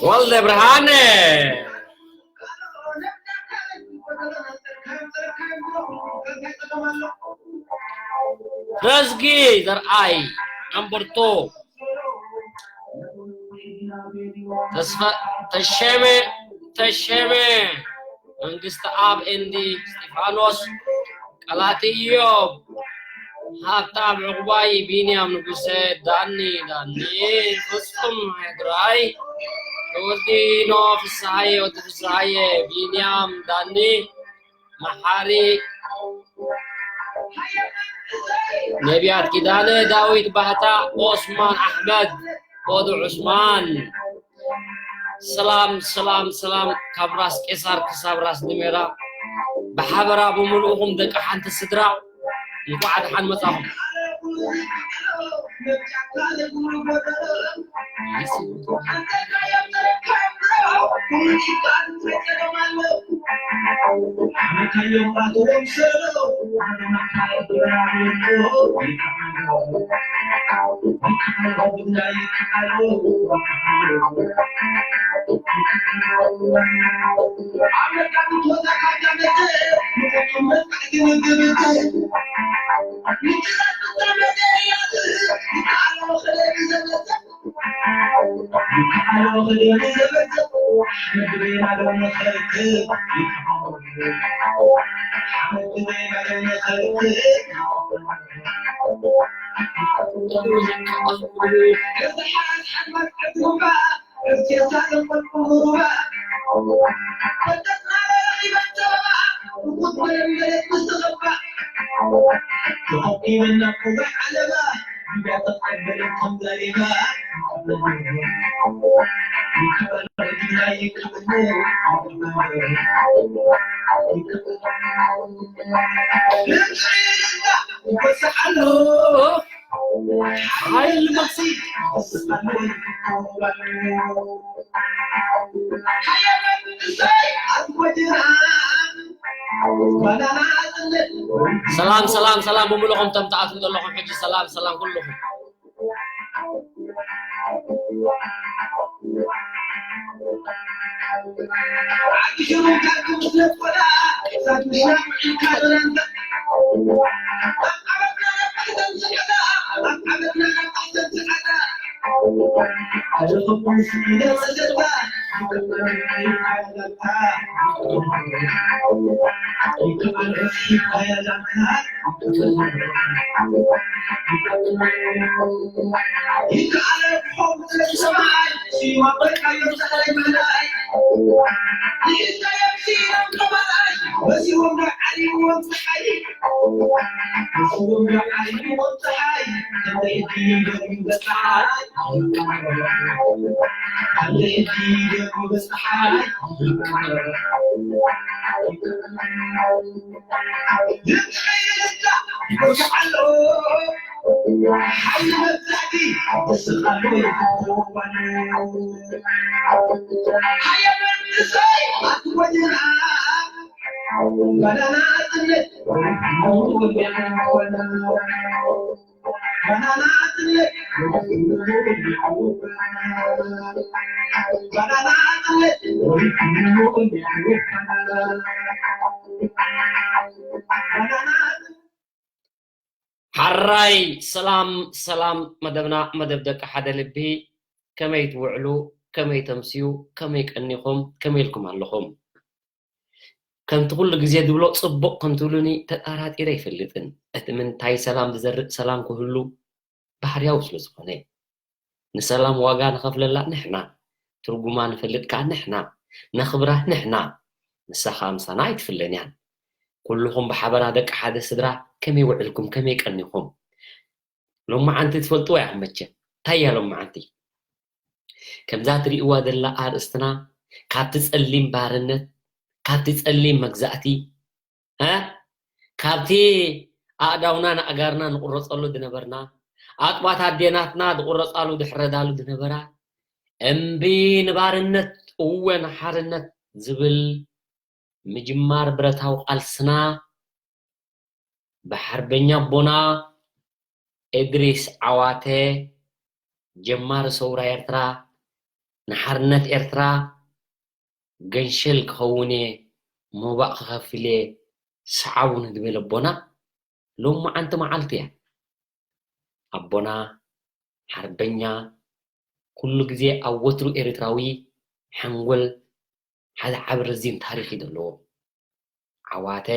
ወልደ ብርሃነ። ተዝጊ ዘርኣይ፣ ኣምበርቶ። ተስፋ ተሸመ፣ ተሸመ መንግስቲ ኣብ ኤንዲ፣ እስጢፋኖስ ቀላቲ፣ ኢዮብ ሃብታም፣ ዕቑባይ፣ ቢንያም ንጉሰ፣ ዳኒ፣ ዳኒ ፍጹም፣ ሕድራይ ወዲ፣ ኖ ፍስሃየ፣ ወዲ ፍስሃየ፣ ቢንያም፣ ዳኒ፣ መሓሪ፣ ነቢያት ኪዳነ፣ ዳዊት ባህታ፣ ኦስማን ኣሕመድ፣ ወዲ ዑስማን። ሰላም፣ ሰላም፣ ሰላም፣ ካብ ራስ ቄሳር ክሳብ ራስ ድሜራ፣ ብሓበራ ብምልኡኹም ደቂ ሓንቲ ስድራ፣ እንኳዕ ደሓን መጻኹም። ሓይሊ መክሲ። ሰላም፣ ሰላም፣ ሰላም፣ ብምልኹም ተም ትኣትዉ ዘለኹም ሕጂ፣ ሰላም፣ ሰላም፣ ኩልኹም። ሓራይ ሰላም ሰላም፣ መደብና መደብ ደቂ ሓደ ልቢ። ከመይ ትውዕሉ? ከመይ ተምስዩ? ከመይ ቀኒኹም? ከመይ ኢልኩም ኣለኹም? ከምቲ ኩሉ ግዜ ዝብሎ፣ ጽቡቕ ከም ትብሉኒ ተጣራጢረ ኣይፈልጥን። እቲ ምንታይ ሰላም ዝዘርእ ሰላም ክህሉ ባህርያዊ ስለ ዝኾነ፣ ንሰላም ዋጋ ንኸፍለላ ንሕና፣ ትርጉማ ንፈልጥ ከኣ ንሕና፣ ነኽብራ ንሕና። ንሳ ከኣ ምሳና ኣይትፍለን እያ። ኩልኹም ብሓበራ ደቂ ሓደ ስድራ ከመይ ውዕልኩም? ከመይ ቀኒኹም? ሎማዓንቲ ትፈልጥዋ ኢኹም መቸም። እንታይ እያ ሎማዓንቲ? ከምዛ ትርእይዋ ዘላ ኣርእስትና፣ ካብቲ ጸሊም ባርነት፣ ካብቲ ጸሊም መግዛእቲ፣ እ? ካብቲ ኣእዳውና ንኣጋርና ንቁረጸሉ ዝነበርና፣ ኣጥባት ኣዴናትና ዝቁረጻሉ ዝሕረዳሉ ዝነበራ፣ እምቢ ንባርነት፣ እወ ንሓርነት ዝብል ምጅማር ብረታዊ ቃልስና ብሓርበኛ ኣቦና እድሪስ ዓዋተ ጀማሪ ሰውራ ኤርትራ ንሓርነት ኤርትራ ገንሸል ክኸውን እየ ሞባእ ክኸፍል እየ ሰዓቡኒ ዝበለ ኣቦና ሎማዓንቲ መዓልቲ እያ። ኣቦና ሓርበኛ ኩሉ ግዜ ኣብ ወትሩ ኤርትራዊ ሓንጎል ሓደ ዓቢ ረዚን ታሪኽ እዩ ዘለዎ። ዓዋተ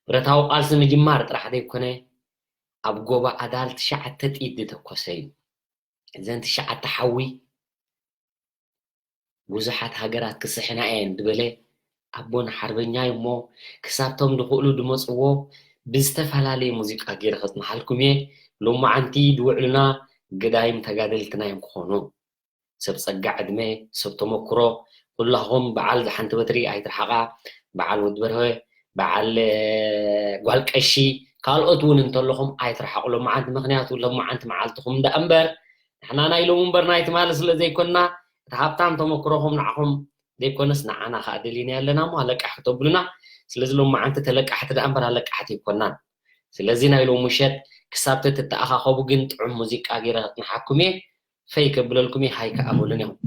ብረታዊ ቃልሲ ምጅማር ጥራሕ ዘይኮነ ኣብ ጎባ ኣዳል ትሽዓተ ጥይት ዝተኮሰ እዩ። እዘን ትሽዓተ ሓዊ ብዙሓት ሃገራት ክስሕና እየን ዝበለ ኣቦና ሓርበኛ እዩ እሞ ክሳብቶም ዝኽእሉ ድመፅዎ ብዝተፈላለየ ሙዚቃ ገይረ ከፅንሓልኩም እየ። ሎማዓንቲ ድውዕሉና ገዳይም ተጋደልትና እዮም ክኾኑ። ሰብ ጸጋ ዕድመ፣ ሰብ ተመክሮ፣ ኩላኹም በዓል ዝሓንቲ በትሪ ኣይትርሓቓ፣ በዓል ወዲ በርሀ፣ በዓል ጓል ቀሺ፣ ካልኦት እውን እንተለኹም ኣይትርሓቑ ሎማዓንቲ፣ ምኽንያቱ ሎማዓንቲ መዓልትኹም ደኣ እምበር ንሕና ናይ ሎሚ እምበር ናይ ትማሊ ስለ ዘይኮንና እቲ ሃብታም ተመክሮኹም ንዓኹም ዘይኮነስ ንዓና ከኣ ደሊና ኣለና እሞ ኣለቃሕ ክተብሉና። ስለዚ ሎማዓንቲ ተለቃሕቲ ደኣ እምበር ኣለቃሕቲ ኣይኮናን። ስለዚ ናይ ሎሚ ምሸት ክሳብ ተትተኣኻኸቡ ግን ጥዑም ሙዚቃ ገይረ ከጽንሓኩም እየ። ፈይ ከብለልኩም እየ፣ ሃይ ከኣ በሉን ኢኹም።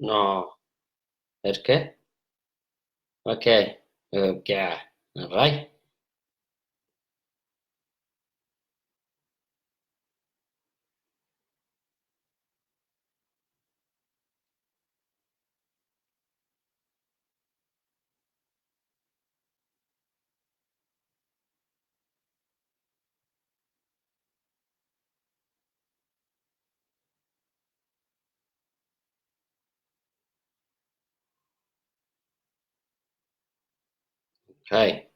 No. Erke? Okay. Okay. Right. Okay.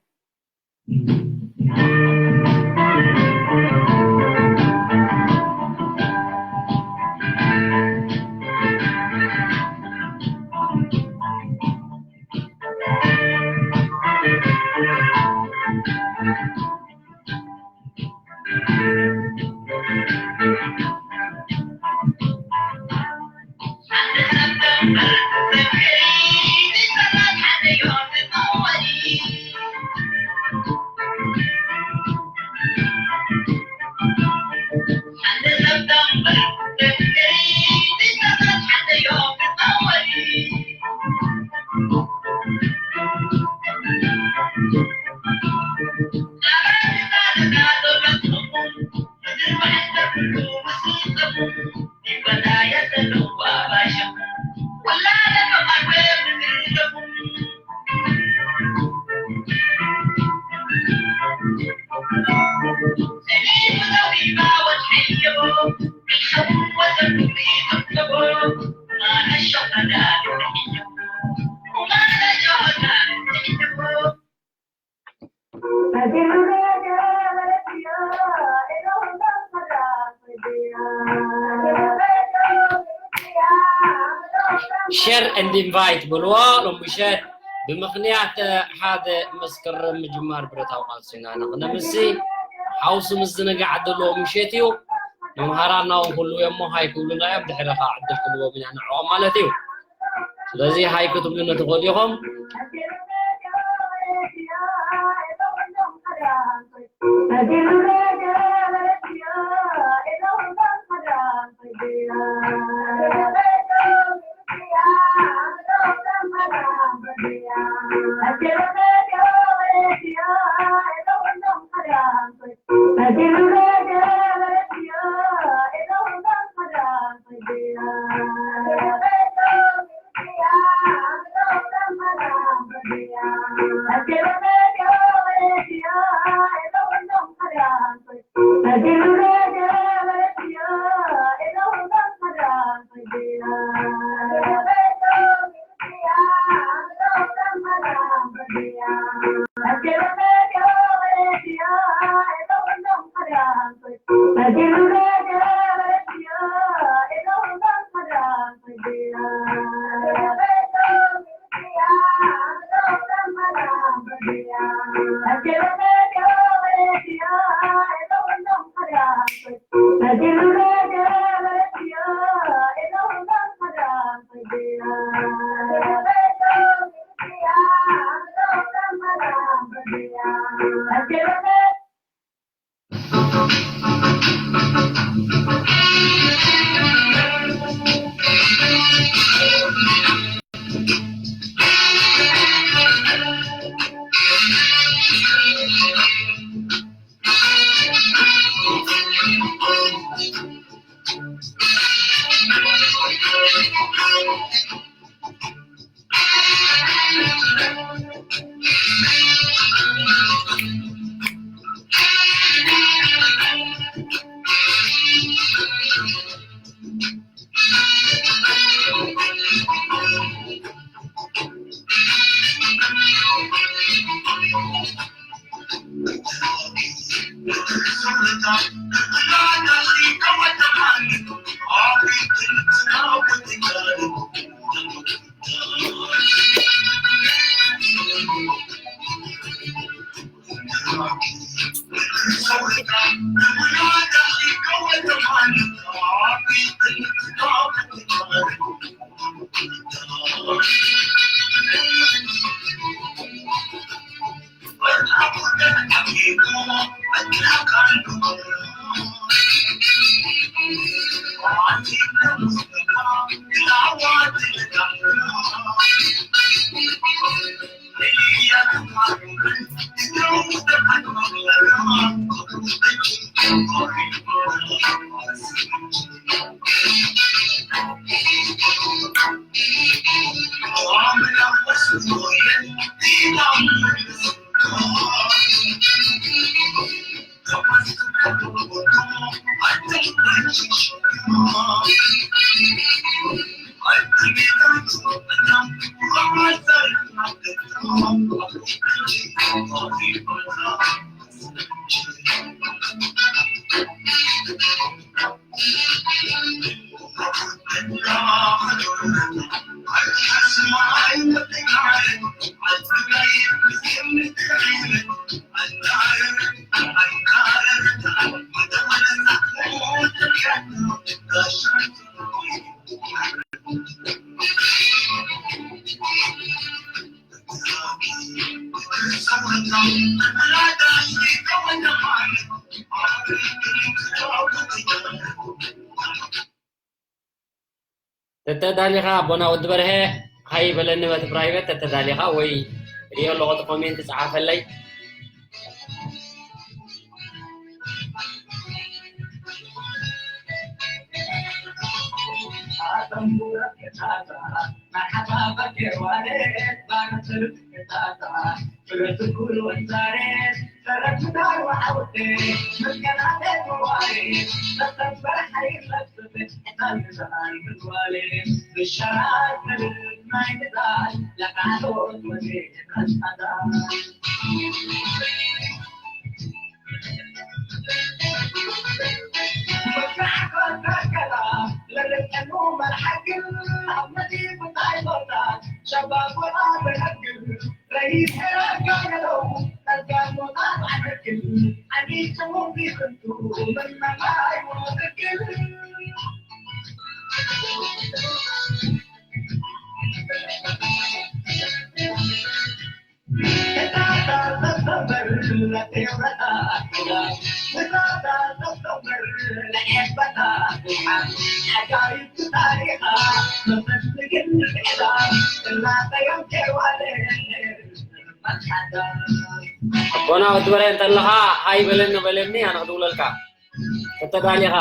ሸር and invite በልዎ። ሎም ምሸት ብምኽንያት ሓደ መስከረም ምጅማር ብረታዊ ቃልሲና ንኽነምሲ ሓውሲ ምዝንጋዕ ዘለዎ ምሸት እዩ። መምሃራና እውን ክህልዉ እዮም እሞ ሃይ ክብሉና እዮም። ድሕሪ ኸዓ ዕድል ክንህቦም ኢና ንዕኦም ማለት እዩ። ስለዚ ሃይ ክትብሉኒ ትኽእሉ ኢኹም። ተተዳሊኻ ኣቦና ወዲ በርሀ ሃይ በለኒ በቲ ፕራይቨት ተተዳሊኻ ወይ ሪኦ ኣለኹ እቲ ኮሜንት ጸሓፈለይ። ኣቦና ወዲ በርሀ እንተለኻ ሃይ በለኒ በለኒ ኣነ ክድውለልካ። ተተዳሊኻ።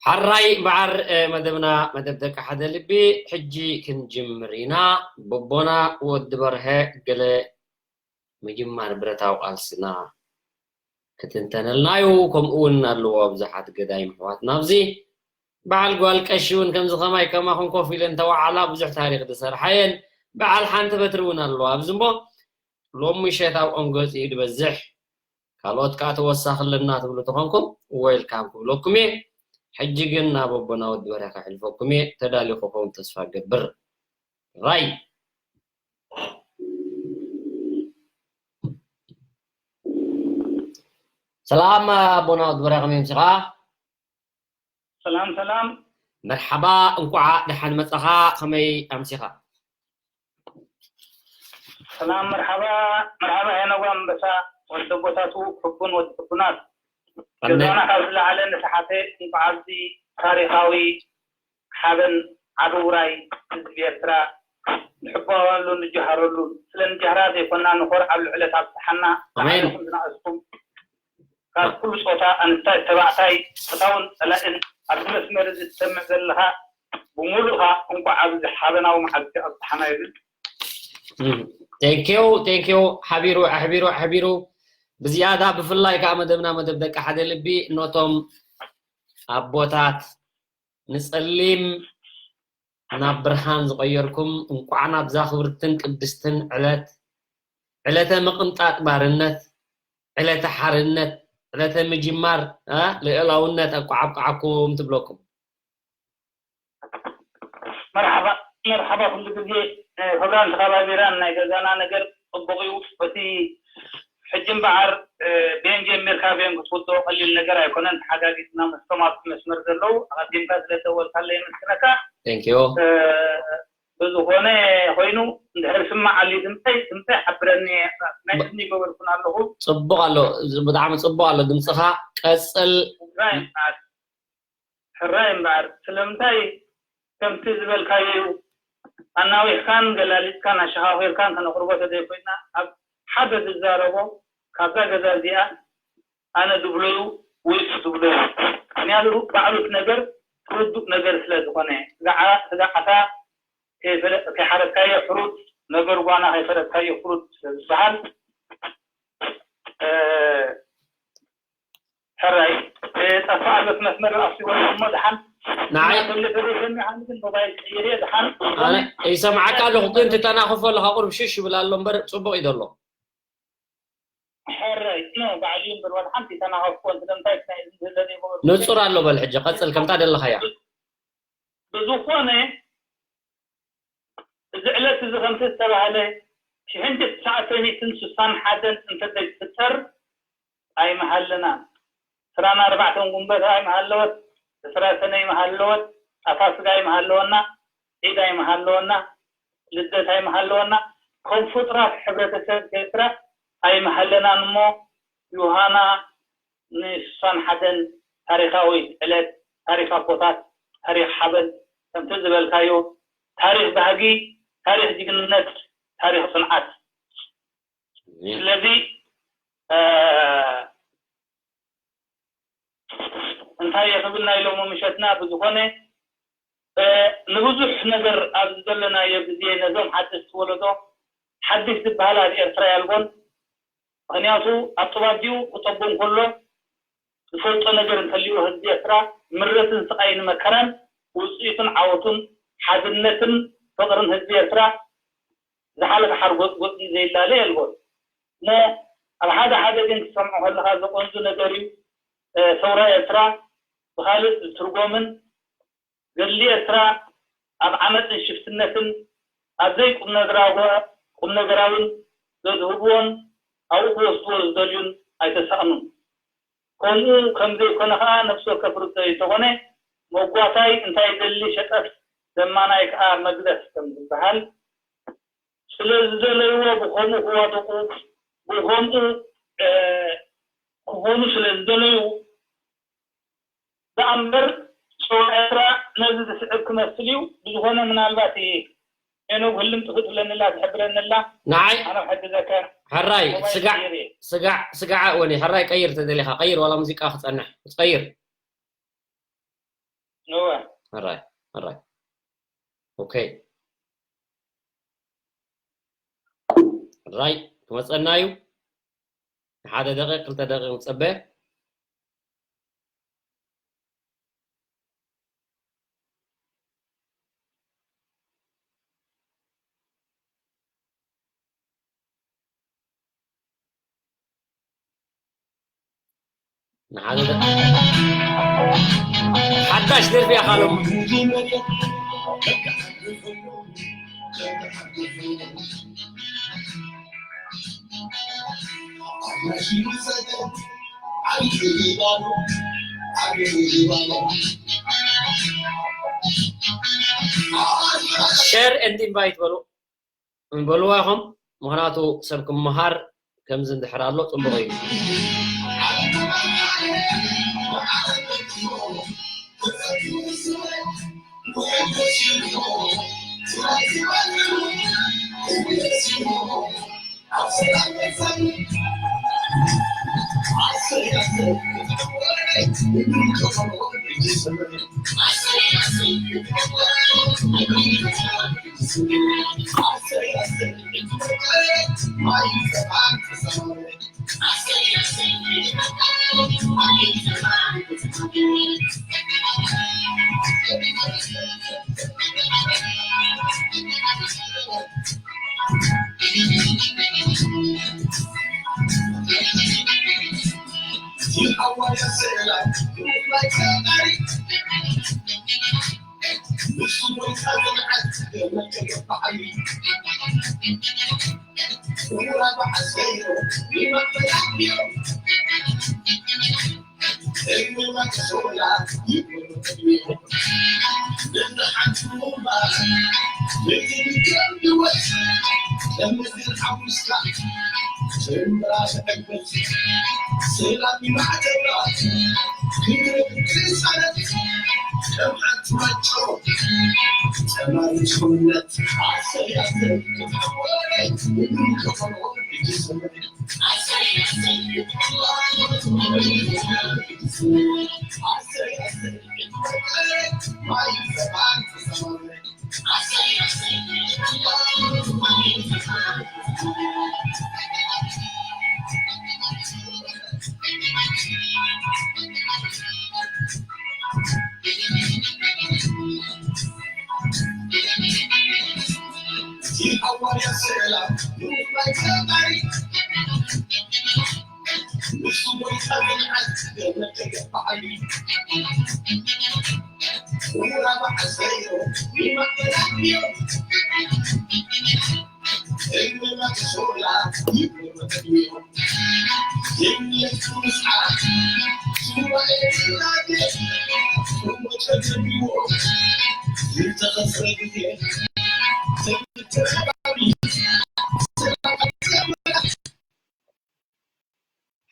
ሓራይ በዓር መደብና መደብ ደቂ ሓደ ልቢ ሕጂ ክንጅምር ኢና። ቦቦና ወዲ በርሀ ገለ ምጅማር ብረታዊ ቃልስና ክትንተነልና እዩ። ከምኡ እውን ኣለዎ ብዙሓት ገዳይም ኣሕዋትና ኣብዚ በዓል ጓል ቀሺ እውን ከምዚ ከማይ ከማኹም ኮፍ ኢለን ተዋዓላ ብዙሕ ታሪክ ዝሰርሓ እየን። በዓል ሓንቲ በትሪ እውን ኣለዋ ኣብዚ እሞ ሎሚ ምሸት ኣብኦም ገፂኡ ዝበዝሕ ካልኦት ከዓ ተወሳኺ ኣለና ትብሉ ተኾንኩም ወይልካም ክብለኩም እየ። ሕጂ ግን ናብ ኣቦና ወዲ በርሀ ከሕልፈኩም እየ። ተዳሊኹ ኸውን ተስፋ ገብር። ራይ ሰላም ኣቦና ወዲ በርሀ ከመይ ኣምሲኻ? ሰላም ሰላም። መርሓባ እንኳዓ ደሓን መጻኻ። ከመይ ኣምሲኻ? ሰላም መርሓባ። መርሓባ ሄኖግ ኣንበሳ ወዲ ኣቦታቱ ሕቡን ወዲ ሕቡናት። ገዛና ካብ ዝለዓለ ንተሓተ እንኳዓ ኣብዚ ታሪኻዊ ሓበን ዓቢ ውራይ ህዝቢ ኤርትራ ንሕበዋሉን ንጀሃረሉን። ስለ ንጀህራ ዘይኮና ንኾርዓሉ ዕለት ኣብጽሓና። ኣሜን። ዝዓበኹም ዝነኣስኩም ካብ ኩሉ ጾታ ኣንስታይ ተባዕታይ ፈታውን ጸላእን ኣብዚ መስመር እዚ ትሰምዕ ዘለኻ ብምሉእ ከዓ እንኳዕ ኣብዚ ሓበናዊ መዓልቲ ኣብፅሓና ይብል። ቴንኪዩ ቴንኪዩ። ሓቢሩ ኣሕቢሩ ኣሕቢሩ። ብዝያዳ ብፍላይ ከዓ መደብና መደብ ደቂ ሓደ ልቢ፣ ነቶም ኣቦታት ንፀሊም ናብ ብርሃን ዝቐየርኩም፣ እንኳዕ ናብዛ ክብርትን ቅድስትን ዕለት፣ ዕለተ ምቕንጣጥ ባርነት፣ ዕለተ ሓርነት፣ ዕለተ ምጅማር ልእላውነት ኣቋዓብቃዓኩም ትብለኩም። መርሓባ። መርሓባ። ኩሉ ግዜ ክብራን ተኸባቢራን ናይ ገዛና ነገር ፅቡቕ እዩ። እቲ ሕጂ እምበኣር ቤን ጀሚርካ ቤን ክትውድኦ ቀሊል ነገር ኣይኮነን። ተሓጋጊዝና ምስቶም ኣብቲ መስመር ዘለዉ ኣቐዲምካ ስለተወልካለ የመስግነካ። ቴንኪዩ። ብዝኾነ ኮይኑ እንድሕር ስማዕ ኣልዩ ድምፀይ ድምፀይ ሓብረኒ። ናይ እዝኒ ይገበርኩን ኣለኹ። ፅቡቕ ኣሎ። ብጣዕሚ ፅቡቕ ኣሎ ድምፅኻ። ቀፅል። ሕራይ እምበኣር ስለምንታይ ከምቲ ዝበልካዮ እዩ። ኣናዊሕካን ገላሊፅካን ኣሸኻኺርካን ከነቕርቦ ተዘይኮይና ኣብ ሓደ ዝዛረቦ ካብዛ ገዛ እዚኣ ኣነ ድብሎ እዩ ወይስ ትብሎ እዩ። ምክንያቱ ባዕሉ እቲ ነገር ርዱእ ነገር ስለ ዝኾነ ስጋዓታ ከይሓረድካዮ ሕሩድ ነገር ጓና ከይፈለጥካዮ ፍሩድ ስለ ዝበሃል ሕራይ ጠፋ ኣሎት መስመር ኣስቦ እሞ ድሓን ንዓይ ተደሰኒ ሓንቲ ግን ሞባይል ቀይር እየ ድሓን ኣነ ይሰምዓካ ኣለኹ ግን ትተናኽፎ ኣለኻ ቁሩብ ሽሽ ይብል ኣሎ እምበር ፅቡቕ እዩ ዘሎ ሕራይ ኖ ባዕሉ እምበር ወላ ሓንቲ ተናኸፍኮ ስለምንታይ ናይ ዝህለ ዘይገበሩ ንፁር ኣሎ በል ሕጂ ቀፅል ከምታ ደለኻያ ብዝኾነ እዚ ዕለት እዚ ከምቲ ዝተባህለ ሽሕን ትሽዓተ ሚእትን ስሳን ሓደን እንተዘይትፍጠር ኣይምሃለናን። ዕስራን ኣርባዕተን ጉንበት ኣይምሃለወት፣ ዕስራ ሰነ ኣይምሃለወት፣ ኣታ ስጋ ኣይምሃለወና፣ ዒድ ኣይምሃለወና፣ ልደት ኣይምሃለወና፣ ከም ፍጡራት ሕብረተሰብ ኤርትራ ኣይምሃለናን እሞ ዮሃና ንስሳን ሓደን ታሪኻዊት ዕለት ታሪኽ ኣቦታት ታሪኽ ሓበን ከምቲ ዝበልካዮ ታሪኽ ባህጊ ታሪኽ ጅግንነት ታሪኽ ፅንዓት ስለዚ እንታይ የኽብል ናይ ሎሚ ምሸትና ብዝኾነ ንብዙሕ ነገር ኣብዚ ዘለናዮ ግዜ ነዞም ሓደስቲ ወለዶ ሓድሽ ዝበሃል ኣብ ኤርትራ ያልቦን ምኽንያቱ ኣብ ጥባዲኡ ክጠቡ እንከሎ ዝፈልጦ ነገር እንተልዩ ህዝቢ ኤርትራ ምረትን ስቓይን መከራን ውፅኢቱን ዓወቱን ሓድነትን ፍቕርን ህዝቢ ኤርትራ ዝሓለፈ ሓርጎፅጎፂ ዘይላለ የልቦን እሞ ኣብ ሓደ ሓደ ግን ክሰምዖ ከለካ ዘቆንዙ ነገር እዩ ሰውራ ኤርትራ ብካልእ ዝትርጎምን ገድሊ ኤርትራ ኣብ ዓመፅን ሽፍትነትን ኣብ ዘይቁምነገራዊን ዘዝህብዎን ኣብኡ ክወስድዎ ዝደልዩን ኣይተሳእኑን። ከምኡ ከምዘይኮነ ከዓ ነፍሲ ወከፍ ርድኦ እንተኾነ መጓታይ እንታይ ይደሊ ሸጠፍ ለማናይ ከዓ መግደፍ ከምዝበሃል ስለዝደለይዎ ብኸምኡ ክዋደቁ ብኸምኡ ክኾኑ ስለዝደለዩ ደኣ እምበር ጨዋ ኤርትራ ነዚ ዝስዕብ ክመስል እዩ። ብዝኾነ ምናልባት ሄኖግ ህልም ጥፍእ ትብለኒ ኣላ ትሕብረኒ ኣላ። ንዓይ ኣነ ክሕግዘካ ሕራይ ሞባይል ስጋዕ ቀይር እየ። ስጋዕ ስጋዕ ወኒ ሕራይ ቀይር ተደሊኻ ቀይር ዋላ ሙዚቃ ክጸንሕ ትቀይር። እወ ሕራይ ሕራይ ኦኬ ሕራይ ክመጸና እዩ። ሓደ ደቂቕ ክልተ ደቂቕ ንጸበ። ንሓደ ሓዳሽ ደርፊ እያ ካልኦም share and invite በሉ በልዋ ኢኹም ምክንያቱ ሰብ ክመሃር ከምዚ እንድሕር ኣሎ ፅቡቅ እዩ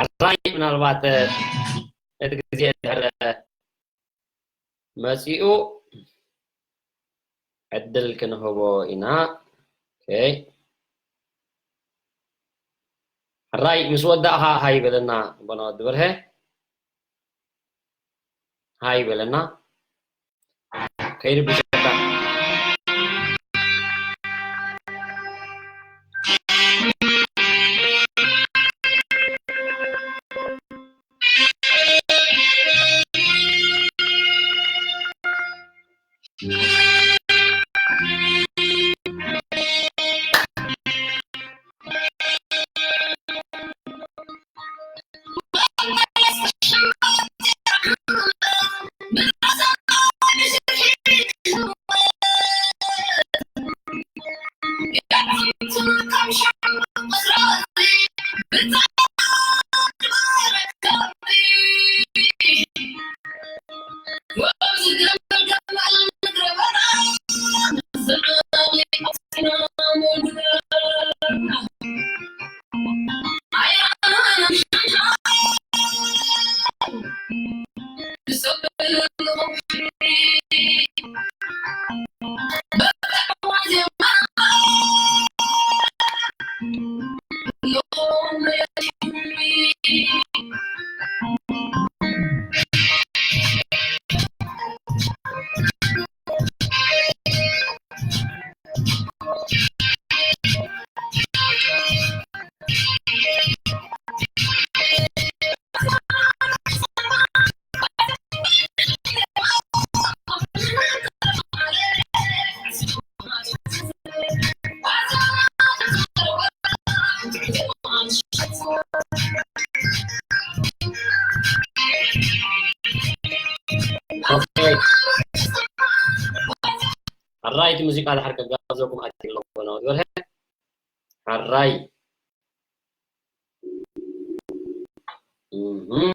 ሕራይ ምናልባት እቲ ግዜ ድሕረ መጺኡ ዕድል ክንህቦ ኢና። ሕራይ ምስ ወዳእኻ ሃይ በለና። ቦና ወዲ በርሀ ሃይ በለና። ከይርብሸካ። ሕራይ እቲ ሙዚቃ ድሓር ከጋብዘኩም ኣትየ ኣለኹ፣ ወዲ በርሀ። ሕራይ። እህ።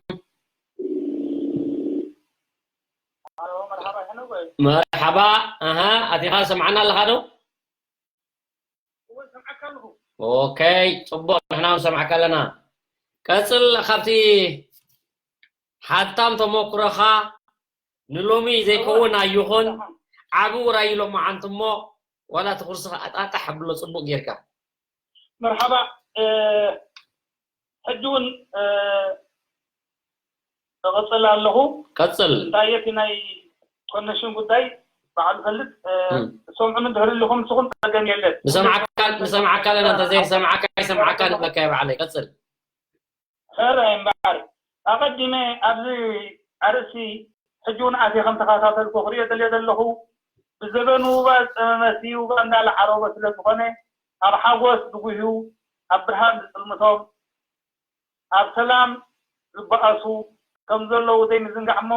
መርሓባ። ኣሃ፣ ኣቲኻ ሰምዓና ኣለኻ ዶ? ኦኬ፣ ጽቡቕ፣ ንሕና ንሰምዓካ ኣለና። ቀጽል፣ ካብቲ ሓታም ተመኩሮኻ ንሎሚ ዘይከውን ኣይኹን፣ ዓቢ ውራይ እዩ ሎማዓንቲ እሞ፣ ዋላ እቲ ኩርስኻ ኣጣጣሕ ኣብሎ ጽቡቕ ጌርካ። መርሓባ፣ እ፣ ሕጂ እውን፣ እ፣ እቕጽል ኣለኹ። ቀጽል። እንታይ እቲ ናይ ኮነሽን ጉዳይ በዓል ፈልጥ ትሰምዑን እንድሕር ኣለኹም ንስኹም ጸገም የለን። ንሰምዓካ ኣለና፣ እንተዘይሰምዓካ ይሰምዓካ ንብለካ እየ ባዕለይ። ቀጽል። ሕራይ እምበኣር ኣቐዲመ ኣብዚ ኣርእሲ ሕጂ እውን ኣትየ ከም ተኸታተልኩ ክሪኦ ደልየ ዘለኹ ብዘበኑ ውባ ዝጸመመ እቲ ውባ እንዳለዓረቦ ስለ ዝኾነ ኣብ ሓጎስ ዝጉህዩ ኣብ ብርሃን ዝጽልምቶም ኣብ ሰላም ዝበኣሱ ከም ዘለዉ ዘይምዝንጋዕ እሞ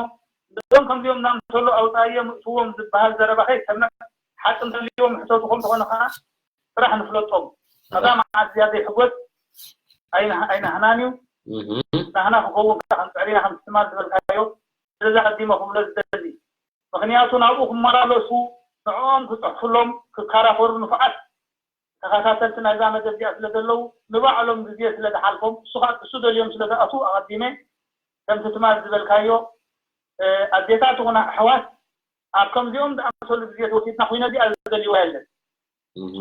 እዞም ከምዚኦም እናምሰሉ ኣውፃእዮም እእትዎም ዝበሃል ዘረባ ከይሰምዕ ሓቂ እንተልዮም ሕተቱ ከም ዝኾነ ከዓ ስራሕ ንፍለጦም። ከዛ መዓት እዚኣ ዘይሕጎስ ኣይናህናን እዩ። ናህና ክኸውን ከዓ ክንፅዕር ኢና ከም ትማል ዝበልካዮ ስለዚ ኣዲሞ ክብሎ ዝደሊ ምኽንያቱ ናብኡ ክመላለሱ ንዕኦም ክፅሕፉሎም ክከራኸሩ ንፉዓት ተኸታተልቲ ናይዛ መደብ እዚኣ ስለ ዘለዉ ንባዕሎም ግዜ ስለ ዝሓልፎም እሱ ከዓ እሱ ደልዮም ስለ ዝኣትዉ ኣቐዲመ ከምቲ ትማል ዝበልካዮ ኣዴታት ይኹና ኣሕዋት ኣብ ከምዚኦም ዝኣመሰሉ ግዜ ተወሲድና ኮይነ እዚኣ ዝደልይዋ የለን።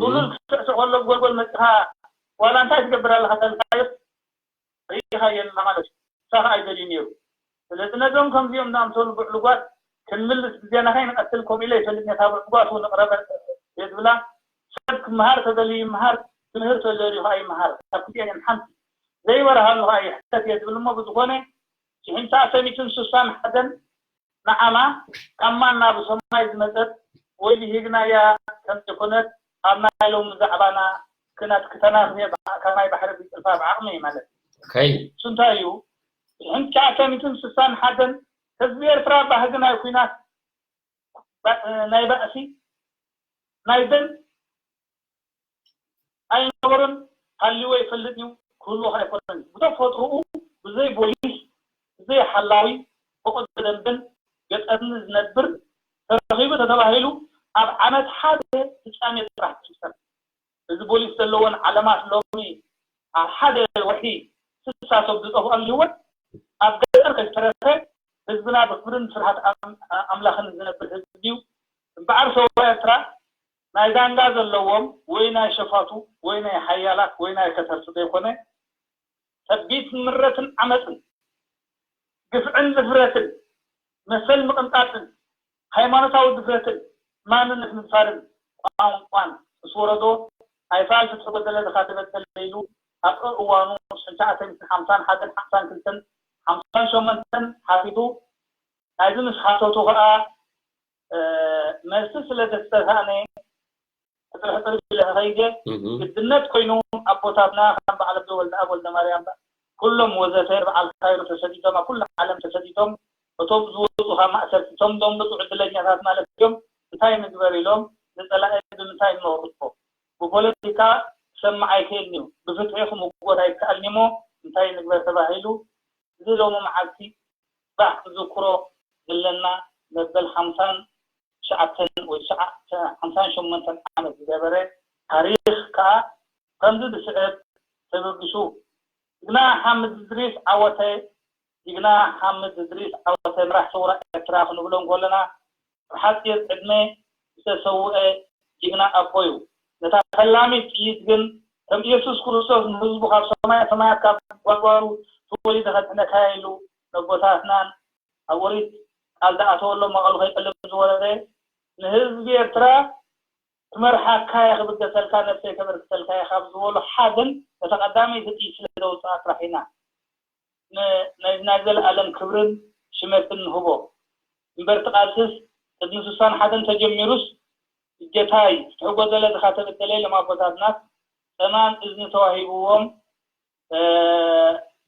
ሱሉል ክስዕስዕ ከሎ ብጎልጎል መፂኻ ዋላ እንታይ ትገብር ኣለኻ ተልካዮስ ርኢኻዮ ኣለኻ ማለት እዩ። ንሳ ከዓ ኣይደልዩ ነይሩ። ስለዚ ነዞም ከምዚኦም ዝኣምሰሉ ብዕሉጓት ክንምልስ ግዜና ከይንቐትል ከምኡ ኢለ ይፈልጥ ነታ ብዕሉጓት እውን እቕረበ እየ ዝብላ ሰብ ክምሃር ተደልዩ ይምሃር ክምህር ተደልዩ ከዓ ይምሃር ካብ ክልቲኤን ሓንቲ ዘይበርሃሉ ከዓ ይሕተት እየ ዝብል እሞ ብዝኾነ ሽሕን ትሽዓተ ሚእትን ስሳን ሓደን ንዓና ካብ ማና ብሰማይ ዝመጸት ወይ ብሂግናያ ከም ዝኾነት ኣብ ናይ ሎሚ ዛዕባና ክናት ክተናኽየ ካብ ማይ ባሕሪ ብጭልፋ ብዓቕሚ ማለት እዩ። ከይ እሱ እንታይ እዩ? ሽሕን ትሽዓተ ሚእትን ስሳን ሓደን ህዝቢ ኤርትራ ባህጊ ናይ ኲናት ናይ ባእሲ ናይ ደም ኣይነበሮን፣ ሃልይዎ ይፈልጥ እዩ፣ ክህልዎ ከኣ ኣይኮነን። ብተፈጥሮኡ ብዘይ ቦሊስ፣ ብዘይ ሓላዊ፣ ብቕዶ ደንብን ገጠርን ዝነብር ተረኺቡ ተተባሂሉ ኣብ ዓመት ሓደ ፍጻሜ ጥራሕ ትፍጸም። እዚ ቦሊስ ዘለወን ዓለማት ሎሚ ኣብ ሓደ ወርሒ ስሳ ሰብ ዝጠፍኣሉ ህይወት ኣብ ገጠር ከይተረፈ ህዝብና ብክብርን ፍርሃት ኣምላኽን ዝነብር ህዝቢ እዩ። እምበኣር ሰው ኤርትራ ናይ ዳንጋ ዘለዎም ወይ ናይ ሸፋቱ ወይ ናይ ሓያላት ወይ ናይ ከተርቲ ዘይኮነ ከቢድ ምረትን ዓመፅን ግፍዕን ንፍረትን መሰል ምቕንጣጥን ሃይማኖታዊ ድፍረትን ማንነት ምድፋርን ቋንቋን ምስ ወረዶ ኣይፋል ፍትሒ ጎደለ ዝኻ ተበደለ ኢሉ ኣብ እዋኑ ሽሕን ትሽዓተ ሚእትን ሓምሳን ሓደን ሓምሳን ክልተን ሓምሳን ሸሞንተን ሓቲቱ ናይዚ ምስ ሓተቱ ከዓ መልሲ ስለ ዘስተሳእነ ሕጥር ሕጥር ኢለ ከይደ ግድነት ኮይኑ ኣቦታትና ከም በዓል ኣቦ ወልደኣብ ወልደማርያም ኩሎም ወዘተ በዓል ካይሮ ተሰዲዶም ኣብ ኩሉ ዓለም ተሰዲዶም እቶም ዝወፁ ካብ ማእሰርቲ እቶም ዘምልጡ ዕድለኛታት ማለት እዮም እንታይ ንግበር ኢሎም ንፀላኢ ብምንታይ ንመክቶ ብፖለቲካ ክሰምዕ ኣይክእልን እዩ ብፍትሒ ክምጎት ኣይከኣልን እሞ እንታይ ንግበር ተባሂሉ እዚ ሎሚ መዓልቲ ባህ ክዝክሮ ዘለና መበል ሓምሳን ትሽዓተን ወይ ሓምሳን ሸሞንተን ዓመት ዝገበረ ታሪኽ ከኣ ከምዚ ዝስዕብ ተበጊሱ ጅግና ሓምድ እድሪስ ዓወተ ጅግና ሓምድ እድሪስ ዓወተ መራሕ ሰውራ ኤርትራ ክንብሎ እንከለና ብሓጺር ዕድመ ዝተሰውአ ጅግና ኣቦ እዩ። ነታ ፈላሚት ጥይት ግን ከም ኢየሱስ ክርስቶስ ንህዝቡ ካብ ሰማያ ሰማያት ካብ ጓጓሩ ተወሊደ ከድሕነካ ኢሉ ነቦታትናን ኣብ ኦሪት ቃል ዝኣተወሎም መቐሉ ከይጠልም ዝወረደ ንህዝቢ ኤርትራ ክመርሓካ እየ ክብገሰልካ ነብሰይ ከበርክተልካ እየ ካብ ዝበሎ ሓደን ነታ ቀዳመይቲ ጥይት ስለ ዘውፅኣ ጥራሕ ኢና ናይ ዘለኣለም ክብርን ሽመትን ንህቦ እምበር እቲ ቃልስስ ቅድሚ ስሳን ሓደን ተጀሚሩስ እጀታይ ፍትሒ ጎደለ ዝኻ ተበደለ ኢሎም ኣቦታትናስ ጸማም እዝኒ ተዋሂብዎም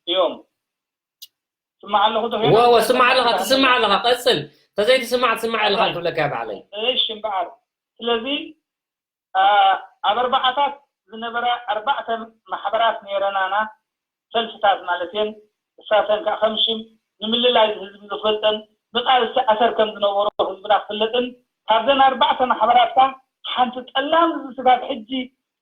እዮም። ስማዕ ኣለኹ ዶ ሄኖክ? ወ- ወ- ስማዕ ኣለኻ፣ ትስማዕ ኣለኻ፣ ቀጽል። ተዘይትስማዕ ትስማዕ ኣለኻ ክብለካ እየ ባዕለይ። እሺ እምበኣር ስለዚ ኣብ ኣርባዓታት ዝነበራ ኣርባዕተ ማሕበራት ነይረናና ሰልፍታት ማለት እየን እሳተን ከዓ ከም ሽም ንምልላይ ህዝቢ ዝፈልጠን ብቃልሲ ኣሰር ከም ዝነበሮ ህዝብና ክፍለጥን ካብዘን ኣርባዕተ ማሕበራት ከዓ ሓንቲ ጠላም ዝስጋብ ሕጂ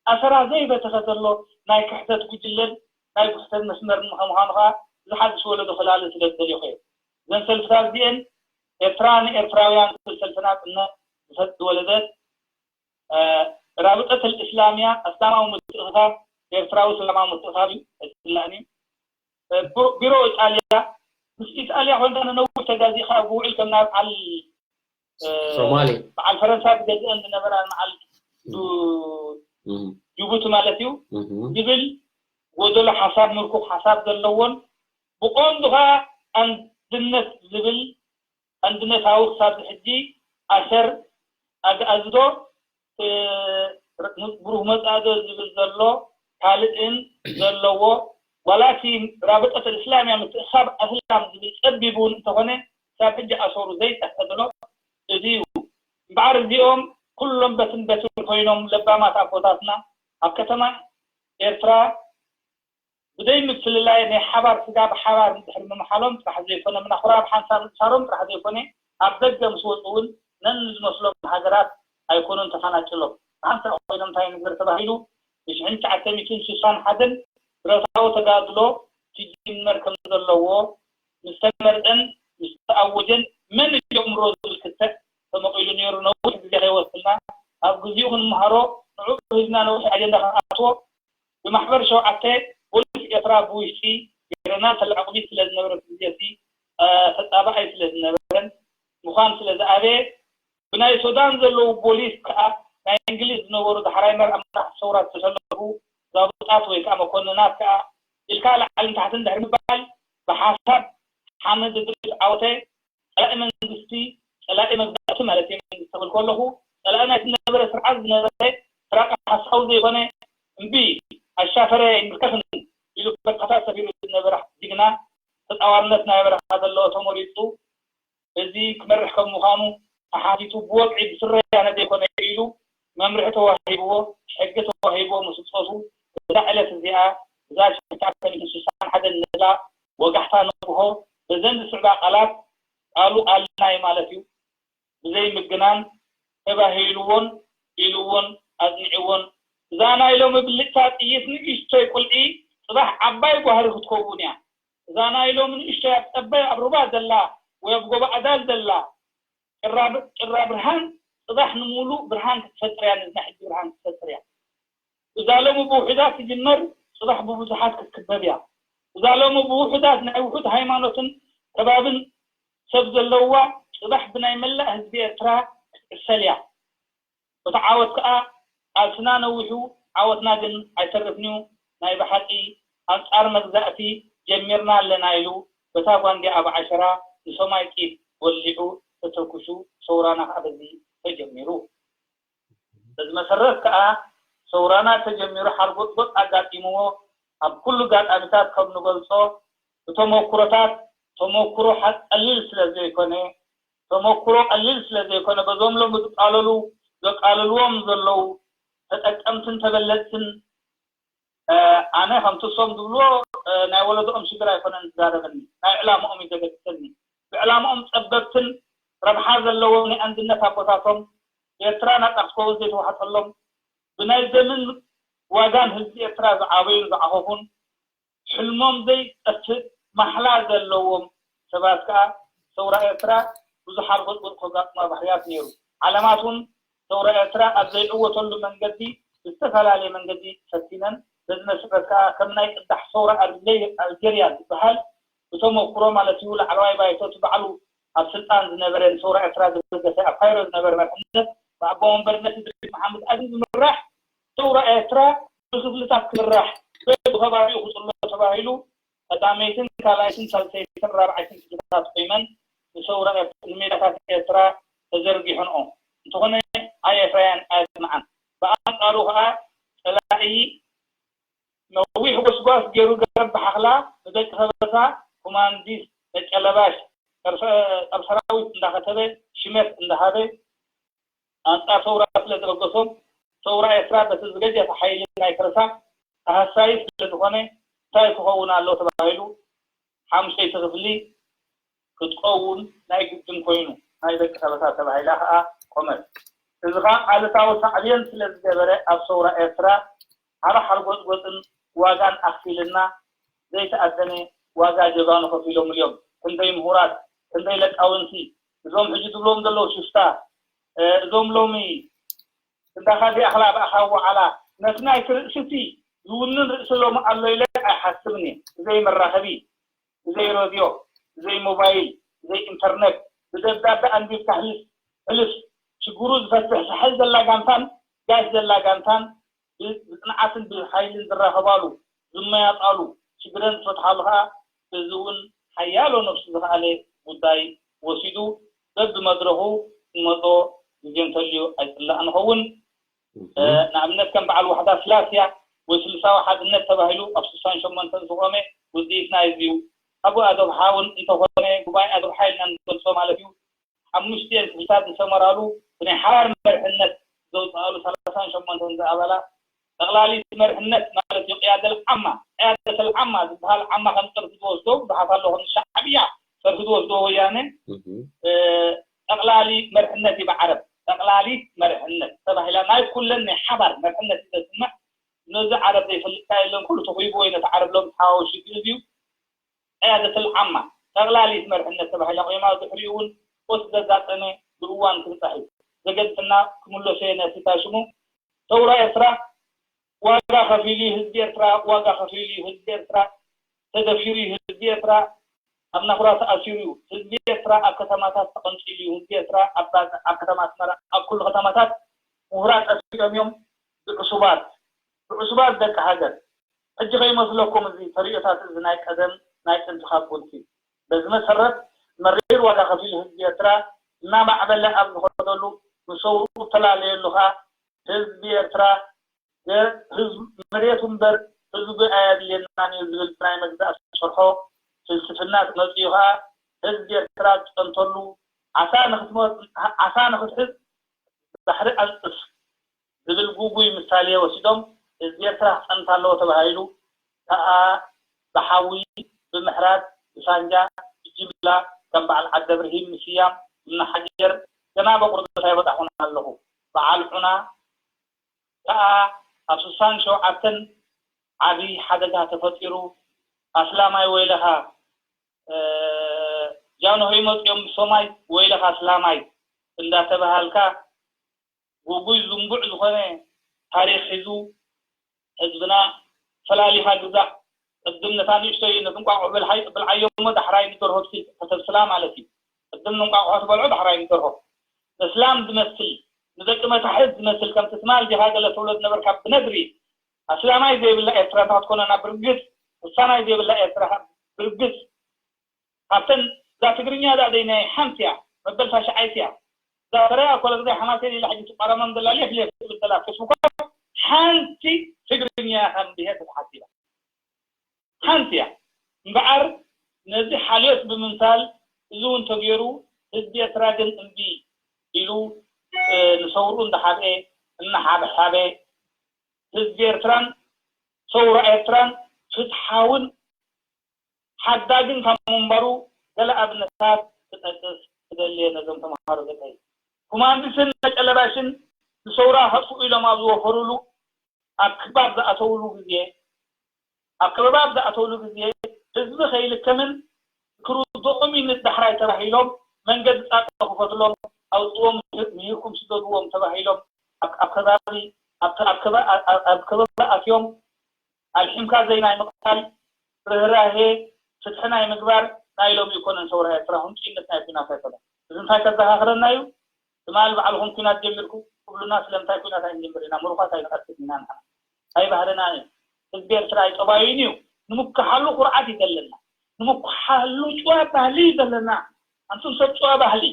ኣሰራ ዘይበተኸ ዘሎ ናይ ክሕተት ጉጅለን ናይ ጉሕተት መስመርን ከምዃኑ ከዓ ዝሓድሽ ወለዶ ክላለ ስለ ዝደልኹ እየ እዘን ሰልፍታት እዚአን ኤርትራ ንኤርትራውያን ክብል ሰልፍና ቅነ ዝፈጥ ዝወለደት ራብጠት الإسلامية أسلاماዊ ምትእኽኻብ ኤርትራዊ እስላማዊ ምትእኽኻብ እዩ ኣይትስላእን እዩ ቢሮ ኢጣልያ ምስ ኢጣልያ ኮንካ ንነዊሕ ተጋዚእካ ብውዕል ከም ናይ በዓል ሶማሌ በዓል ፈረንሳ ዝገዝአን ዝነበራ ንዓል ጅቡቲ ማለት እዩ ዝብል ጎደሎ ሓሳብ፣ ምርኩኽ ሓሳብ ዘለዎን ብቐንዱ ኸኣ ኣንድነት ዝብል፣ ኣንድነታዊ ክሳብ ሕጂ ኣሰር ኣግኣዝዶ ብሩህ መጻእዶ ዝብል ዘሎ ካልእን ዘለዎ፣ ዋላቲ ራብጠት እስላም እያ፣ ምትእኻብ ኣስላም ዝብል ጸቢብ እውን እንተኾነ፣ ክሳብ ሕጂ ኣሰሩ ዘይጠፍአ ዘሎ እዚ እዩ። እምበኣር እዚኦም ኩሎም በትን በትን ኮይኖም ለባማት ኣቦታትና ኣብ ከተማ ኤርትራ ብደይ ምፍልላይ ናይ ሓባር ስጋ ብሓባር እንድሕር ምምሓሎም ጥራሕ ዘይኮነ፣ ምናኹራ ብሓንሳብ ምእሳሮም ጥራሕ ዘይኮነ፣ ኣብ ደገ ምስ ወፁ እውን ነንዝመስሎም ሃገራት ኣይኮኑን ተፈናጭሎም። ብሓንሳብ ኮይኖም እንታይ ንግበር ተባሂሉ፣ ብሽሕን ትሽዓተ ሚእትን ስሳን ሓደን ብረታዊ ተጋድሎ ክጅመር ከም ዘለዎ ምስ ተመርጠን ምስ ተኣወጀን መን ይጀምሮ ዝብል ክትዕ ተመቒሉ ነይሩ። ነዊሕ ግዜ ከይወስድና ኣብ ግዚኡ ክንምሃሮ፣ ንዑ ህዝብና ነዊሕ ኣጀንዳ ክንኣትዎ ብማሕበር ሸውዓተ ፖሊስ ኤርትራ ብውሽጢ ገረና ተላዕቑቢ ስለ ዝነበረ እቲ ግዜ እቲ ተጻባኣይ ስለ ዝነበረን ምዃን ስለ ዝኣበየ ብናይ ሱዳን ዘለዉ ፖሊስ ከኣ ናይ እንግሊዝ ዝነበሩ ዳሕራይ መርዓ መራሕቲ ሰውራ ዝተሰለፉ ዛቡጣት ወይ ከኣ መኮንናት ከኣ ኢልካ ላዕልን ታሕትን ድሕሪ ምባል ብሓሳብ ሓመድ እድሪስ ዓወተ ጸላኢ መንግስቲ፣ ጸላኢ መግዛእቲ ማለት እየ መንግስቲ ክብል ከለኹ፣ ጸላኢ ናይቲ ዝነበረ ስርዓት ዝነበረ ስራቂ ሓሳዊ ዘይኮነ፣ እምቢ ኣሻፈረ ኣይምልከፍን ኢሉ በርካታት ሰፊሩ ዝነበረ ጅግና ተጻዋርነት ናይ በረኻ ዘለዎ ተመሪጹ፣ እዚ ክመርሕ ከም ምዃኑ ተሓቲቱ ብወግዒ ብስረያነ ዘይኮነ ኢሉ መምርሒ ተዋሂብዎ፣ ሕጊ ተዋሂብዎ ምስ ብጾቱ እዛ ዕለት እዚኣ እዛ ሽሕን ትሽዓተ ሚእትን ስሳን ሓደን ነዛ ወጋሕታ ንግሆ በዘን ዝስዕባ ቃላት ቃሉ ቃልናይ ማለት እዩ ብዘይ ምግናን ተባሂልዎን ኢልዎን ኣጽኒዕዎን እዛ ናይ ሎሚ ብልጭታ ጥይት ንእሽቶይ ቁልዒ ጽባሕ ዓባይ ጓህሪ ክትከውን እያ። እዛ ናይ ሎሚ ንእሽቶይ ኣብ ጸባይ ኣብ ሩባ ዘላ ወይ ኣብ ጎቦ ኣዳል ዘላ ጭራ ብርሃን ጽባሕ ንምሉእ ብርሃን ክትፈጥር እያ፣ ነዚ ናይ ሕጂ ብርሃን ክትፈጥር እያ። እዛ ሎሚ ብውሑዳት ትጅመር ጽባሕ ብብዙሓት ክትክበብ እያ። እዛ ሎሚ ብውሑዳት ናይ ውሑድ ሃይማኖትን ከባብን ሰብ ዘለውዋ ጽባሕ ብናይ መላእ ህዝቢ ኤርትራ ክትዕሰል እያ። እቲ ዓወት ከኣ ቃልስና ነዊሑ ዓወትና ግን ኣይተርፍን'ዩ። ናይ ብሓቂ ኣንጻር መግዛእቲ ጀሚርና ኣለና ኢሉ በታ ጓንዲ ኣብ ዓሸራ ንሰማይ ጢፍ ወሊዑ ተተኩሱ ሰውራና ከኣ በዚ ተጀሚሩ። በዚ መሰረት ከኣ ሰውራና ተጀሚሩ ሓርጎጽጎጽ ኣጋጢምዎ ኣብ ኩሉ ጋጣሚታት ከም ንገልጾ ብተመኩሮታት ተመኩሮ ሓ ቀሊል ስለ ዘይኮነ ተመኩሮ ቀሊል ስለ ዘይኮነ በዞም ሎም ዝቃለሉ ዘቃልልዎም ዘለዉ ተጠቀምትን ተበለጽትን ኣነ ከምቲ እሶም ዝብልዎ ናይ ወለዶኦም ሽግር ኣይኮነን ዝዛረበኒ ናይ ዕላምኦም እዩ ዘገድሰኒ ብዕላምኦም ጸበብትን ረብሓ ዘለዎም ናይ ኣንድነት ኣቦታቶም ኤርትራ ናጻ ክትከውን ዘይተዋሕጠሎም ብናይ ደምን ዋጋን ህዝቢ ኤርትራ ዝዓበዩን ዝዓኸኹን ሕልሞም ዘይጠፍእ ማሕላ ዘለዎም ሰባት ከኣ ሰውራ ኤርትራ ብዙሕ ሓርጎጽጎጽ ከጋጥማ ባህርያት ነይሩ። ዓለማት እውን ሰውራ ኤርትራ ኣብ ዘይዕወተሉ መንገዲ ብዝተፈላለየ መንገዲ ፈቲነን። በዚ መሰረት ከኣ ከም ናይ ቅዳሕ ሰውራ ኣልጀርያ ዝበሃል ብተመኩሮ ማለት እዩ ላዕለዋይ ባይቶ እቲ ባዕሉ ኣብ ስልጣን ዝነበረ ንሰውራ ኤርትራ ዝደገፈ ኣብ ካይሮ ዝነበረ መርሕነት ብኣቦ ወንበርነት እድሪስ መሓመድ ኣሊ ዝምራሕ ሰውራ ኤርትራ ብክፍልታት ክምራሕ ወይ ብኸባቢኡ ክጽሎ ተባሂሉ ቀዳመይትን ካልኣይትን ሳልሰይትን ራብዓይትን ክፍልታት ኮይመን ንሰውራ ንሜዳታት ኤርትራ ተዘርጊሐንኦ እንተኾነ ኣየፍረያን ኣየጽንዓን። ብኣንጻሩ ኸኣ ጸላኢ ነዊሕ ጎስጓስ ገይሩ ገረብ ብሓኽላ ንደቂ ከበሳ ኮማንዲስ ነጨለባሽ ጸብ ሰራዊት እንዳኸተበ ሽመት እንዳሃበ ኣንጻር ሰውራ ስለ ዘበገሶም ሰውራ ኤርትራ በቲ ዝገጀፈ ሓይሊ ናይ ከርሳ ተሃሳዪ ስለ ዝኾነ እንታይ ክኸውን ኣሎ ተባሂሉ ሓሙሽተይቲ ክፍሊ ክትቀውን ናይ ግድን ኮይኑ ናይ ደቂ ሰበታ ተባሂላ ከኣ ቆመት። እዚ ከኣ ኣሉታዊ ሳዕቤን ስለ ዝገበረ ኣብ ሰውራ ኤርትራ ዓቢ ሓርጎጽጎጽን ዋጋን ኣኽፊልና ዘይተኣደነ ዋጋ ጀጋኑ ከፊሎምሉ እዮም። ክንደይ ምሁራት፣ ክንደይ ለቃውንቲ፣ እዞም ሕጂ ትብሎም ዘለዉ ሽፍታ፣ እዞም ሎሚ ክንዳኻ ዘይኣኽላ ብኣኻ ወዓላ ነቲ ናይቲ ርእስቲ ዝውንን ርእሲ ሎሚ ኣሎ ኢለ ኣይሓስብን እየ። ብዘይ መራኸቢ፣ ብዘይ ረድዮ፣ ብዘይ ሞባይል፣ ብዘይ ኢንተርነት፣ ብደብዳበ ኣንቢብካ ህልፍ ሕልፍ ሽግሩ ዝፈትሕ ሳሕል ዘላ ጋንታን ጋሽ ዘላ ጋንታን ብፅንዓትን ብሓይልን ዝራኸባሉ ዝመያጣሉ ሽግረን ዝፈትሓሉ ከዓ እዚ እውን ሓያሎ ነብሱ ዝኸኣለ ጉዳይ ወሲዱ በብመድረኹ ዝመፆ ግዜ እንተልዩ ኣይፅላእ ንኸውን። ንኣብነት ከም በዓል ዋሕዳ ስላስያ ወይ ስልሳዊ ሓድነት ተባሂሉ ኣብ ስሳን ሸሞንተን ዝቆመ ውፅኢት ናይዚ እዩ። ኣብ ኣዶብሓ እውን እንተኾነ ጉባኤ ኣዶብሓ ኢልና ንገልፆ ማለት እዩ። ሓሙሽቲኤን ክፍልታት ዝሰመራሉ ብናይ ሓባር መርሕነት ዘውፅኣሉ ሰላሳን ሸሞንተን ዝኣባላ ጠቕላሊት መርሕነት ማለት እዩ። ቅያደል ዓማ ቅያደተል ዓማ ዝበሃል ዓማ ከም ፀርፊ ዝወስዶ ብዙሓት ኣለኹም ሻዕብያ ፀርፊ ዝወስዶ ወያነ ጠቕላሊ መርሕነት እዩ ብዓረብ ጠቕላሊት መርሕነት ተባሂላ ናይ ኩለን ናይ ሓባር መርሕነት እዩ ዘስምዕ። ነዚ ዓረብ ዘይፈልጥካ የለን ኩሉ ተኹይብዎ እዩ ነቲ ዓረብ ሎም ተሓዋወ ሽግር እዩ። ቅያደተል ዓማ ጠቕላሊት መርሕነት ተባሂላ ቆይማ ድሕሪኡ እውን ኦቲ ዘጋጠመ ብእዋን ክብፃሕ እዩ። ዘገድሰና ክምለሶ እየ ነቲ እንታይ ሽሙ ሰውራ ኤርትራ ዋጋ ከፊሉ እዩ ህዝቢ ኤርትራ ዋጋ ከፊሉ እዩ ህዝቢ ኤርትራ ተደፊሩ እዩ ህዝቢ ኤርትራ ኣብ ናኹራ ተኣሲሩ እዩ ህዝቢ ኤርትራ ኣብ ከተማታት ተቐንፂሉ እዩ ህዝቢ ኤርትራ ኣብ ባጽዕ ኣብ ከተማ ኣስመራ ኣብ ኩሉ ከተማታት ምሁራት ጠፊኦም እዮም ብዕሱባት ብዕሱባት ደቂ ሃገር ሕጂ ከይመስለኩም እዚ ተርእዮታት እዚ ናይ ቀደም ናይ ጥንቲ ካብ ጉልቲ በዚ መሰረት መሪር ዋጋ ከፊሉ ህዝቢ ኤርትራ እናማዕበለ ኣብ ዝኸደሉ ንሰውሩ እተላለየሉ ከዓ ህዝቢ ኤርትራ መሬቱ እምበር ህዝቢ ኣየድልየናን እዩ ዝብል ብናይ መግዛእቲ ዝሰርሖ ፍልስፍና መፂኡ ከዓ ህዝቢ ኤርትራ ዝፀንተሉ ዓሳ ንክትሕዝ ባሕሪ ኣንፅፍ ዝብል ጉጉይ ምሳሌ ወሲዶም ህዝቢ ኤርትራ ክፀንት ኣለዎ ተባሂሉ ከዓ ብሓዊ ብምሕራድ ብሳንጃ ብጅምላ ከም በዓል ዓደብርሂን ምስያም እናሓጀር ገና በቁርበት ኣይበጣኹን ኣለኹ በዓል ዑና ከዓ ኣብ ስሳን ሸውዓተን ዓብይ ሓደጋ ተፈጢሩ ኣስላማይ ወይለኻ ጃንሆይ መፅኦም ብሶማይ ወይለኻ ኣስላማይ እንዳተባሃልካ ጉጉይ ዝንቡዕ ዝኾነ ታሪኽ ሒዙ ህዝብና ፈላሊኻ ግዛእ ቅድም ነታ ንእሽተይ ነቲ እንቋቑሖ ብልዓዮ እሞ ዳሕራይ ንደርሆ ክትብስላ ማለት እዩ ቅድም ንእንቋቑሖ ትበልዖ ዳሕራይ ንደርሆ እስላም ዝመስል ንደቂ መታሕት ዝመስል ከምቲ ትማል ዲኻ ገለ ትብሎ ዝነበርካ ብነድሪ ኣስላማይ ዘይብላ ኤርትራ እንተ ክትኮነና ብርግጽ ውሳናይ ዘይብላ ኤርትራ ብርግጽ ካብተን እዛ ትግርኛ እዛ ደይናይ ሓንቲ እያ መበል ታሽዓይቲ እያ እዛ ተረያ ኮለ ግዜ ሓማሴን ኢላ ሕጂ ትቋረሞም ዘላ ሌፍ ሌፍ ትብል ዘላ ፌስቡካ ሓንቲ ትግርኛ ከም ብሄር ተተሓሲባ ሓንቲ እያ እምበኣር ነዚ ሓልዮት ብምምሳል እዚ እውን ተገይሩ ህዝቢ ኤርትራ ግን እምቢ ኢሉ ንሰውርኡ እንዳሓብኤ እናሓበሓበ ህዝቢ ኤርትራን ሰውራ ኤርትራን ፍትሓውን ሓዳግን ካብ ምንባሩ ገለ ኣብነታት ክጠቅስ ክደሊ እየ ነዞም ተምሃሮ ደቀይ። ኩማንድስን መጨለባሽን ንሰውራ ከጥፍኡ ኢሎም ኣብ ዝወፈሩሉ ኣብ ክባብ ዝኣተውሉ ግዜ ኣብ ከበባ ኣብ ዝኣተውሉ ግዜ ህዝቢ ከይልከምን ክርድኦም እዩ ንዳሕራይ ተባሂሎም መንገዲ ፃፀ ክፈትሎም ኣውፅዎም ምሂርኩም ስደድዎም ተባሂሎም ኣብ ከባቢ ኣብ ከበባ ኣትዮም ኣልሒምካ ዘይናይ ምቕታል ርህራሄ ፍትሒ ናይ ምግባር ናይ ሎሚ ይኮነን ሰውራ ኤርትራ ሁንጭነት ናይ ኩናት ኣይኮነን እዚ እንታይ ከዘኻኽረና እዩ ትማል ባዕልኹም ኩናት ጀሚርኩም ትብሉና ስለምንታይ ኩናት ኣይንጅምር ኢና ምሩኻት ኣይንቐትል ኢና ንሕና ኣይባህልናን እዩ ህዝቢ ኤርትራ ኣይጠባዩን እዩ ንምኩሓሉ ኩርዓት እዩ ዘለና ንምኩሓሉ ጭዋ ባህሊ እዩ ዘለና ኣንቱም ሰብ ጭዋ ባህሊ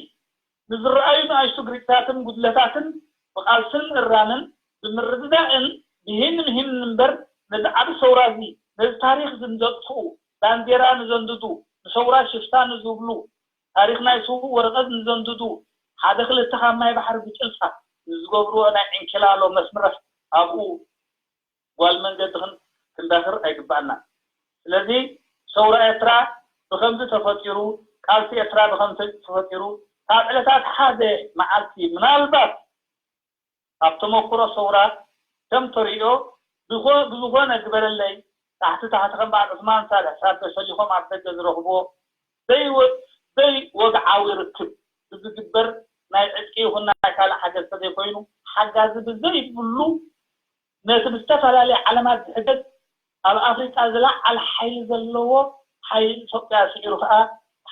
ንዝረኣዩ ንኣሽቱ ግሪክታትን ጉድለታትን ብቓልስን እራምን ብምርድዳእን ብሂን ምሂን እምበር ነዚ ዓቢ ሰውራ እዚ ነዚ ታሪኽ ዝንዘጥፍኡ ባንዴራ ንዘንድዱ ንሰውራ ሽፍታ ንዝብሉ ታሪኽ ናይ ስዉእ ወረቐት ንዘንድዱ ሓደ ክልተ ካብ ማይ ባሕሪ ብጭልፋ ንዝገብርዎ ናይ ዕንኪላሎ መስምረፍ ኣብኡ ጓል መንገዲ ክንዳኽር ኣይግባእናን። ስለዚ ሰውራ ኤርትራ ብኸምዚ ተፈጢሩ፣ ቃልሲ ኤርትራ ብኸምዚ ተፈጢሩ፣ ካብ ዕለታት ሓደ መዓልቲ ምናልባት ኣብ ተመኩሮ ሰውራ ከም ተርእዮ ብዝኾነ ግበረለይ ታሕቲ ታሕቲ ከም በዓል ዑስማን ሳልሕ ሳዶ ሸሊኾም ኣብ ደገ ዝረኽብዎ ዘይወግዓዊ ርክብ ብዝግበር ናይ ዕጥቂ ይኹን ናይ ካልእ ሓገዝ ተዘይኮይኑ ሓጋዚ ብዘይብሉ ነቲ ብዝተፈላለየ ዓለማት ዝሕገዝ ኣብ ኣፍሪቃ ዝለዓለ ሓይሊ ዘለዎ ሓይሊ ኢትዮጵያ ስዒሩ ከኣ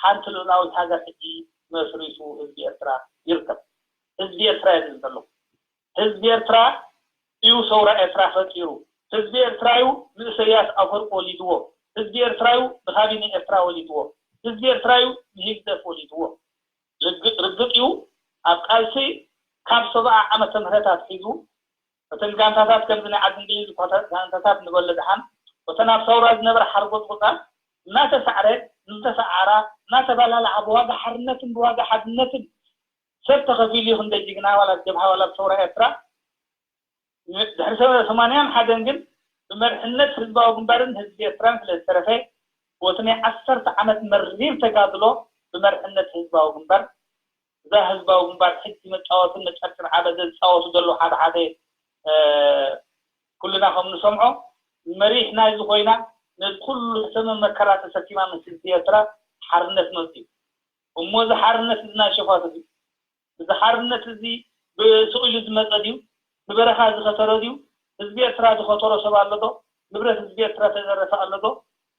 ሓንቲ ልኡላዊት ሃገር ሕጂ መስሪቱ ህዝቢ ኤርትራ ይርከብ። ህዝቢ ኤርትራ እየ ዝብል ዘለኹ። ህዝቢ ኤርትራ እዩ ሰውራ ኤርትራ ፈጢሩ። ህዝቢ ኤርትራ እዩ ንእሰያስ ኣፈወርቂ ወሊድዎ። ህዝቢ ኤርትራ እዩ ንካቢነ ኤርትራ ወሊድዎ። ህዝቢ ኤርትራ እዩ ንህግደፍ ወሊድዎ። ርግጥ እዩ ኣብ ቃልሲ ካብ ሰብዓ ዓመተ ምህረት ኣትሒዙ እተን ጋንታታት ከምዚ ናይ ዓዲ እንግሊዝ ጋንታታት ንበሎ ደሓን እተን ኣብ ሰውራ ዝነበረ ሓርጎጽጎጻት እናተሳዕረ እናተሰዓራ እናተባላልዓ ብዋጋ ሓርነትን ብዋጋ ሓድነትን ሰብ ተኸፊሉ ይኹን ደጅግና ዋላ ጀብሃ ዋላ ሰውራ ኤርትራ ድሕሪ ሰማንያን ሓደን ግን ብመርሕነት ህዝባዊ ግንባርን ህዝቢ ኤርትራን ስለ ዝተረፈ ወቲ ናይ ዓሰርተ ዓመት መሪር ተጋድሎ ብመርሕነት ህዝባዊ ግንባር እዛ ህዝባዊ ግንባር ሕጂ መጫወትን መጨርጭር ዓበደ ዝፃወቱ ዘለዉ ሓደ ሓደ ኩልና ከም ንሰምዖ መሪሕ ናይዚ ኮይና ነዚ ኩሉ ሕሰምን መከራ ተሰኪማ ምስ ህዝቢ ኤርትራ ሓርነት መፅኡ እሞ እዚ ሓርነት እዚ ናይ ሸፋቱ እዚ ሓርነት እዚ ብስቕ ኢሉ ዝመፀ ድዩ? ብበረኻ ዝኸተረ ድዩ? ህዝቢ ኤርትራ ዝኸተሮ ሰብ ኣሎ ዶ? ንብረት ህዝቢ ኤርትራ ተዘረፈ ኣሎ ዶ?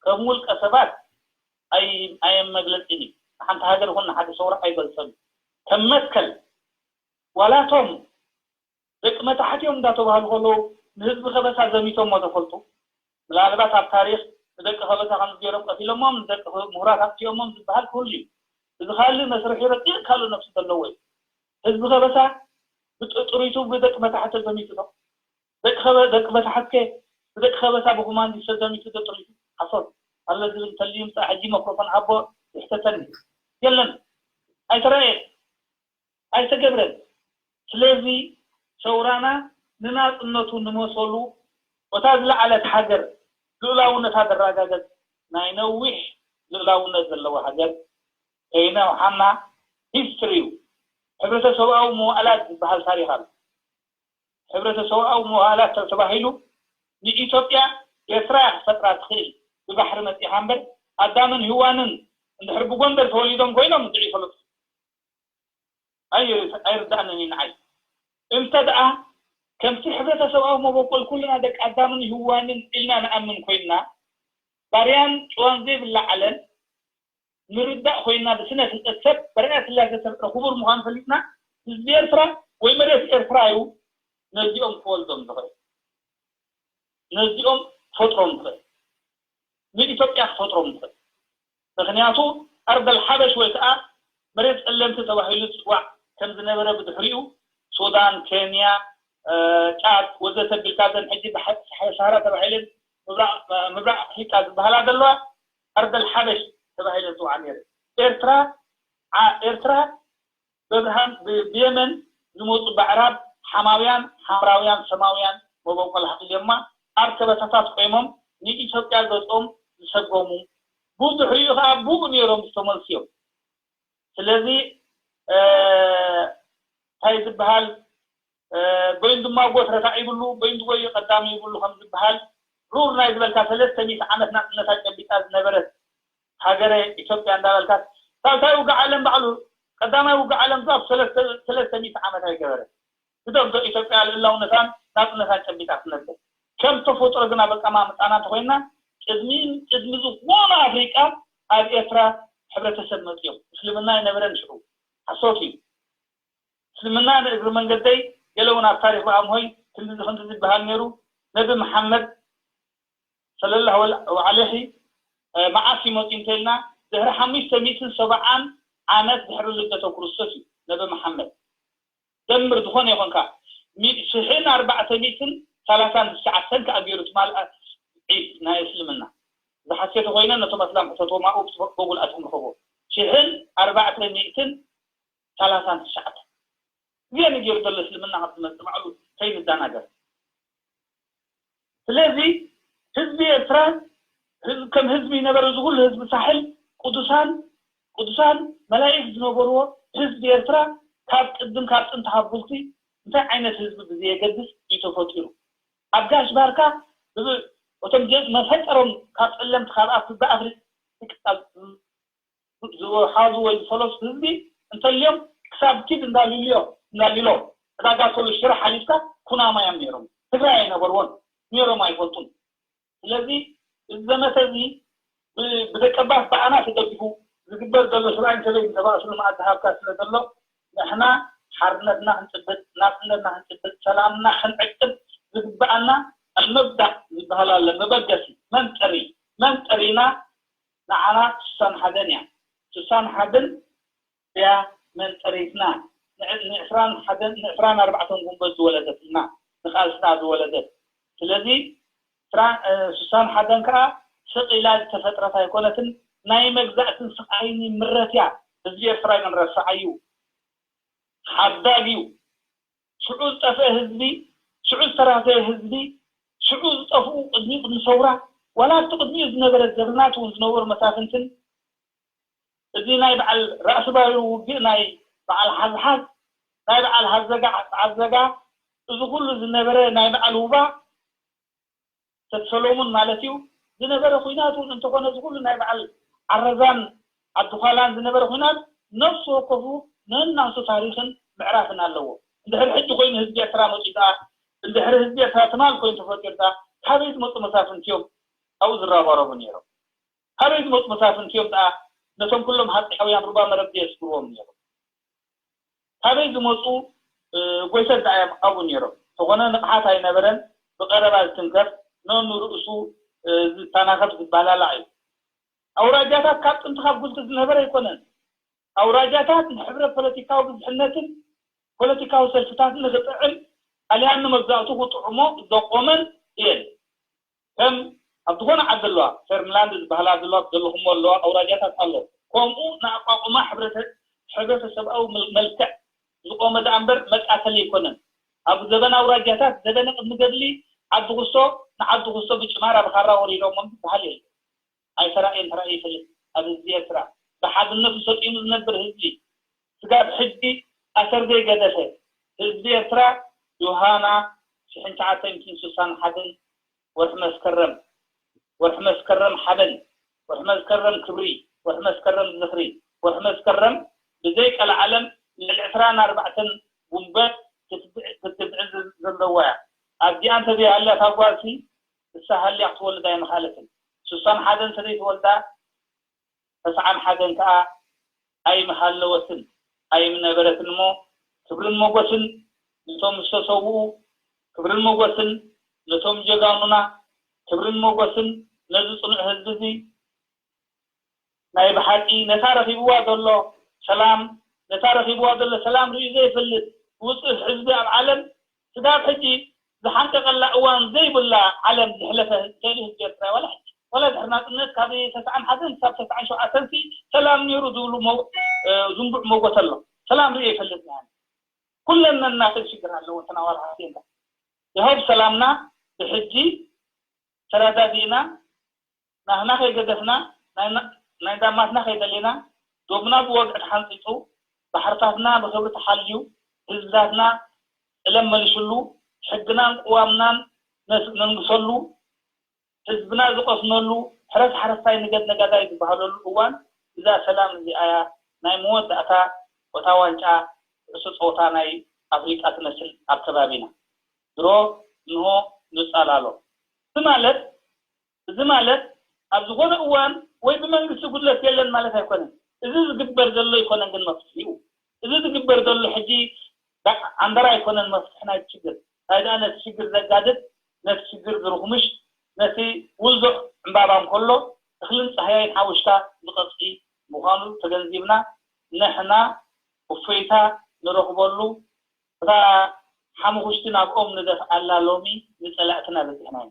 ከም ውልቀ ሰባት ኣይ ኣየም መግለፂን እዩ። ንሓንቲ ሃገር ይኹን ንሓደ ሰውራ ኣይገልፀሉ። ከም መትከል ዋላቶም ደቂ መታሕት እዮም እንዳተባህሉ ከለዉ ንህዝቢ ከበሳ ዘሚቶሞ ተፈልጡ። ምናልባት ኣብ ታሪኽ ንደቂ ከበሳ ከምዚ ገይሮም ቀቲሎሞም ንደቂ ምሁራት ኣጥፊኦሞም ዝበሃል ክህሉ እዩ። እዚ ካልእ መስርሒ ረቂቕ ካልእ ነብሲ ዘለዎ እዩ። ህዝቢ ከበሳ ብጥሪቱ ብደቂ መታሕት ተዘሚቱ ዶ? ደቂ ከበ- ደቂ መታሕት ከ ብደቂ ከበሳ ብኮማንዲስ ተዘሚቱ ዶ ጥሪቱ? ሓሶት ኣሎ ዝብል እንተልዩ ምፃእ ሕጂ መክሮፎን ሃቦ ይሕተተኒ። የለን ኣይተረኣየን። ኣይተገብረን። ስለዚ ሰውራና ንናጽነቱ ንመሰሉ እታ ዝለዓለት ሃገር ልኡላውነታ ዘረጋገጽ ናይ ነዊሕ ልኡላውነት ዘለዋ ሃገር ከይነውሓና ሂስትሪ እዩ። ሕብረተሰብኣዊ መዋእላት ዝበሃል ታሪኽ ኣሎ። ሕብረተሰብኣዊ መዋእላት ተባሂሉ ንኢትዮጵያ ኤርትራ እያ ክትፈጥራ ትኽእል ብባሕሪ መጺኻ እምበር ኣዳምን ህዋንን እንድሕር ብጎንደር ተወሊዶም ኮይኖም እንድዒ ፈለጡ ኣይርዳእንን እዩ ንዓይ። እንተ ደኣ ከምቲ ሕብረተሰብኣዊ መበቆል ኩልና ደቂ ኣዳምን ህዋንን ኢልና ንኣምን ኮይንና ባርያን ጭዋን ዘይብላ ዓለም ንርዳእ ኮይንና ብስነ ፍልጠት ሰብ በርያ ስላሴ ተፈጥረ ክቡር ምዃኑ ፈሊጥና ህዝቢ ኤርትራ ወይ መሬት ኤርትራ እዩ ነዚኦም ክወልዶም ዝኽእል ነዚኦም ክፈጥሮም ዝኽእል ንኢትዮጵያ ክፈጥሮም ዝኽእል ምኽንያቱ ኣርደል ሓበሽ ወይ ከዓ መሬት ፀለምቲ ተባሂሉ ዝፅዋዕ ከም ዝነበረ ብድሕሪኡ ሱዳን፣ ኬንያ፣ ጫድ ወዘተ ቢልካ ዘን ሕጂ ብሓቂ ሳሕረ ሳህራ ተባሂለን ምብራቕ ኣፍሪቃ ዝበሃላ ዘለዋ ኣርደል ሓበሽ ተባሂለን ዝፅዋዓ ነይረ። ኤርትራ ኤርትራ በብርሃን ብየመን ዝመፁ ባዕራብ ሓማውያን ሓምራውያን ሰማውያን መበቆል ሃልዮማ ኣብ ከበሳታት ቆይሞም ንኢትዮጵያ ገፆም ዝሰጎሙ ብድሕሪኡ ከዓ ብኡ ነይሮም ዝተመልሱ እዮም። ስለዚ እንታይ ዝበሃል በይን ድማ ጎትረታ ይብሉ በይን ዝጎዩ ቀዳሚ ይብሉ ከም ዝበሃል ሩር ናይ ዝበልካ ሰለስተ ሚእቲ ዓመት ናፅነታ ጨቢጣ ዝነበረት ሃገረ ኢትዮጵያ እንዳበልካ ሳልሳይ ውግእ ዓለም ባዕሉ ቀዳማይ ውግእ ዓለም ካብ ሰለስተ ሚእቲ ዓመት ኣይገበረ ግደም ዶ ኢትዮጵያ ልእላውነታን ናፅነታን ጨቢጣ ትነብር ከም ተፈጥሮ ግን ኣብ ኣቀማምጣና እንተኮይና ቅድሚ ቅድሚ ዝኾነ ኣፍሪቃ ኣብ ኤርትራ ሕብረተሰብ መፅኦም እስልምና ኣይነበረን ሽዑ ሓሶት እዩ እስልምና ንእግሪ መንገደይ ገለ እውን ኣብ ታሪክ ብኣምሆይ ክንድዚ ክንድዚ ዝበሃል ነይሩ ነቢ መሓመድ ሰለላሁ ዐለይሂ መዓስ እዩ መፂኡ እንተኢልና ድሕሪ ሓሙሽተ ሚእትን ሰብዓን ዓመት ድሕሪ ልደተ ክርስቶስ እዩ ነቢ መሓመድ ደምር ዝኾነ ይኾንካ ሽሕን ኣርባዕተ ሚእትን ሰላሳን ትሽዓተን ከዓ ገይሩ ትማል ዒድ ናይ እስልምና ዝሓትዮ ተኮይነ ነቶም ኣስላም ሕተትዎም ኣብኡ ብጎጉል ኣትኩም ርኸብዎ ሽሕን ኣርባዕተ ሚእትን ሰላሳን ትሽዓተን እዚኣ ንገይሩ ዘሎ እስልምና ካብ ዝመፅእ ባዕሉ ከይንደናገር ስለዚ ህዝቢ ኤርትራ ከም ህዝቢ ይነበረ እዚ ኩሉ ህዝቢ ሳሕል ቅዱሳን ቅዱሳን መላኢክት ዝነበርዎ ህዝቢ ኤርትራ ካብ ቅድም ካብ ጥንቲ ካብ ጉልቲ እንታይ ዓይነት ህዝቢ ብዘየገድስ እዩ ተፈጢሩ ኣብ ጋሽ ባርካ እቶም መፈጠሮም ካብ ፀለምቲ ካብ ኣፍሪቃ ዝወሓዙ ወይ ዝፈለሱ ህዝቢ እንተልዮም ክሳብ ኪድ እንዳልልዮ እንዳልሎ ዕዳጋ ሶሎ ሽረ ሓሊፍካ ኩናማ እዮም ነይሮም ትግራይ ኣይነበርዎን ነይሮም ኣይፈልጡን ስለዚ እዚ ዘመተ እዚ ብደቀባት ብኣና ተደጊፉ ዝግበር ዘሎ ሰብኣይን ሰበይትን ተባእሱ ንመኣዲ ሃብካ ስለ ዘሎ ንሕና ሓርነት ናጽነትና ክንጭብጥ፣ ናጽነትና ክንጭብጥ፣ ሰላምና ክንዕቅብ ዝግብኣና ኣብ መብዳእ ዝበሃል ኣሎ፣ መበገሲ፣ መንጠሪ፣ መንጠሪና ንዓና ስሳን ሓደን እያ። ስሳን ሓደን እያ መንጠሪትና። ንዕ-፣ ንዕስራን ሓደን፣ ንዕስራን ኣርባዕተን ጉንበት ዝወለደትና፣ ንቃልስና ዝወለደት። ስለዚ ስራ-፣ እ፣ ስሳን ሓደን ከኣ ስቕ ኢላ ዝተፈጥረት ኣይኮነትን፣ ናይ መግዛእትን ስቓይን ምረት እያ። ህዝቢ ኤርትራ ግን ረሳዓዩ። ሓዳግ እዩ። ሽዑ ዝጠፍአ ህዝቢ፣ ሽዑ ዝተራሰየ ህዝቢ፣ ሽዑ ዝጠፍኡ ቅድሚኡ ቅድሚ ሰውራ፣ ዋላ ኣብቲ ቅድሚኡ ዝነበረ ዘበናት እውን ዝነበሩ መሳፍንትን፣ እዚ ናይ በዓል ራእሲ ባይሩ ውግእ፣ ናይ በዓል ሓዝሓዝ፣ ናይ በዓል ሃዘጋ ዓጽዓዘጋ፣ እዚ ኩሉ ዝነበረ ናይ በዓል ውባ፣ ሰሎሙን ማለት እዩ፣ ዝነበረ ኲናት እውን እንተኾነ፣ እዚ ኩሉ ናይ በዓል ዓረዛን ዓዲ ዃላን ዝነበረ ኲናት ነፍሲ ወከፉ ነናሱ ታሪኽን ምዕራፍን ኣለዎ። እንድሕር ሕጂ ኮይኑ ህዝቢ ኤርትራ መጺኡ ደኣ፣ እንድሕር ህዝቢ ኤርትራ ትማል ኮይኑ ተፈጢሩ ደኣ፣ ካበይ ዝመጹ መሳፍንቲ እዮም ኣብኡ ዝረባረቡ ነይሮም? ካበይ ዝመጹ መሳፍንቲ እዮም ደኣ ነቶም ኩሎም ሃጸያውያን ሩባ መረብ ዘየስግርዎም ነይሮም? ካበይ ዝመጹ፣ እ፣ ጎይተት ደኣ እዮም ኣብኡ ነይሮም? እንተኾነ ንቕሓት ኣይነበረን፣ ብቐረባ ዝትንከፍ፣ ነኑ ርእሱ፣ እ፣ ዝተናኸፍ ዝበላላዕ እዩ። ኣውራጃታት ካብ ጥንቲ ካብ ጉልቲ ዝነበረ ኣይኮነን። ኣውራጃታት ንሕብረት ፖለቲካዊ ብዝሕነትን ፖለቲካዊ ሰልፍታትን ንኽጥዕም፣ ጣልያን ንመግዛእቱ ክጥዕሞ ዘቆመን እየን። ከም ኣብ ዝኾነ ዓዲ ኣለዋ፣ ፌርምላንድ ዝበሃላ ዘለዋ፣ ዘለኹሞ ኣለዋ፣ ኣውራጃታት ኣሎ። ከምኡ ንኣቋቁማ ሕብረተ-፣ ሕብረተሰብኣዊ መል-፣ መልክዕ ዝቆመ ደኣ እምበር መቃተሊ ኣይኮነን። ኣብ ዘበን ኣውራጃታት፣ ዘበነ ቅድሚ ገድሊ፣ ዓዲ ኩሶ፣ ንዓዲ ኩሶ ብጭማራ ብኻራ ወሪሮሞም ዝበሃል የለን። ኣይተራእየን ተራእዩ ይፈልጥ። ኣብ ህዝቢ ኤርትራ ብሓድነቱ ሰጢሙ ዝነብር ህዝቢ፣ ስጋብ ሕጂ ኣሰር ዘይገደፈ ህዝቢ ኤርትራ፣ ዮሃና ሽሕን ትሽዓተ ሚእትን ስሳን ሓደን ወርሒ መስከረም፣ ወርሒ መስከረም ሓበን፣ ወርሒ መስከረም ክብሪ፣ ወርሒ መስከረም ዝኽሪ፣ ወርሒ መስከረም ብዘይ ቀልዓለም ልዕሊ ዕስራን ኣርባዕተን ጉንበት ክትብዕ-፣ ክትብዕዝ ዘለዋ እያ። ኣብዚኣ እንተዘይሃልያ እታ ጓልሲ ንሳ ሃልያ ክትወልድ ኣይምኽኣለትን። ስሳን ሓደን እንተዘይትወልዳ፣ ተስዓን ሓደን ከኣ ኣይምሃለወትን፣ ኣይምነበረትን እሞ፣ ክብርን ሞጎስን ነቶም ዝተሰውኡ፣ ክብርን ሞጎስን ነቶም ጀጋኑና፣ ክብርን ሞጎስን ነዚ ጽኑዕ ህዝቢ እዚ፣ ናይ ብሓቂ ነታ ረኺብዋ ዘሎ ሰላም፣ ነታ ረኺብዋ ዘሎ ሰላም ርእዩ ዘይፈልጥ ውጹእ ህዝቢ ኣብ ዓለም፣ ስጋብ ሕጂ ዝሓንቀቐላ እዋን ዘይብላ ዓለም ዘሕለፈ እንተልዩ ህዝቢ ኤርትራ ዋላ ሕጂ፣ ዋላ ድሕሪ ናጽነት ካብ ተስዓን ሓደን ክሳብ ተስዓን ሸውዓተን ሲ ሰላም ነይሩ ዝብሉ መው-፣ እ፣ ዝንቡዕ መጎት ኣሎ። ሰላም ርእየ ይፈልጥ እየ ኣነ። ኩለን ነናተን ሽግር ኣለዎ፣ እተን ኣዋልድ ሓፍተይ። ይኸው ሰላምና ብሕጂ ተረዳዲእና፣ ናህና ከይገደፍና፣ ናይ ና-፣ ናይ ዳማትና ከይደሌና፣ ዶብና ብወግዒ ተሓንጺጹ፣ ባሕርታትና ብኽብሪ ተሓልዩ፣ ህዝብታትና ዕለም መሊሱሉ፣ ሕግናን ቅዋምናን ነስ-፣ ነንግሰሉ፣ ህዝብና ዝቐስነሉ፣ ሕረስ ሓረስታይ ንገድ ነጋዳይ ዝበሃለሉ እዋን፣ እዛ ሰላም እዚኣ እያ ናይ መወዳእታ እታ ዋንጫ ኩዕሶ ጸወታ ናይ ኣፍሪቃ ትመስል ኣብ ከባቢና። ድሮ እንሆ ንጻላሎ። እዚ ማለት፣ እዚ ማለት ኣብ ዝኾነ እዋን ወይ ብመንግስቲ ጉድለት የለን ማለት ኣይኮነን። እዚ ዝግበር ዘሎ ኣይኮነን ግን መፍትሒኡ። እዚ ዝግበር ዘሎ ሕጂ ዳ-፣ ኣንደራ ኣይኮነን መፍትሒ ናይቲ ሽግር። እንታይ ደኣ ነቲ ሽግር ዘጋድድ፣ ነቲ ሽግር ዝርኹምሽ፣ ነቲ ውልዶ ዕምባባ እንከሎ እኽልን ጻህያይን ሓዊስካ ዝቐጽዒ ምዃኑ ተገንዚብና፣ ንሕና እፎይታ ንረኽበሉ እታ ሓሙኽሽቲ ናብኦም ንደፍኣላ ሎሚ ንጸላእትና በጺሕና ኢና።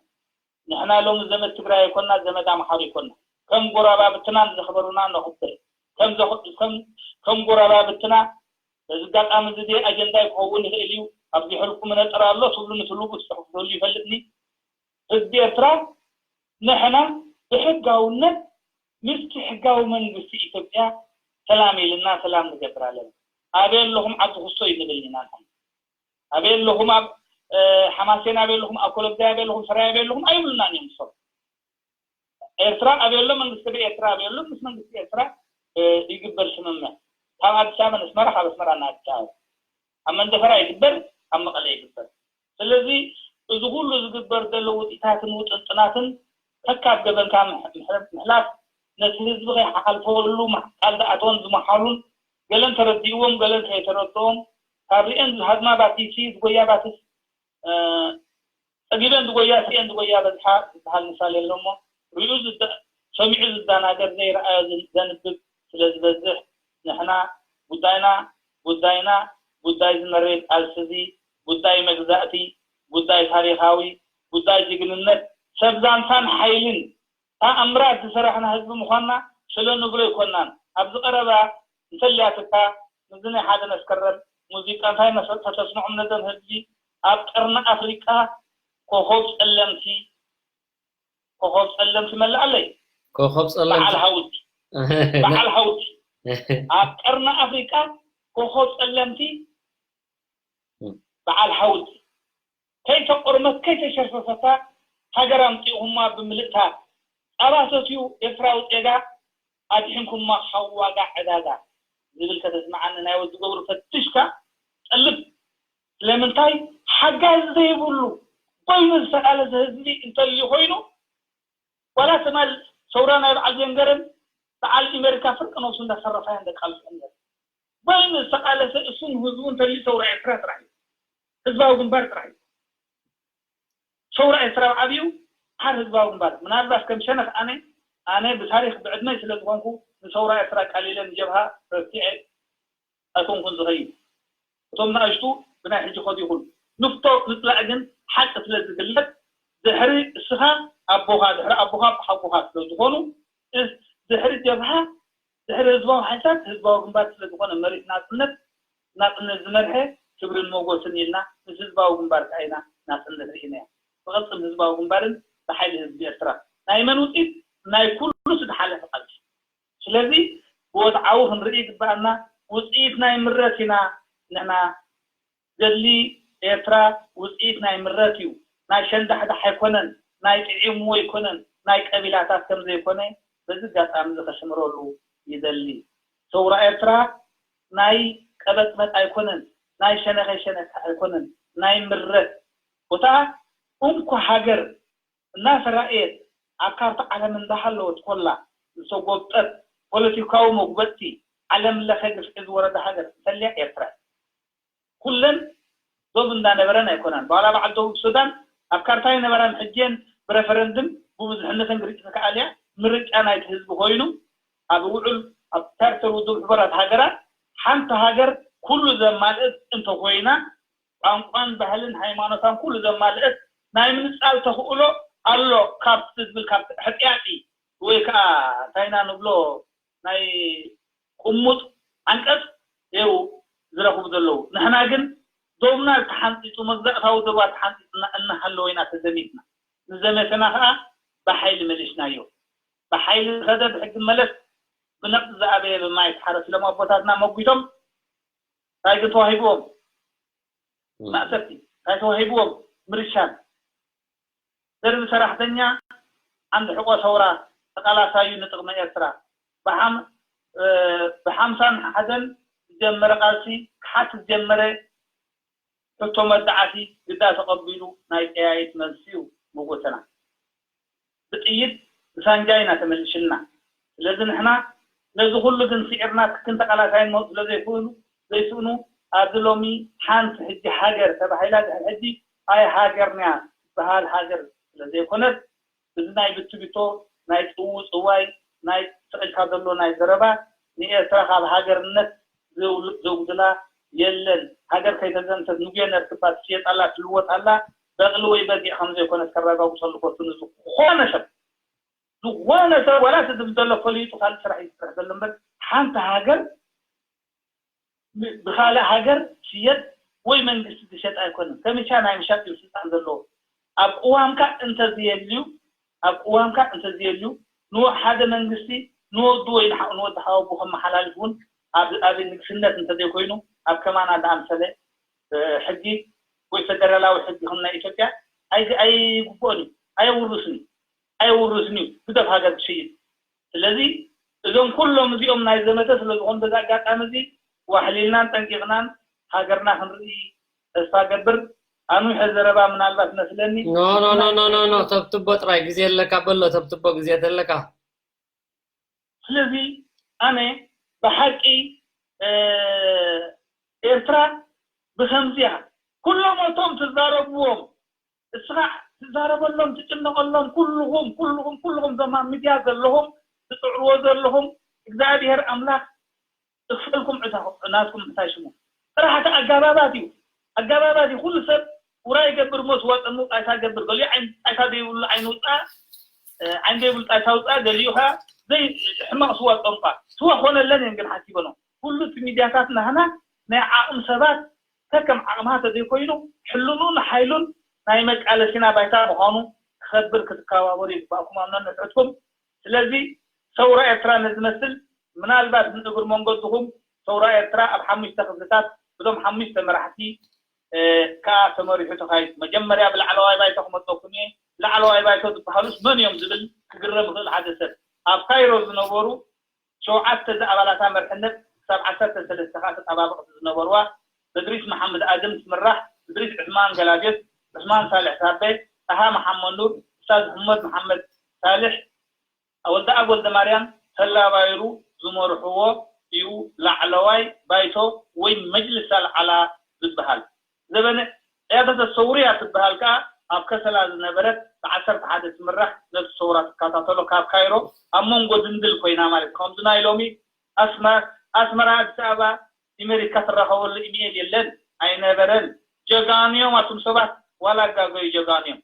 ንሕና ሎሚ ዘመድ ትግራይ ኣይኮንና፣ ዘመድ ኣምሓሩ ኣይኮንና። ከም ጎረባብትና ንዘኽበሩና ነኽብር። ከም ዘኽ-፣ ከም፣ ከም ጎረባብትና፣ በዚ ኣጋጣሚ እዚ ኣጀንዳ ክኸውን ይኽእል እዩ፣ ኣብ ዚሕልቁ መነጽር ኣሎ ትብሉ ንትብሉ ብዙሕ ክህሉ ይፈልጥኒ። ህዝቢ ኤርትራ፣ ንሕና ብሕጋውነት ምስቲ ሕጋዊ መንግስቲ ኢትዮጵያ ሰላም ኢልና ሰላም ንገብር ኣለና። ኣበይ ኣለኹም ዓዲ ኩሶ እዩ ዝብልን ኢና ንሕና። ኣበይ ኣለኹም ኣብ፣ እ፣ ሓማሴን ኣበይ ኣለኹም፣ ኣብ ኮለብዛይ ኣበይ ኣለኹም፣ ሰራይ ኣበይ ኣለኹም ኣይብሉናን እዮም ንሶም። ኤርትራ ኣበይ ኣሎ፣ መንግስቲ ኤርትራ ኣበይ ኣሎ፣ ምስ መንግስቲ ኤርትራ፣ እ፣ ይግበር ስምምዕ። ካብ ኣዲስ ኣበባ ንስመራ፣ ካብ ኣስመራ ንኣዲስ ኣበባ። ኣብ መንደፈራ ይግበር፣ ኣብ መቐለ ይግበር። ስለዚ እዚ ኩሉ ዝግበር ዘሎ ውጢታትን ውጥንጥናትን ከካብ ገበንካ ምሕ-፣ ምሕ-፣ ምሕላፍ፣ ነቲ ህዝቢ ከይሓልፈሉ ቃል ዝኣተወን ዝመሓሉን፣ ገለን ተረዲእዎም፣ ገለን ከይተረድኦም፣ ካብ ሪኤን ዝሃድማ ባቲ ሲ ዝጎያ ባትስ ጸጊበን ዝጎያ ስኤን ዝጎያ በዝሓ ዝበሃል ምሳሌ ኣሎ እሞ ሪኡ ሰሚዑ ዝደናገር ዘይረኣዮ ዘንብብ ስለ ዝበዝሕ ንሕና ጉዳይና ጉዳይና ጉዳይ ዝመሬት ቃልሲ እዚ ጉዳይ መግዛእቲ ጉዳይ ታሪኻዊ ጉዳይ ጅግንነት ሰብ ዛንታን ሓይልን ተኣምራት ዝሰራሕና ህዝቢ ምዃንና ስለ ንብሎ ኣይኮናን። ኣብዚ ቀረባ እንተልያትካ ምስዚ ናይ ሓደ መስከረም ሙዚቃ እንታይ መሰልካ ተስምዖም ነዘም ህዝቢ ኣብ ቀርኒ ኣፍሪቃ ኮኾብ ጸለምቲ ኮኾብ ጸለምቲ መላኣለይ ኮኾብ ጸለምቲ በዓል ሃውቲ በዓል ሃውቲ ኣብ ቀርኒ ኣፍሪቃ ኮኾብ ጸለምቲ በዓል ሃውቲ ከይተቆርመት ከይተሸርፈፈታ ሃገር ኣምፂእኹማ ብምልእታ ፃባ ሰትዩ ኤርትራዊ ጤጋ ኣድሒንኩማ ካብ ዋጋ ዕዳጋ ዝብል ከተስምዓኒ ናይ ወዲ ገብሩ ፈትሽካ ጠልብ ስለምንታይ ሓጋዚ ዘይብሉ በይኑ ዝተቃለሰ ህዝቢ እንተልዩ ኮይኑ ዋላ ትማል ሰውራ ናይ በዓል ጀንገርን በዓል ኢመሪካ ፍርቂ ነብሱ እንዳሰረፋ እያ እንደቃልሱ እምበር በይኑ ዝተቃለሰ እሱን ህዝቡ እንተልዩ ሰውራ ኤርትራ ጥራሕ እዩ ህዝባዊ ግንባር ጥራሕ እዩ ሰውራ ኤርትራ ብዓብዩ ሓር ህዝባዊ ግንባር ምናልባት ከም ሸነኽ ኣነ ኣነ ብታሪክ ብዕድመይ ስለ ዝኾንኩ ንሰውራ ኤርትራ ቃሊለ ንጀብሃ ረቲዐ ኣይኮንኩን ዝኸይድ እቶም ንኣሽቱ ብናይ ሕጂ ከዲኹን ንፍቶ ንፅላእ ግን ሓቂ ስለ ዝግለፅ ድሕሪ እስኻ ኣቦኻ ድሕሪ ኣቦኻ ሓጎኻ ስለ ዝኾኑ ድሕሪ ጀብሃ ድሕሪ ህዝባዊ ሓይልታት ህዝባዊ ግንባር ስለ ዝኾነ መሪት ናፅነት ናፅነት ዝመርሐ ክብርን ሞጎስን ኢልና ምስ ህዝባዊ ግንባር ከኣ ኢና ናፅነት ርኢናዮ ብቕፅም ህዝባዊ ግንባርን ብሓይሊ ህዝቢ ኤርትራ ናይ መን ውፅኢት ናይ ኩሉ ዝሓለፈ ቃልሲ ስለዚ ብወድዓዊ ክንርኢ ይግበኣና ውፅኢት ናይ ምረት ኢና ንሕና ገድሊ ኤርትራ ውፅኢት ናይ ምረት እዩ ናይ ሸንዳሕዳሕ ኣይኮነን ናይ ጥዒምዎ ኣይኮነን ናይ ቀቢላታት ከም ዘይኮነ በዚ ኣጋጣሚ እዚ ከስምረሉ ይደሊ ሰውራ ኤርትራ ናይ ቀበጥበጥ ኣይኮነን ናይ ሸነኸ ሸነከ ኣይኮነን ናይ ምረት ቦታ እንኮ ሃገር እናተራእየት ኣብ ካርታ ዓለም እንዳሃለወት ኮላ ዝተጎብጠት ፖለቲካዊ መጉበጥቲ ዓለም ለኸ ግፍዒ ዝወረዳ ሃገር እንተልያ ኤርትራ እያ። ኩለን ዶብ እንዳነበረን ኣይኮናን። ባላ በዓል ደቡብ ሱዳን ኣብ ካርታ ኣይነበራን ሕጂ እየን ብረፈረንድም ብብዙሕነተን ግርጭት ከኣልያ ምርጫ ናይቲ ህዝቢ ኮይኑ ኣብ ውዕል ኣብ ቻርተር ውድብ ሕቡራት ሃገራት ሓንቲ ሃገር ኩሉ ዘማልእት እንተኮይና ቋንቋን ባህልን ሃይማኖታን ኩሉ ዘማልእት ናይ ምንፃል ተኽእሎ ኣሎ ካብቲ ዝብል ካብ ሕጥያጢ ወይ ከዓ እንታይ ኢና ንብሎ ናይ ቁሙጥ ዓንቀፅ ገይሩ ዝረኽቡ ዘለዉ ንሕና ግን ዶብና ተሓንፂፁ መግዛእታዊ ዶባ ተሓንፂፁና እናሃለወ ኢና ተዘሚትና ንዘመተና ከዓ ብሓይሊ መሊስናዮ ብሓይሊ ዝኸደ ብሕጊ መለስ ብነብፂ ዝኣበየ ብማይ ተሓረስ ኢሎም ኣቦታትና መጒቶም እንታይ ግን ተዋሂብዎም ማእሰርቲ እንታይ ተዋሂብዎም ምርሻን ደርቢ ሰራሕተኛ ዓንዲ ሕቆ ሰውራ ተቃላሳዩ ንጥቅሚ ኤርትራ ብሓምሳን ሓደን ዝጀመረ ቃልሲ ክሓት ዝጀመረ ሕቶ መዳዓቲ ግዳ ተቀቢሉ ናይ ጠያይት መልሲ እዩ መጎተና ብጥይት ብሳንጃ ኢና ተመልሽልና ስለዚ ንሕና ነዚ ኩሉ ግን ስዒርና ክክን ተቃላሳይን መውት ስለዘይክእሉ ዘይስእኑ ኣብዚ ሎሚ ሓንቲ ሕጂ ሃገር ተባሂላ ድሕሪ ሕጂ ኣይ ሃገርንያ ዝበሃል ሃገር ስለዘይኮነት እዚ ናይ ብትቢቶ ናይ ጽዉ ጽዋይ ናይ ስቕ ኢልካ ዘሎ ናይ ዘረባ ንኤርትራ ካብ ሃገርነት ዘውልቅ ዘጉድላ የለን። ሃገር ከይተዘምተት ንጉየ ነርክባ ትሽየጥ ኣላ ትልወጥ ኣላ በቕሊ ወይ በጊዕ ከም ዘይኮነት ከረጋግጸሉ ፈቱ ንዝኾነ ሰብ ዝኾነ ሰብ ዋላ እቲ ዝብል ዘሎ ፈሊጡ ካልእ ስራሕ እዩ ዝሰርሕ ዘሎ እምበር ሓንቲ ሃገር ብካልእ ሃገር ዝሽየጥ ወይ መንግስቲ ዝሸጥ ኣይኮነን። ከሚቻ ናይ ምሻጥ እዩ ስልጣን ዘለዎ። ኣብ ቅዋምካ እንተዘየልዩ ኣብ ቅዋምካ እንተዘየልዩ ንወ ሓደ መንግስቲ ንወዱ ወይ ንሓ- ንወዲ ሓወቦ ከመሓላልፍ እውን ኣብ ኣብ ንግስነት እንተዘይኮይኑ ኣብ ከማና ዝኣምሰለ እ፣ ሕጊ ወይ ፈደራላዊ ሕጊ ከም ናይ ኢትዮጵያ ኣይ- ኣይግብኦን እዩ፣ ኣየውርስን እዩ፣ ኣየውርስን እዩ። ግደፍ ሃገር ክሽይጥ ስለዚ እዞም ኩሎም እዚኦም ናይ ዘመተ ስለዝኾኑ በዚ ኣጋጣሚ እዚ ዋሕሊልናን ጠንቂቕናን ሃገርና ክንርኢ ተስፋ ገብር ኣንዊሐ ዘረባ ምናልባት መስለኒ no no no no no no ተብትቦ ጥራይ ግዜ ኣለካ በሎ ተብትቦ ግዜ ተለካ ስለዚ ኣነ ብሓቂ ኤርትራ ብኸምዚያ ኩሎም እቶም ትዛረብዎም፣ እስኻ ትዛረበሎም፣ ትጭነቐሎም፣ ኩልኹም ኩልኹም ኩልኹም ዘማ ሚድያ ዘለኹም፣ ትፅዕርዎ ዘለኹም፣ እግዚኣብሔር ኣምላኽ እኽፈልኩም ዕታ ናትኩም እንታይ ሽሙ ጥራሕቲ ኣጋባባት እዩ። ኣጋባባት እዩ። ኩሉ ሰብ ውራ ይገብር እሞ ስዋ ጠሙ ጣይታ ገብር፣ ገሊኡ ዓይን ጣይታ ዘይብሉ ዓይን ውፃ፣ ዓይን ዘይብሉ ጣይታ ውፃ፣ ገሊኡ ከዓ ዘይ ሕማቕ ስዋ ጠምቋ። ስዋ ኮነለን እየን ግን ሓሲበ ነው። ኩሉ እቲ ሚድያታት ናህና ናይ ዓቕም ሰባት ከከም ዓቕምኻ ተዘይኮይኑ ሕልኑን ሓይሉን ናይ መቃለሲና ባይታ ምዃኑ ክኸብር ክትከባበሩ ይግባእኩም ኣምና ንሕትኩም። ስለዚ ሰውራ ኤርትራ ነዝመስል ምናልባት ንእግር መንገድኹም ሰውራ ኤርትራ ኣብ ሓሙሽተ ክፍልታት ብዞም ሓሙሽተ መራሕቲ ከዓ ተመሪሑ ተኻይዱ። መጀመርያ ብላዕለዋይ ባይቶ ክመፀኩም እየ። ላዕለዋይ ባይቶ ዝበሃሉስ መን እዮም ዝብል ክግረም ይኽእል ሓደ ሰብ። ኣብ ካይሮ ዝነበሩ ሸውዓተ ዝኣባላታ መርሕነት ክሳብ ዓሰርተ ሰለስተ ከዓ ተጣባበቕቲ ዝነበርዋ በድሪስ መሓመድ ኣደም ትምራሕ፣ እድሪስ ዕስማን ገላብዮት፣ ዕስማን ሳልሕ ሳቤ፣ ጣሃ መሓመድ ኑር፣ ኡስታዝ ሕመድ መሓመድ ሳልሕ፣ ወልደኣብ ወልደማርያም ተላባይሩ ዝመርሕዎ እዩ ላዕለዋይ ባይቶ ወይ መጅልስ ኣልዓላ ዝበሃል። ዘበነ ቅያደተ ሰውርያ ትበሃል ከኣ ኣብ ከሰላ ዝነበረት ብዓሰርተ ሓደ ትምራሕ ነቲ ሰውራ ትከታተሎ ካብ ካይሮ ኣብ መንጎ ድንድል ኮይና ማለት ከምዚ ናይ ሎሚ ኣስመራ ኣዲስ ኣበባ ኢሜሪካ ትራኸበሉ ኢሜል የለን ኣይነበረን። ጀጋንዮም ኣቱም ሰባት ዋላ ኣጋገዩ ጀጋንዮም።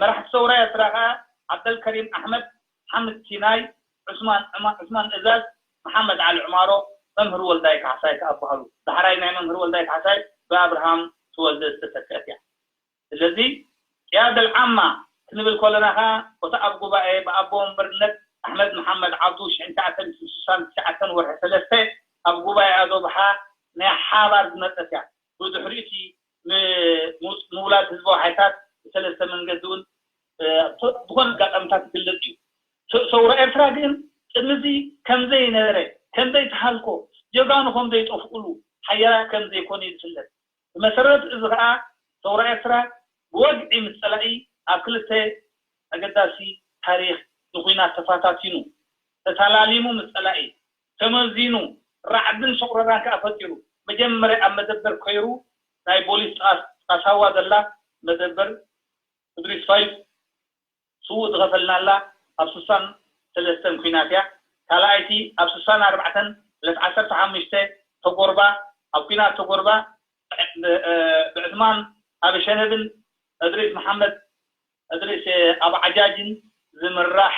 መራሕቲ ሰውራ ኤርትራ ከኣ ዓብደልከሪም ኣሕመድ፣ ሓምድ ሲናይ፣ ዑስማን ዑስማን እዛዝ፣ መሓመድ ዓሊ ዑማሮ፣ መምህር ወልዳይ ካሕሳይ ከኣ በሃሉ። ዳሕራይ ናይ መምህር ወልዳይ ካሕሳይ ብኣብርሃም ተወልደ ዝተተክአት እያ። ስለዚ ቅያደል ዓማ ክንብል ከለና ከኣ እታ ኣብ ጉባኤ ብኣቦ ወንበርነት ኣሕመድ መሓመድ ዓብዱ ሽሕን ትሽዓተን ሚእትን ስሳን ትሽዓተን ወርሒ ሰለስተ ኣብ ጉባኤ ኣዶብሓ ናይ ሓባር ዝመጸት እያ። ብድሕሪኡ እቲ ምውላድ ህዝባዊ ሓይታት ብሰለስተ መንገዲ እውን ዝኾነ ኣጋጣሚታት ይግለጽ እዩ። ሰውራ ኤርትራ ግን ቅድሚ እዚ ከምዘይነበረ፣ ከምዘይተሃልኮ፣ ጀጋኑ ከምዘይጠፍኡሉ ሓያላት ከምዘይኮነ እዩ ዝፍለጥ። ብመሰረት እዚ ኸኣ ሰውራ ኤርትራ ብወግዒ ምስ ጸላኢ ኣብ ክልተ ኣገዳሲ ታሪኽ ንኹናት ተፈታቲኑ፣ ተታላሊሙ ምስ ጸላኢ ተመዚኑ፣ ራዕድን ሸቑረራን ከኣ ፈጢሩ። መጀመርያ ኣብ መደበር ኮይሩ ናይ ቦሊስ ጥቓ ሳዋ ዘላ መደበር እድሪስ ፋይፍ ስዉእ ዝኸፈልናላ ኣብ ስሳን ሰለስተን ኲናት እያ። ካልኣይቲ ኣብ ስሳን ኣርባዕተን ዕለት ዓሰርተ ሓሙሽተ ተጎርባ ኣብ ኲናት ተጎርባ ብዕስማን ኣብሸነብን እድሪስ መሓመድ እድሪስ ኣብ ዓጃጅን ዝምራሕ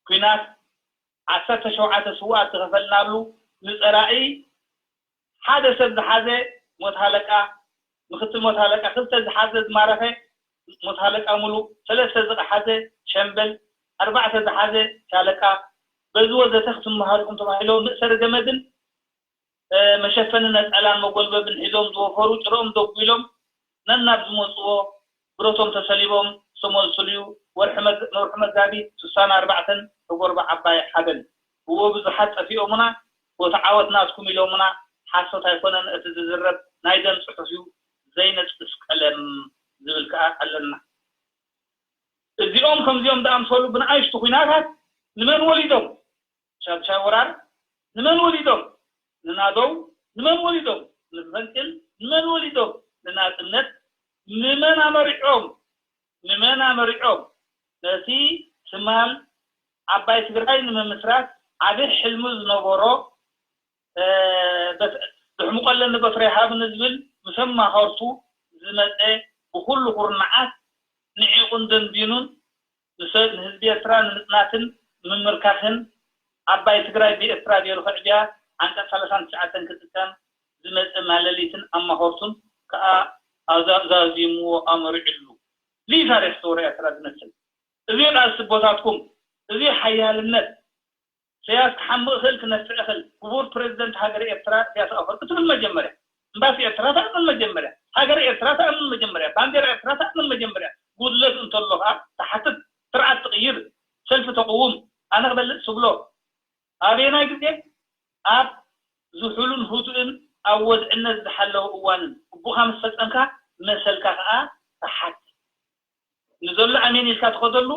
ኲናት ዓሰርተ ሸውዓተ ስውኣት ዝኸፈልናሉ ንፀላኢ ሓደ ሰብ ዝሓዘ ሞት ሃለቃ፣ ምክትል ሞት ሃለቃ፣ ክልተ ዝሓዘ ዝማረኸ ሞት ሃለቃ ሙሉ፣ ሰለስተ ዝሓዘ ሸምበል፣ ኣርባዕተ ዝሓዘ ሻለቃ፣ በዚ ወዘተ ክትመሃሩ ኢኹም ተባሂሎም መእሰሪ ገመድን መሸፈኒ ነፀላን መጎልበብን ሒዞም ዝወፈሩ ጭርኦም ደጉ ኢሎም ነናብ ዝመፅዎ ብረቶም ተሰሊቦም ዝተመልሱሉ እዩ። ወርሒ መጋቢት ስሳን ኣርባዕተን ተጎርባ ዓባይ ሓበን ብዎ ብዙሓት ጠፊኦምና፣ ቦቲ ዓወት ናትኩም ኢሎምና፣ ሓሶት ኣይኮነን እቲ ዝዝረብ ናይ ደም ፅሑፍ እዩ ዘይነጥቅስ ቀለም ዝብል ከዓ ኣለና። እዚኦም ከምዚኦም ዝኣምሰሉ ብንኣሽቱ ኹናታት ንመን ወሊዶም? ሻድሻይ ወራር ንመን ወሊዶም? ንናደው። ንመን ወሊዶም? ንፈንቅል። ንመን ወሊዶም? ንናጽነት። ንመን ኣመሪዖም? ንመን ኣመሪዖም? ነቲ ትማል ዓባይ ትግራይ ንምምስራት ዓቢ ሕልሚ ዝነበሮ ድሕምቆ ኣለኒ በትሪ ሃብኒ ዝብል ምስ ኣማኸርቱ ዝመጸ ብኹሉ ኩርናዓት ንዒቑን ደንዲኑን ንህዝቢ ኤርትራ ንምጽናትን ንምምርካኽን ዓባይ ትግራይ ብኤርትራ ገይሩ ከዕብያ ዓንቀጽ ሰላሳን ትሽዓተን ክጥቀም ዝመጸ ማለሊትን ኣማኸርቱን ከኣ ኣዛዚምዎ ኣመሪዕሉ። ልዩ ታሪኽ ሰውራ ኤርትራ ዝመስል። እዚ ቃልሲ ኣቦታትኩም፣ እዚ ሓያልነት፣ ኢሳያስ ክሓምቕ ይኽእል፣ ክነፍዕ ይኽእል። ክቡር ፕረዚደንት ሃገረ ኤርትራ ኢሳያስ ኣፈወርቂ ትብል መጀመርያ። ኤምባሲ ኤርትራ ትኣምን መጀመርያ። ሃገረ ኤርትራ ትኣምን መጀመርያ። ባንዴራ ኤርትራ ትኣምን መጀመርያ። ጉድለት እንተሎ ከኣ ትሓትት፣ ስርዓት ትቕይር፣ ሰልፊ ተቕውም፣ ኣነ ክበልጽ ትብሎ። ኣበየናይ ግዜ? ኣብ ዝሑልን ህዱእን ኣብ ወድዕነት ዝሓለወ እዋንን። ግቡእካ ምስ ፈጸምካ መሰልካ ከኣ ትሓት። ንዘሎ ኣሜን ኢልካ ትኸደሉ፣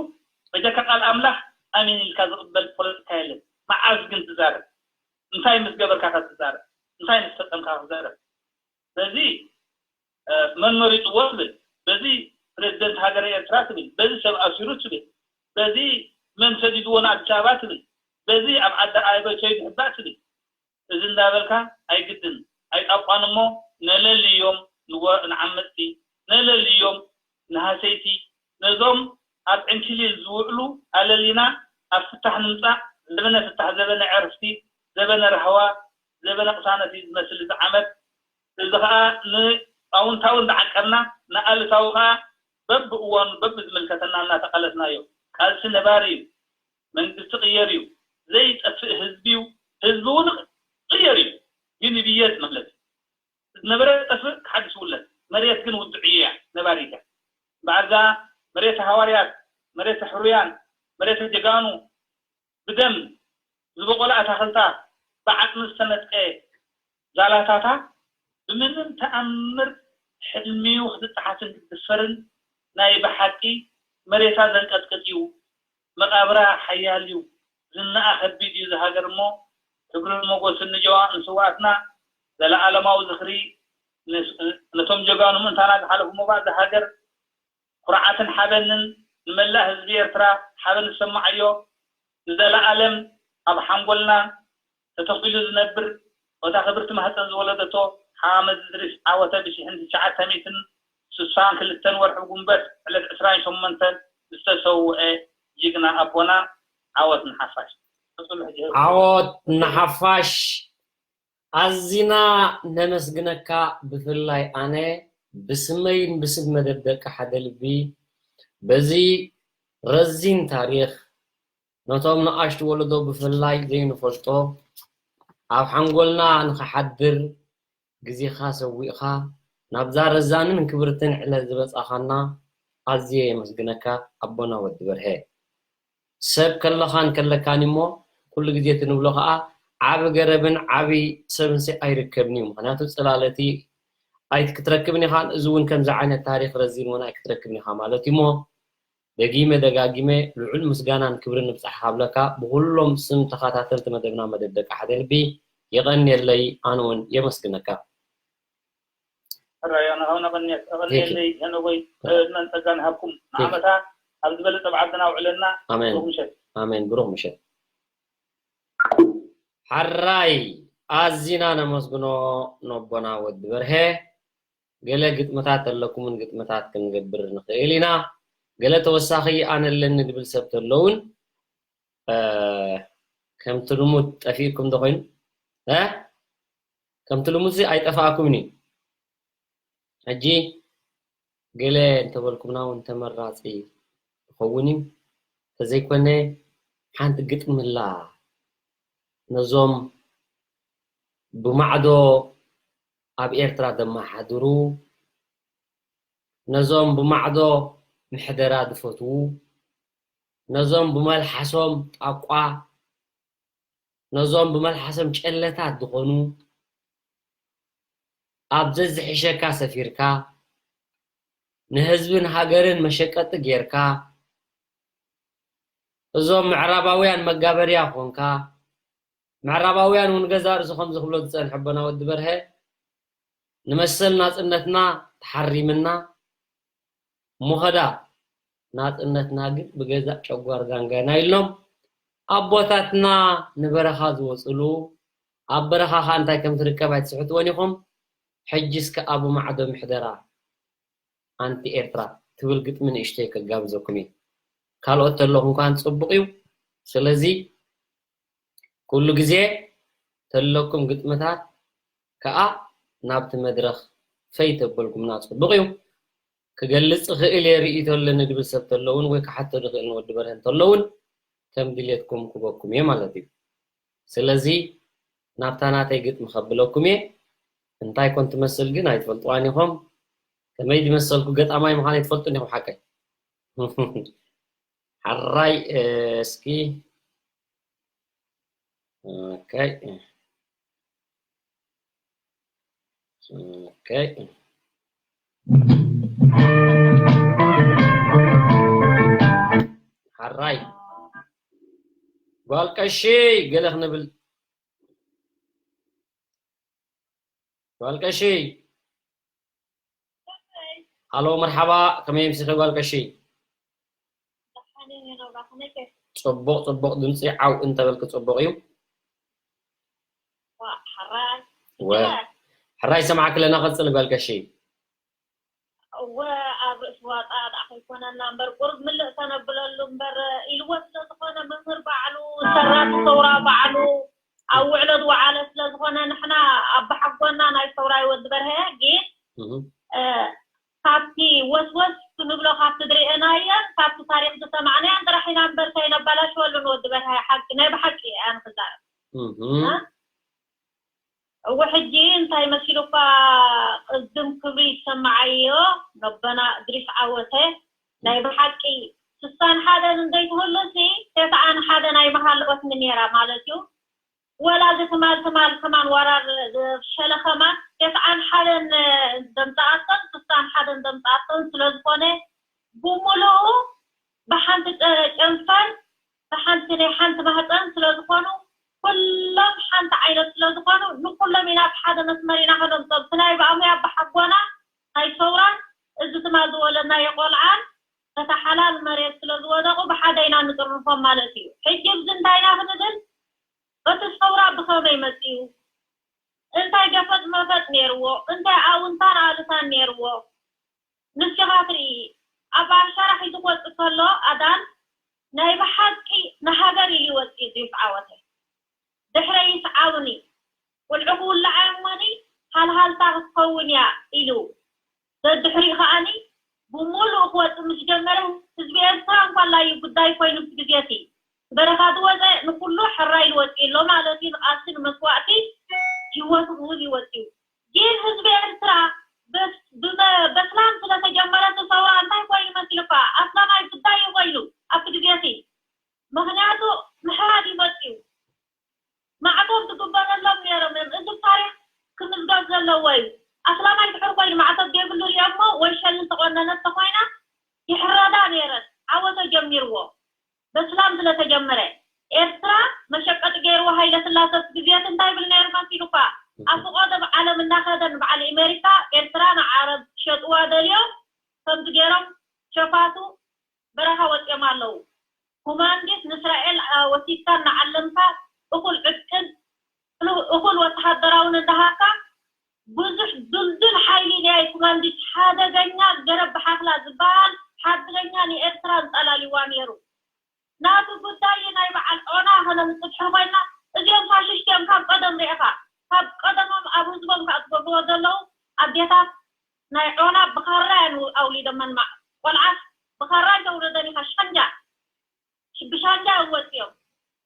በጀካ ቃል ኣምላኽ ኣሜን ኢልካ ዝቕበል ፖለቲካ የለን። መዓዝ ግን ትዛረብ? እንታይ ምስ ገበርካ ከ ትዛረብ? እንታይ ምስ ፈጸምካ ክዛረብ? በዚ መን መሪፅዎ ትብል፣ በዚ ፕሬዚደንት ሃገረ ኤርትራ ትብል፣ በዚ ሰብ ኣሲሩ ትብል፣ በዚ መን ሰዲድዎ ንኣዲስ ኣበባ ትብል፣ በዚ ኣብ ዓዲ ኣበይ ከይዱ ሕባእ ትብል። እዚ እንዳበልካ ኣይግድን ኣይጣቋን እሞ፣ ነለልዮም ንዓመፅቲ፣ ነለልዮም ንሃሰይቲ፣ ነዞም ኣብ ዕንክሊል ዝውዕሉ ኣለሊና ኣብ ፍታሕ ንምፃእ። ዘበነ ፍታሕ፣ ዘበነ ዕርፍቲ፣ ዘበነ ራህዋ፣ ዘበነ ቅሳነት እዩ ዝመስል እዚ ዓመት። እዚ ኸዓ ንኣውንታዊ እንዳዓቀብና፣ ንኣሉታዊ ኸዓ በብእዋኑ በብዝምልከተና እናተቓለስናዮ። ቃልሲ ነባሪ እዩ። መንግስቲ ቅየር እዩ። ዘይጠፍእ ህዝቢ እዩ። ህዝቢ እውን ቅየር እዩ። ግን ይብየድ ማለት እዩ። ዝነበረ ጠፍእ ክሓድስ ውለድ። መሬት ግን ውድዕ እያ፣ ነባሪት እያ። እምበኣር እዛ መሬት ሃዋርያት፣ መሬት ሕሩያን፣ መሬት ጀጋኑ፣ ብደም ዝበቆለ ኣታኽልታ፣ ብዓፅሚ ዝተነጥቀ ዛላታታ ብምንም ተኣምር ሕልሚኡ ክትጠሓስን ክትድፈርን ናይ ብሓቂ መሬታ ዘንቀጥቅጥ እዩ። መቓብራ ሓያል እዩ። ዝናኣ ከቢድ እዩ ዝሃገር እሞ፣ ክብርን ሞጎስን ንጀዋ ንስውኣትና። ዘለኣለማዊ ዝኽሪ ንስ-፣ ነቶም ጀጋኑ ምእንታና ዝሓለፉ ሞባእ ዝሃገር። ኩርዓትን ሓበንን ንመላእ ህዝቢ ኤርትራ። ሓበን ዝሰማዓዮ ንዘለኣለም ኣብ ሓንጎልና ተተኺሉ ዝነብር፣ እታ ክብርቲ ማህፀን ዝወለደቶ ሓመድ ዝድሪስ ዓወተ ብሽሕን ትሽዓተ ሚእትን ስሳን ክልተን ወርሒ ጉንበት ዕለት ዕስራን ሸሞንተን ዝተሰውአ ጅግና ኣቦና። ዓወት ንሓፋሽ። ቀፅሉ ሕጂ። ዓወት ንሓፋሽ። ኣዚና ነመስግነካ። ብፍላይ ኣነ ብስመይን ብስም መደብ ደቂ ሓደ ልቢ በዚ ረዚን ታሪኽ ነቶም ንኣሽቱ ወለዶ ብፍላይ ዘይንፈልጦ ኣብ ሓንጎልና ንኽሓድር ግዜኻ ሰዊእኻ ናብዛ ረዛንን ክብርትን ዕለት ዝበጻኻና ኣዝየ የመስግነካ ኣቦና ወዲ በርሀ። ሰብ ከለኻን ከለካን እሞ ኩሉ ግዜ እቲ ንብሎ ኸኣ ዓቢ ገረብን ዓቢ ሰብንሲ ኣይርከብን እዩ። ምኽንያቱ ጽላለቲ ኣይት-፣ ክትረክብን ኢኻን፣ እዚ እውን ከምዚ ዓይነት ታሪኽ ረዚን እውን ኣይክትረክብን ኢኻ ማለት እዩ እሞ ደጊመ ደጋጊመ ልዑል ምስጋናን ክብርን ንብጻሕኻ እብለካ ብኹሎም ስም ተኸታተልቲ መደብና መደብ ደቂ ሓደ ልቢ። የቐንየለይ፣ ኣነ እውን የመስግነካ። ሕራይ ኣነ ኸኣ ነቐንየክ፣ ኣቐንየለይ ሄኖጎይ፣ ዕድመን ጸጋን ይሃብኩም። ንዓመታ ኣብ ዝበለጸ ብዓድና ኣውዕለና። ኣሜን። ብሩኽ ምሸት። ኣሜን። ብሩኽ ምሸት። ሓራይ ኣዚና ነመስግኖ ነቦና ወዲ በርሀ። ገለ ግጥምታት ኣለኩምን ግጥምታት ክንገብር ንኽእል ኢና። ገለ ተወሳኺ ኣነ ኣለኒ ዝብል ሰብ ተሎ እውን፣ እ፣ ከምቲ ልሙድ ጠፊእኩም ዶ ኮይኑ? እ? ከምቲ ልሙድ ሲ ኣይጠፋእኩምን እዩ። ሕጂ ገለ እንተበልኩምና እውን ተመራጺ ይኸውን እዩ። እንተዘይኮነ ሓንቲ ግጥሚ ኣላ ነዞም ብማዕዶ ኣብ ኤርትራ ዘመሓድሩ፣ ነዞም ብማዕዶ ምሕደራ ዝፈትዉ፣ ነዞም ብመልሓሶም ጣቋ፣ ነዞም ብመልሓሶም ጨለታት ዝኾኑ፣ ኣብ ዘዝሕሸካ ሰፊርካ፣ ንህዝብን ሃገርን መሸቀጢ ጌርካ፣ እዞም ምዕራባውያን መጋበርያ ኮንካ፣ ምዕራባውያን እውን ገዛ ርእሱ ከምዚ ክብሎ ዝጸንሐ ኣቦና ወዲ በርሀ፣ ንመሰል ናጽነትና ተሓሪምና፣ እሞ ኸዳ ናጽነትና ግን ብገዛእ ጨጓር ዛንጋና ኢሎም ኣቦታትና ንበረኻ ዝወጽሉ፣ ኣብ በረኻ ኸኣ እንታይ ከም ትርከብ ኣይትስሕትዎን ኢኹም። ሕጂ እስከ ኣብ ማዕዶ ምሕደራ ኣንቲ ኤርትራ ትብል ግጥሚ ንእሽተይ ከጋብዘኩም እየ። ካልኦት ተለኹም ከኣ ጽቡቕ እዩ። ስለዚ ኩሉ ግዜ ተለኩም ግጥምታት ከኣ ናብቲ መድረኽ ፈይ ተበልኩምና ጽቡቕ እዩ። ክገልጽ እኽእል እየ ርእይቶ ኣለኒ ዝብል ሰብ ተሎ እውን ወይ ክሓቶ ዝኽእል ንወዲ በርሀ እንተሎ እውን ከም ድሌትኩም ክበኩም እየ ማለት እዩ። ስለዚ ናብታ ናተይ ግጥሚ ከብለኩም እየ። እንታይ ኮን ትመስል ግን ኣይትፈልጥዋን ኢኹም። ከመይ ዝመሰልኩ ገጣማይ ምዃነይ ትፈልጡ እንዲኹም ሓቀይ። ሓራይ፣ እ፣ እስኪ። ኦኬ። ኦኬ። ሓራይ። ጓል ቀሺ ገለ ክንብል። ጓል ቀሺ። ሃሎ፣ መርሓባ፣ ከመይ ኣምሲኺ ጓል ቀሺ? ጽቡቕ፣ ጽቡቕ፣ ድምጺ ዓው እንተበልኪ ጽቡቕ እዩ። ሕራይ። ሕራይ፣ ሰማዕኪ ኣለና፣ ቀጽሊ ጓል ቀሺ። እወ፣ ኣብ ርእሲ ዋጣ ደኣ ከይኮነና እምበር፣ ቁሩብ ምልእ ከነብለሉ እምበር፣ ኢልዎ ስለ ዝኾነ፣ መምህር ባዕሉ፣ ሰራቲ ሰውራ ባዕሉ፣ ኣብ ውዕሎ ዝወዓለ ስለ ዝኾነ፣ ንሕና ኣባሓጎና ናይ ሰውራይ ወዲ በርሀ፣ ግን፣ እህ። እ፣ ካብቲ ወስወስ ክንብሎ፣ ካብቲ ዝርእናዮን ካብቲ ታሪኽ ዝሰማዕናዮን ጥራሕ ኢና እምበር፣ ከይነባላሽወሉ ንወዲ በርሀ ሓቂ፣ ናይ ብሓቂ እየ ኣነ ክዛረብ። እህ። እ? እወ፣ ሕጂ እንታይ መሲሉካ፣ ቅድም ክብሪ ይሰማዓዮ፣ ነቦና እድሪስ ዓወተ፣ ናይ ብሓቂ ስሳን ሓደን እንዘይትህሉሲ፣ ተስዓን ሓደን ኣይምሃለወትኒ ነይራ ማለት እዩ። ወላ እዚ ትማል ትማል ከማን ወራር ሸለኸማ፣ ተስዓን ሓደን ደምጻኣቶን፣ ስሳን ሓደን ደምጻኣቶን ስለ ዝኾነ፣ ብምሉኡ ብሓንቲ ጨ-፣ ጨንፈር፣ ብሓንቲ ናይ ሓንቲ ማህፀን ስለ ዝኾኑ፣ ኩሎም ሓንቲ ዓይነት ስለ ዝኾኑ፣ ንኩሎም ኢና ብሓደ መስመር ኢና ከነምፅኦም። እቲ ናይ ብኣሙያ ብሓጎና ናይ ሰውራን፣ እዚ ትማል ዝወለድናዮ ቆልዓን፣ በታ ሓላል መሬት ስለ ዝወደቑ፣ ብሓደ ኢና ንጥርንፎም ማለት እዩ። ሕጂ፣ እዚ እንታይ ኢና ክንብል? እቲ ሰውራ ብኸመይ መፂኡ? እንታይ ገፈጥ መፈጥ ነይርዎ? እንታይ ኣውንታን ኣሉታን ነይርዎ? ንስኻ ትርኢ፣ ኣብ ኣሻራ ሒዙ ክወጽእ ከሎ፣ ኣዳን ናይ ብሓቂ ንሃገር ኢሉ ይወጽእ እዩ ዝዓወተ። ድሕረይ ይስዓብኒ፣ ቁልዑ ክውላዕ እሞኒ፣ ሃልሃልታ ክትከውን እያ ኢሉ፣ ደድሕሪኡ ከኣኒ፣ ብምሉኡ ክወጽእ ምስ ጀመረ፣ ህዝቢ ኤርትራ እንኳላዩ ጉዳይ ኮይኑ፣ እቲ ግዜ እቲ በረኻ ዝወጸ ንኩሉ ሕራይ ኢሉ ወጺኡ ኣሎ ማለት እዩ። ንቃልሲ ንመስዋእቲ ህይወቱ ክህብ እዩ ወጺኡ። ግን ህዝቢ ኤርትራ በስ-፣ ብመ-፣ በስላም ስለተጀመረ እቲ ሰውራ እንታይ ኮይኑ መሲሉካ? ኣስላማይ ጉዳይ እዩ ኮይኑ ኣብቲ ግዜ እቲ። ምኽንያቱ ምሕራድ እዩ መጺኡ። ማዕቀብ ዝግበረሎም ነይሮም እዮም። እዚ ታሪኽ ክምዝገብ ዘለዎ እዩ። ኣስላማይ ድሕሪ ኮይኑ ማዕተብ ዘይብሉ ሪኦሞ ወይ ሸል ዝተቆነነት ተኮይና ይሕረዳ ነይረን። ዓወተ ጀሚርዎ። በስላም ስለተጀመረ ኤርትራ መሸቀጢ ገይርዎ ሃይለ ስላሰ ግዜት እንታይ ይብል ነይሩ መሲሉካ? ኣብ ፍቆዶ ዓለም እናኸደ ንበዓል ኣሜሪካ ኤርትራ ንዓረብ ክሸጥዋ ደልዮም ከምዚ ገይሮም ሸፋቱ በረኻ ወጺኦም ኣለዉ። ኮማንዲስ ንእስራኤል፣ አ፣ ወሲድካ እናዓለምካ እኹል ዕጥቅን እሉ-፣ እኹል ወተሃደራውን እንዳሃብካ ብዙሕ ድልዱል ሓይሊ ናይ ኮማንዲስ ሓደገኛ ገረብ ብሓፍላ ዝበሃል ሓደገኛ ንኤርትራ እንጠላሊዋ ነይሩ። ናቱ ጉዳይ ናይ በዓል ዖና ከነምጽእ ድሕሪ ኮይና እዚኦም ፋሽስት እዮም ካብ ቀደም ርኢኻ። ካብ ቀደሞም ኣብ ህዝቦም ከኣ ዝገብርዎ ዘለዉ ኣዴታት ናይ ዖና ብኻራ እየን ኣውሊዶመን ማ-፣ ቆልዓት ብኻራ ኣይተውልደን ኢኻ ሻንጃ። ብሻንጃ እዮም ወፂኦም።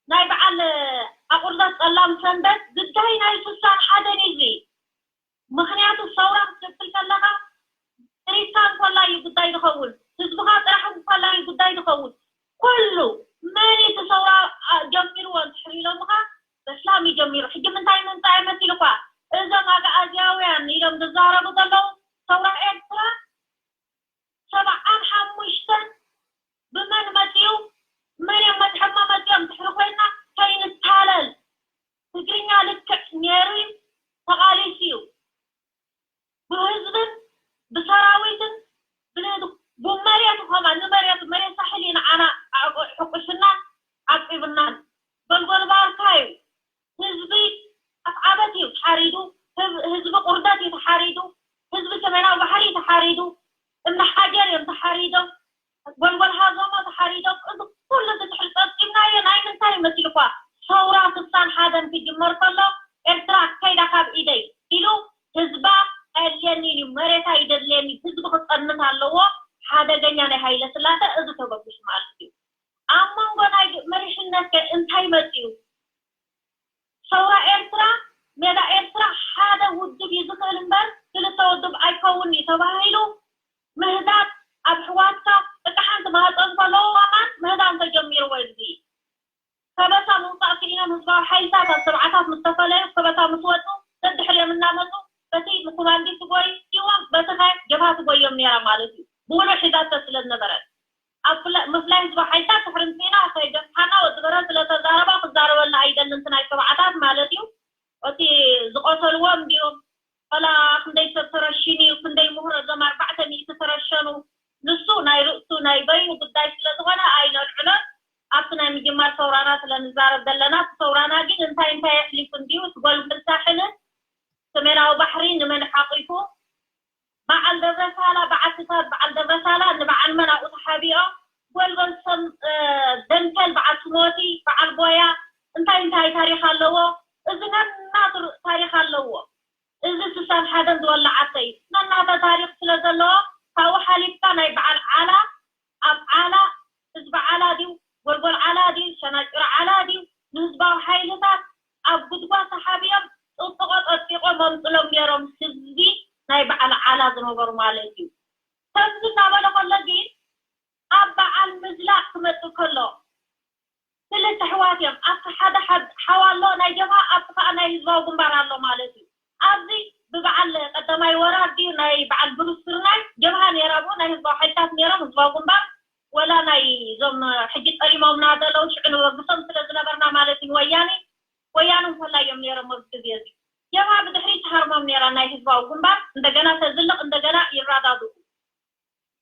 ናይ በዓል ኣቑርደት ጸላም ሰንበት ግዳይ ናይ ስሳን ሓደን እዩ እዚ። ምኽንያቱ ሰውራ ክትብል ከለኻ ጥሪትካ እንኮላ እዩ ጉዳይ ዝኸውን፣ ህዝብኻ ጥራሕ እንኮላ እዩ ጉዳይ ዝኸውን። ኩሉ መን እቲ ሰውራ ጀሚርዎ እንድሕር ኢሎምኻ በስላም እዩ ጀሚሩ። ሕጂ ምንታይ ምምፃእ መሲሉኳ? እዞም ኣግኣዝያውያን ኢሎም ዝዛረቡ ዘለዉ ሰውራ ኤርትራ ሰብዓን ሓሙሽተን ብመን መፂኡ መን እዮም መፅሖሞ መፂኦም ድሕሪ ኮይና ከይንታለል ትግርኛ ልክዕ ነይሩ እዩ ተቓሊሱ እዩ ብህዝብን ብሰራዊትን ብመሬቱ ከማ ንመሬቱ መሬት ሳሕል እዩ ንዓና ሕቁሽና ዓቂብናን በልጎል ባርካ እዩ ህዝቢ ኣፍዓበት እዩ ተሓሪዱ ህዝቢ ቁርደት እዩ ተሓሪዱ ህዝቢ ሰሜናዊ ባሕሪ እዩ ተሓሪዱ እምኒ ሓጀር እዮም ተሓሪዶም ጎልጎል ሃዞሞ ተሓሪዶም እዚ ኩሉ እዚ ድሕሪ ፀብፂብናዮ ናይ ምንታይ ይመስልኳ ሰውራ ስሳን ሓደን ክጅመር ከሎ ኤርትራ ከይዳ ካብ ኢደይ ኢሉ ህዝባ ኣየድልየኒ እዩ መሬታ ይደድልየኒ ህዝቢ ክፀንት ኣለዎ ሓደገኛ ናይ ሃይለ ስላሰ እዚ ተበግሱ ማለት እዩ ኣብ መንጎ ናይ መሪሕነት ከ እንታይ መፅኡ ሰውራ ኤርትራ ሜዳ ኤርትራ ሓደ ውድብ እዩ ዝኽእል እምበር ክልተ ውድብ ኣይከውን እዩ ተባሂሉ ምህዳድ ኣብ ኣሕዋትካ ደቂ ሓንቲ ማህፀን ከለዉ ከማን ምህዳን ተጀሚርዎ እዚ ከበሳ ምውፃእ ክኢሎም ህዝባዊ ሓይልታት ኣብ ሰብዓታት ምስ ተፈለዩ ከበሳ ምስ ወፁ ደድሕሪኦም እናመፁ በቲ ንኮማንዲስ ትጎይዎም በቲ ከ ጀብሃ ትጎዮም ነይራ ማለት እዩ ብውሉዕ ሒዛቶ ስለ ዝነበረት ኣብ ምፍላይ ህዝባዊ ሓይልታት ድሕሪ ምፅኢና ከይገፍሓና ወዲ በረን ስለተዛረባ ክዛረበልና ኣይደልን እቲ ናይ ሰብዓታት ማለት እዩ እቲ ዝቆሰልዎም እንዲዮም ፈላ ክንደይ ሰብ ተረሽኑ እዩ፣ ክንደይ ምሁር፣ እዞም ኣርባዕተ ሚእቲ ተረሸኑ። ንሱ ናይ ርእሱ ናይ በይኑ ጉዳይ ስለ ዝኾነ ኣይነልዕሎን። ኣብቲ ናይ ምጅማር ሰውራና ስለ ንዛረብ ዘለና፣ እቲ ሰውራና ግን እንታይ እንታይ ኣሕሊፉ እንድዩ፣ እቲ ጎልጎል ሳሕልን ሰሜናዊ ባሕሪ ንመን ሓቂፉ፣ በዓል ደብረሳላ፣ በዓትታት በዓል ደብረሳላ ንበዓል መን ኣብኡ ተሓቢኦም፣ ጎልጎል ሰም ደንከል በዓል ስሞቲ፣ በዓል ጎያ እንታይ እንታይ ታሪኽ ኣለዎ። እዚ ነናቱ ታሪኽ ኣለዎ። እዚ ስሳን ሓደን ዝወላዓቶ እዩ። ነናተ ታሪኽ ስለ ዘለዎ፣ ካብኡ ሓሊፍካ ናይ በዓል ዓላ፣ ኣብ ዓላ፣ ህዝቢ ዓላ ድዩ፣ ጎልጎል ዓላ ድዩ፣ ሸናጭሮ ዓላ ድዩ፣ ንህዝባዊ ሓይልታት ኣብ ጉድጓድ ተሓቢኦም ጥጥቆ ጠጢቆም ኣምፅሎም ነይሮም፣ ህዝቢ ናይ በዓል ዓላ ዝነበሩ ማለት እዩ። ከምዚ እናበለ ከሎ ግን ኣብ በዓል ምዝላቕ ክመፅእ ከሎ ክልተ ኣሕዋት እዮም። ኣብቲ ሓደ ሓድ-፣ ሓው ኣሎ ናይ ጀብሃ፣ ኣብቲ ከዓ ናይ ህዝባዊ ግንባር ኣሎ ማለት እዩ። ኣብዚ ብበዓል ቀዳማይ ወራር ድዩ ናይ በዓል ብሩስ ስርናይ ጀብሃ ነይራ፣ ኣብኡ ናይ ህዝባዊ ሓይልታት ነይሮም፣ ህዝባዊ ግንባር፣ ወላ ናይ እዞም ሕጂ ጠሊሞምና ዘለዉ ሽዑ ንወግሶም ስለ ዝነበርና ማለት እዩ። ወያኔ፣ ወያነ እንኮላ እዮም ነይሮም ኣብዚ ግዜ እዚ። ጀብሃ ብድሕሪት ትሃርሞም ነይራ ናይ ህዝባዊ ግንባር፣ እንደገና ተዝልቕ፣ እንደገና ይረዳድኡ።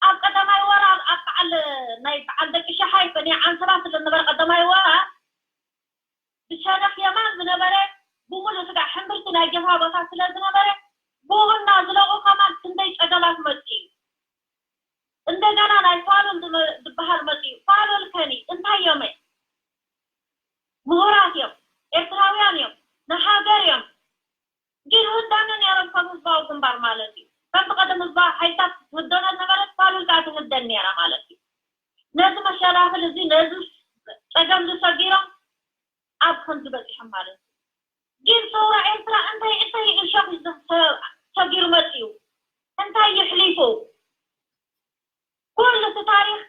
ኣብ ቀዳማይ ወራር ኣብ በዓል ናይ በዓል ደቂ ሸሓይ በኒ ዓንሰባ ስለ ዝነበረ ቀዳማይ ወራር ብሸነኽ የማን ዝነበረ ብምሉእ ስጋዕ ሕምብርቲ ናይ ጀብሃ ቦታ ስለ ዝነበረ ብኡ እናዝለቑ ከማን ክንደይ ጸገማት መጽኡ እዩ። እንደገና ናይ ፋሉል ዝመ-፣ ዝበሃል መጽኡ እዩ። ፋሉል ከኒ እንታይ እዮም? ምሁራት እዮም፣ ኤርትራውያን እዮም፣ ንሃገር እዮም። ግን ይህደኑ ነይሮም ከም ህዝባዊ ግንባር ማለት እዩ። ከምቲ ቀደም ህዝባዊ ሓይልታት ትህደኖ ዝነበረት ፋሉል ከዓ ትህደን ነይራ ማለት እዩ። ነዚ መሸላኽል እዚ ነዚ ጸገም ዝሰጊሮም ኣብ ከምዚ በጺሖም ማለት እዩ። ግን ሰውራ ኤርትራ እንታይ እንታይ እሾኽ እዩ ሰ-፣ ሰጊሩ መጺኡ? እንታይ ይሕሊፉ? ኩሉ እቲ ታሪኽ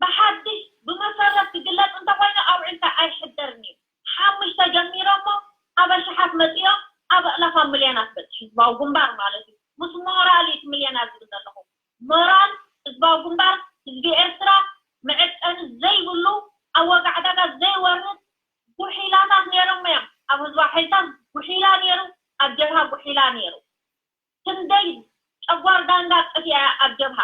ብሓድሽ ብመሰረት ክግለጽ እንተኾይኑ ኣውዒልካ ኣይሕደርን እዩ። ሓሙሽተ ጀሚሮሞ ኣብ ኣሽሓት መጺኦም ኣብ ኣእላፋት ሚልዮናት በጽሑ። ህዝባዊ ግንባር ማለት እዩ። ምስ ሞራል እዩ እቲ ሚልዮናት ዝብል ዘለኹ። ሞራል ህዝባዊ ግንባር ህዝቢ ኤርትራ መዐቀኒ ዘይብሉ ኣብ ዋጋ ዕዳጋ ዘይወርድ ጉሒላታት ነይሮም እዮም። ኣብ ህዝባዊ ሓይልታት ጉሒላ ነይሩ፣ ኣብ ጀብሃ ጉሒላ ነይሩ። ክንደይ ጨጓር ዳንጋ ጠፊኣ ኣብ ጀብሃ።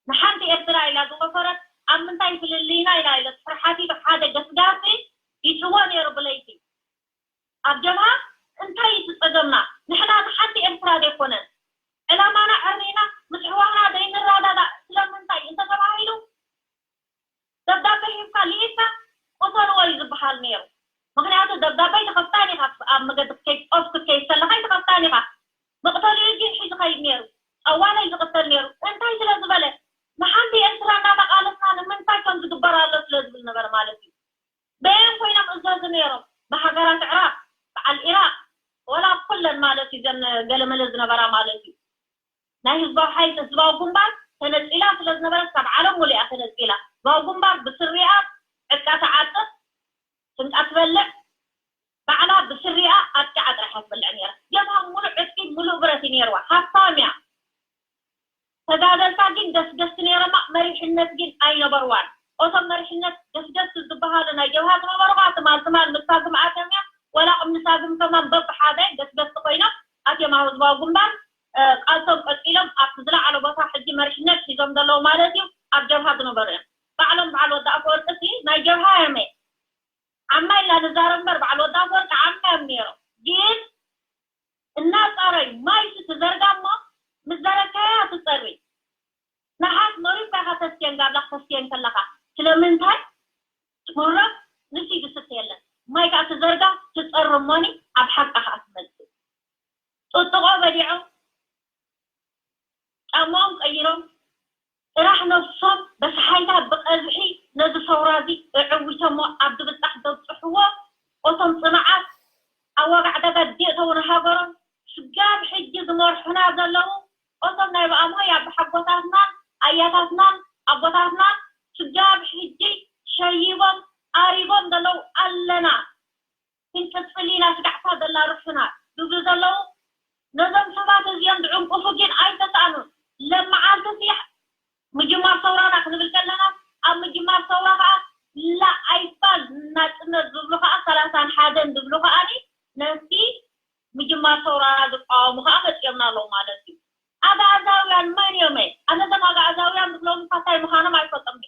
ንሓንቲ ኤርትራ ኢላ ዝወፈረት ኣብ ምንታይ ፍልልይና ኢላ ኢለ ትፍርሓቲ ብሓደ ገስጋሲ ይጭዎ ነይሩ ብለይቲ። ኣብ ጀብሃ እንታይ እዩ እቲ ጸገምና? ንሕና ንሓንቲ ኤርትራ ዘይኮነን ዕላማና ዕሪና ምስ ኣሕዋትና ዘይንረዳዳእ ስለምንታይ እንተተባሂሉ ደብዳቤ ሂብካ ልኢልካ ቅተልዎ እዩ ዝበሃል ነይሩ። ምኽንያቱ ደብዳቤ ኣይትኸፍታን ኢኻ፣ ኣብ መገዲ ክትከይድ ጦፍ ክትከይድ ከለኻ ኣይትኸፍታን ኢኻ። መቕተሊኡ ግን ሒዙ ኸይድ ነይሩ። ጸዋለ እዩ ዝቕተል ነይሩ። እንታይ ስለ ዝበለ? ንሓንቲ ኤርትራ እናተቓለስና ንምንታይ ከም ዝግበር ኣሎ ስለ ዝብል ነበረ ማለት እዩ። በየን ኮይኖም እዘዙ ነይሮም? ብሃገራት ኣዕራብ፣ በዓል ኢራቅ፣ ወላ ኩለን ማለት እዩ፣ ዘን ገለመለ ዝነበራ ማለት እዩ። ናይ ህዝባዊ ሓይሊ ህዝባዊ ግንባር ተነጺላ ስለ ዝነበረት ካብ ዓለም ሙሉእ እያ ተነጺላ። ህዝባዊ ግንባር ብስሪኣ ዕጥቃ ትዓጥቕ፣ ስንቃ ትበልዕ፣ ባዕላ ብስሪኣ ኣጥቂዓ ጥራሕ እያ ትበልዕ ነይራ። ጀብሃ ሙሉእ ዕጥቂ ሙሉእ ብረት እዩ ነይርዋ። ሃብታም እያ። ተጋደልታ ግን ገስገስቲ ነይሮማ፣ መሪሕነት ግን ኣይነበርዋን። እቶም መሪሕነት ገስገስቲ ዝበሃሉ ናይ ጀብሃ ዝነበሩ ከዓ ትማል ትማል ንሳግም ኣትዮም እዮም። ወላ ቅም ንሳግም ከማን በብሓደ ገስገስቲ ኮይኖም ኣትዮም ኣብ ህዝባዊ ግንባር፣ እ፣ ቃልሶም ቀጺሎም ኣብቲ ዝለዓለ ቦታ ሕጂ መሪሕነት ሒዞም ዘለዉ ማለት እዩ፣ ኣብ ጀብሃ ዝነበሩ እዮም። ባዕሎም በዓል ወዲ ኣፈወርቂ ሲ ናይ ጀብሃ እዮም። ዓማ ኢልና ንዛረብ እምበር በዓል ወዲ ኣፈወርቂ ዓማ እዮም ነይሮም። ግን እናጸረዩ ማይ ሲ ትዘርጋ እሞ ምስ ዘረግካያ ትጸሪ። ነሓስ መሪብካ ኢኻ ተስትየን ጋብላ ክተስትየን ከለኻ። ስለምንታይ? ትምህሮም ንሱ እዩ ዝስተ የለን። ማይ ከዓ ትዘርጋ ትጸሪ እሞኒ ኣብ ሓቃ ከዓ ትመጽእ። ጥጥቖ በሊዖም ጫማኦም ቀይሮም ጥራሕ ነብሶም በስሓይታ ብቐዝሒ ነዚ ሰውራ እዚ እዕዊቶሞ ኣብ ድብጻሕ ዘብጽሕዎ እቶም ጽኑዓት ኣብ ዋጋ ዕዳጋ ዘእተዉ ንሃገሮም ስጋብ ሕጂ ዝመርሑና ዘለዉ እቶም ናይ ብኣምሆይ ኣቦሓጎታትናን ኣያታትናን ኣቦታትናን ስጋብ ሕጂ ሸይቦም ኣሪጎም ዘለዉ ኣለና። ክንቅጽል ኢና ስጋዕታ ዘላርሑና ዝብሉ ዘለዉ ነዞም ሰባት እዚኦም ዝዕንቅፉ ግን ኣይተሳእኑን። ለመዓልቲ ሲ ምጅማር ሰውራና ክንብል ከለና ኣብ ምጅማር ሰውራ ከዓ ላ ኣይባል ናጽነት ዝብሉ ከዓ ሰላሳን ሓደን ዝብሉ ከዓኒ ነቲ ምጅማር ሰውራና ዝቃወሙ ከዓ መጽኦም ኣለዉ ማለት እዩ። ኣግኣዛውያን መን እዮም? ኣነ እዞም ኣግኣዛውያን ዝብሎም እንታይ ምዃኖም ኣይፈልጦም።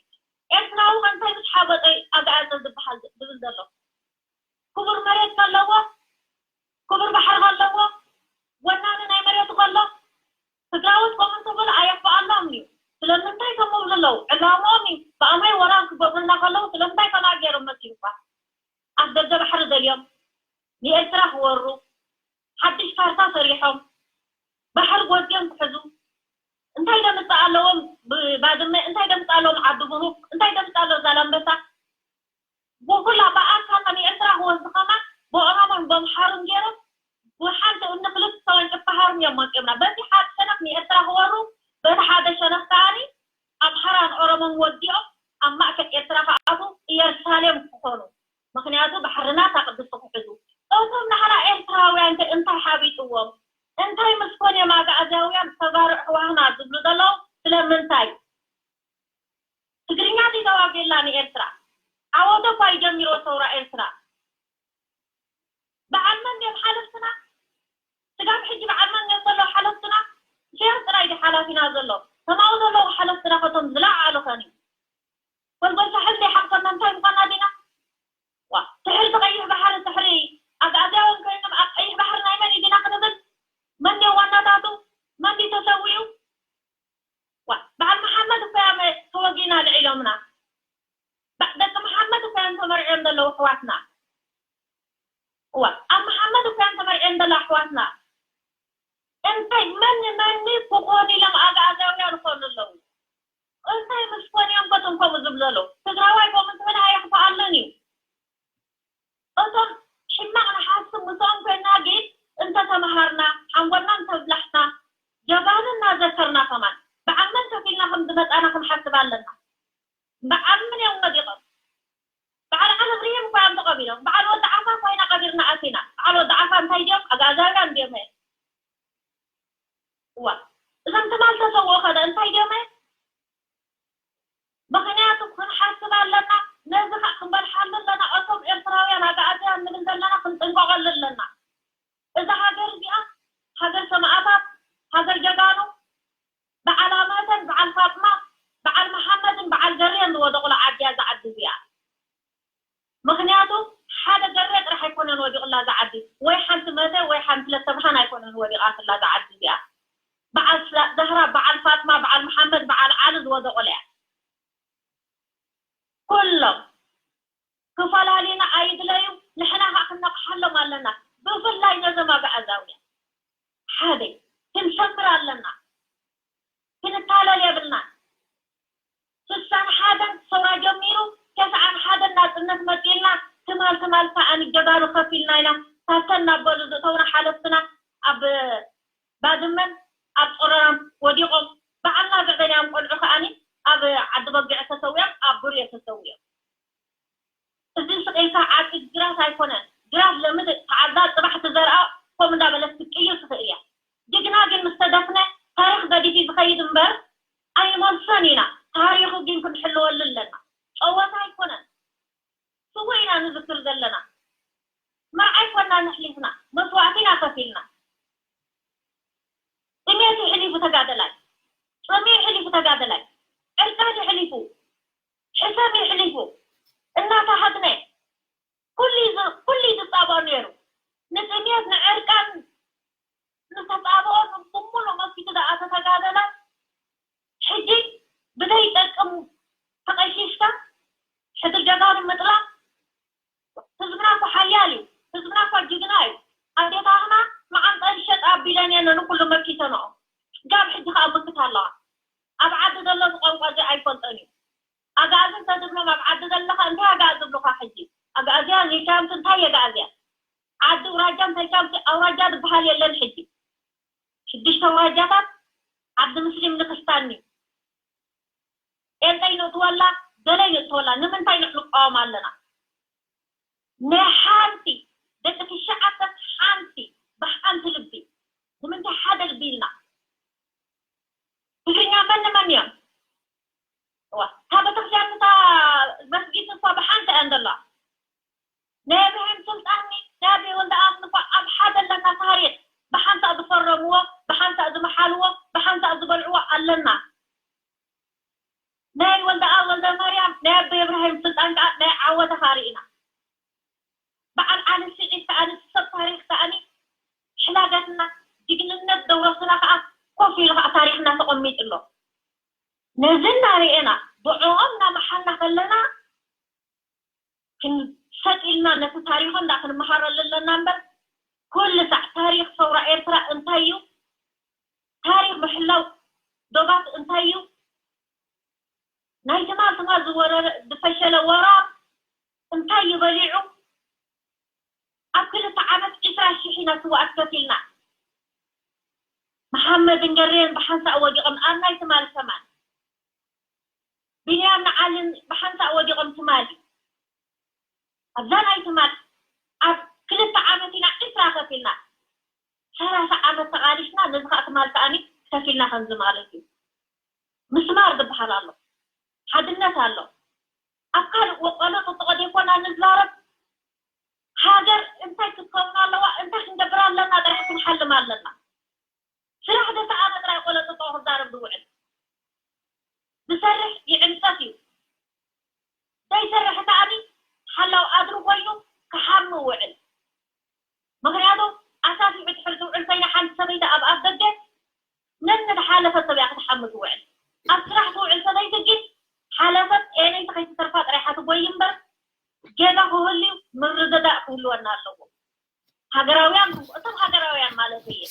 ኤርትራዊ ከ እንታይ ምስ ሓበጠ ኣግኣዘ ዝበሃል ዝብል ዘሎ? ክቡር መሬት ከለዎ፣ ክቡር ባሕሪ ከለዎ፣ ወናኒ ናይ መሬቱ ከሎ፣ ትግራዎት ከምኡ እንተበሉ ኣየኽፍኣሎም እዩ። ስለምንታይ ከም ዝብሉ ኣለዉ? ዕላምኦም እዩ። ብኣማይ ወራር ክገብሩልና ከለዉ ስለምንታይ ከምኣ ገይሮም መሲሉኳ? ኣፍ ደገ ባሕሪ ደልዮም ንኤርትራ ክወሩ ሓድሽ ካርታ ሰሪሖም ባሕሪ ጎድዮም ክሕዙ እንታይ ደምፃእ ኣለዎም? ብባድመ እንታይ ደምፃእ ኣለዎም? ዓዲ ብሩክ እንታይ ደምፃእ ኣለዎም? ዛላምበሳ ብኩላ ብኣካል ንኤርትራ ክወስዱ ከማን ብኦሮሞን በምሓሩን ገይሮም ብሓንቲ እምኒ ክልተ ወንጭፍ ክሃርሙ እዮም መፂኦምና። በቲ ሓደ ሸነኽ ንኤርትራ ክወሩ፣ በቲ ሓደ ሸነኽ ከዓኒ ኣምሓራን ኦሮሞን ወዲኦም ኣብ ማእከል ኤርትራ ክኣትዉ፣ ኢየሩሳሌም ክኾኑ። ምኽንያቱ ባሕርና እታ ቅድስቲ ክሕዙ። እቶም ናህና ኤርትራውያን ከ እንታይ ሓቢጥዎም? እንታይ ምስ ኮን እዮም ኣግኣዝያውያን ተጋሩ ኣሕዋትና ዝብሉ ዘለዉ? ስለምንታይ? ትግርኛ ተዋጊእላ ንኤርትራ። ዓወት እኳ ይጀሚሮ ሰውራ ኤርትራ። በዓል መን ድዮም ሓለፍትና? ስጋብ ሕጂ በዓል መን እዮም ዘለዉ ሓለፍትና? ኢሳያስ ጥራይ ድዩ ሓላፊና ዘሎ? ከማኡ ዘለዉ ሓለፍትና ከቶም ዝለዓሉ ኸን እዩ። ጎልጎል ሳሕል ዘይሓቕፈና እንታይ ምዃና ዲና? ዋ፣ ትሕሪ እቲ ቀይሕ ባሕሪ ትሕሪ ኣግኣዝያውን ኮይኖም ኣብ ቀይሕ ባሕሪ ናይ መን እዩ ዲና ክንብል? መን ድዮ ዋናታቱ? መን ድዩ ተሰዊኡ? ዋ፣ በዓል መሓመድ እኮ እዮም ተወጊና ልዒሎምና። ባ- ደቂ መሓመድ እኮ እዮም ተመርዕዮም ዘለዉ ኣሕዋትና። ዋ፣ ኣብ መሓመድ እኮ እዮም ተመርዕዮም ዘለዉ ኣሕዋትና። እንታይ መን መን ክኾኑ ኢሎም ኣግኣዝያውያን ይኾኑ ኣለዉ? እንታይ ምስ ኮኑ እዮም ከቶም ከምኡ ዝብሉ ዘለዉ? ትግራዋይ ከምኡ እንትብል ኣየኽፍኣሉን እዩ። እቶም ሕማቕ ንሓስብ ምስኦም ኮይና ግን እንተተምሃርና፣ ሓንጎልና እንተብላሕና፣ ጀጋኑ እናዘከርና ከማን ብዓል መን ከፊልና ከም ዝመጻና ክንሓስብ ኣለና። ብዓል መን እዮም ወዲቖም? በዓል ዓሊ እብራሂም እኮ እዮም ተቐቢሮም። በዓል ወዲ ዓፋ እኮ ኢና ቀቢርና ኣቲና። በዓል ወዲ ዓፋ እንታይ ድዮም? ኣግኣዝያውያን ድዮም? እዋ፣ እዞም ትማል ተሰውኦ ከ እንታይ ድዮም? ምኽንያቱ ክንሓስብ ኣለና፣ ነዚ ኸዓ ክንበልሓሉ ኣለና። እቶም ኤርትራውያን ኣግኣዝያን ንብል ዘለና ክንጥንቀቐሉ ኣለና። እዛ ሃገር እዚኣ ሃገር ሰማእታት፣ ሃገር ጀጋኑ፣ በዓል ኣማተን፣ በዓል ፋጥማ፣ በዓል መሓመድን በዓል ገሬን ዝወደቑላ ዓዲ እያ እዛ ዓዲ እዚኣ። ምኽንያቱ ሓደ ገሬ ጥራሕ ኣይኮነን ወዲቑላ እዛ ዓዲ፣ ወይ ሓንቲ መተ ወይ ሓንቲ ለተብርሃን ኣይኮነን ወዲቓትላ እዛ ዓዲ እዚኣ። በዓል ስላ- ዛህራ፣ በዓል ፋጥማ፣ በዓል መሓመድ፣ በዓል ዓሊ ዝወደቑላ እያ። ኩሎም ክፈላሊና ኣይድለዩ፣ ንሕና ኸዓ ክንነቕሓሎም ኣለና። ብፍላይ ነዞም ኣግኣዛውያን ሓደ ክንሰምር ኣለና። ክንታለል የብልናን። ስሳን ሓደን ሰውራ ጀሚሩ ተስዓን ሓደን ናጽነት መጺእልና፣ ትማል ትማል ከኣ ንጀጋኑ ከፊልና ኢና። ታተን እናበሉ ዘእተውና ሓለፍትና ኣብ ባድመን ኣብ ጾሮናን ወዲቖም፣ በዓልና ዘዕበናዮም ቆልዑ ከኣኒ ኣብ ዓዲ በጊዕ ተሰዊኦም፣ ኣብ ቡሬ ተሰዊኦም። እዚ ስቕ ኢልካ ዓፂድ ግራት ኣይኮነን። ግራት ለምድ ተዓዛ ጽባሕ ትዘርኣ ከምኡ እንዳበለት ክትቅይር ትኽእል እያ። ጅግና ግን ምስ ተደፍነ ታሪኽ ገዲፉ ዝኸይድ እምበር ኣይንመልሶን ኢና። ታሪኹ ግን ክንሕልወሉ ኣለና። ጸወታ ኣይኮነን። ስዉእ ኢና ንዝክር ዘለና። መርዓ ኣይኮናን ኣሕሊፍና፣ መስዋእቲ ኢና ከፊልና። ጥሜት ይሕሊፉ ተጋደላይ፣ ጽምኢ ይሕሊፉ ተጋደላይ፣ ዕርቃን ይሕሊፉ፣ ሕሰም ይሕሊፉ፣ እናተሃድነ ኩሉ ዝ- ኩሉ ዝጻብኦ ነይሩ። ንጥሜት ንዕርቃን ዝተጻብኦ ብምሉእ መኪቱ ዝኣተ ተጋደላይ ሕጂ ብዘይጠቅም ተቐሺሽካ ሕድር ጀጋኑ ምጥላም። ህዝብና እኮ ሓያል እዩ። ህዝብና እኮ ጅግና እዩ። ኣዴታትና መዓንጠን ሸጥ ኣቢለን እየን ንኩሉ መኪተንኦ። ጋብ ሕጂ ከኣ ምክት ኣለዋ። ኣብ ዓዲ ዘሎ እዚ ቋንቋ እዚ ኣይፈልጦን እዩ። ኣግኣዚ እንተዝብሎም ኣብ ዓዲ ዘለኻ እንታይ ኣግኣዚ ዝብሉኻ ሕጂ? ኣግኣዝያ ዘይቻምቲ እንታይ የግኣዝያ? ዓዲ ኣውራጃ እንታይ ቻምቲ ኣውራጃ ዝበሃል የለን ሕጂ። ሽዱሽተ ኣውራጃታት ዓዲ ምስሊም ንክስታኒ ጴንጠይ ንእትወላ ገለይ ንእትወላ ንምንታይ ንሕልቆም ኣለና? ናይ ሓንቲ ደቂ ትሽዓተ ሓንቲ ብሓንቲ ልቢ ንምንታይ ሓደ ልቢ ኢልና? ትግርኛ መን ንመን እዮም? እዋ፣ እታ ቤተክርስትያን እታ መስጊድ እኳ ብሓንቲ እያ እንደላ። ናይ እብራሂም ስልጣን ናይ ኣቢ ወልደኣብ እኳ ኣብ ሓደ ኣለና ታሪኽ ብሓንሳእ ዝፈረምዎ ብሓንሳእ ዝበልዎ፣ ብሓንሳእ ዝበልዕዎ ኣለና። ናይ ወልደኣብ ወልደማርያም፣ ናይ ኣቦይ እብራሂም ስልጣን ከዓ ናይ ዓወተ ኻሪእና። በዓል ዓሊ ስዒድ ከዓ፣ ሰብ ታሪኽ ከዓ፣ ሕላገትና፣ ጅግንነት ደውረሱና ከዓ ኮፍ ኢሉ ከዓ ታሪኽና ተቐሚጡ ኣሎ። ነዚ እናርኤና ብዕኦም እናመሓልና ከለና፣ ክንሰጥ ኢልና ነቲ ታሪኹ እንዳ ክንመሃረሉ ኣለና እምበር፣ ኩሉ ሳዕ ታሪኽ ሰውራ ኤርትራ እንታይ እዩ፣ ታሪኽ ምሕላው ዶባት እንታይ እዩ፣ ናይ ትማል ትማል ዝወረረ ዝፈሸለ ወራር እንታይ እዩ በሊዑ፣ ኣብ ክልተ ዓመት ዕስራ ሽሕ ኢና ስዋኣት ከፊልና። መሓመድን ገሬን ብሓንሳእ ወዲቖም ኣብ ናይ ትማል ከማን። ቢንያም ንዓልን ብሓንሳእ ወዲቖም ትማሊ። ኣብዛ ናይ ትማል ኣብ ክልተ ዓመት ኢና ዕስራ ከፊልና። ሰላሳ ዓመት ተቓሊስና፣ ነዚ ኸኣ ትማል ከኣኒ ከፊልና ከምዚ ማለት እዩ። ምስማር ዝበሃል ኣሎ። ሓድነት ኣሎ። ኣብ ካልእ ወቀሎ ጥጥቆ ዘይኮና ንዛረብ። ሃገር እንታይ ክትከውን ኣለዋ፣ እንታይ ክንገብር ኣለና ጥራሕ ክንሓልም ኣለና። ስራሕ ዘሰኣነ ጥራይ ቆለጥጦ ክዛረብ ዝውዕል። ዝሰርሕ ይዕንጸፍ እዩ። ዘይሰርሕ ከኣኒ ሓላው ኣድሪ ኮይኑ ክሓሚ ውዕል። ምኽንያቱ ኣሳሲዑ ድሕሪ ዝውዕል ኮይና ሓንቲ ሰበይቲ ኣብ ኣፍ ደገ ነንዝሓለፈት ሰብ እያ ክትሓሚ ትውዕል። ኣብ ስራሕ ትውዕል ሰበይቲ ግን ሓለፈት ኤነይቲ ከይትተርፋ ጥራይ ሓትጎይ እምበር ጌጋ ክህልዩ ምርድዳእ ክህልወና ኣለዎ። ሃገራውያን፣ እቶም ሃገራውያን ማለት እየ።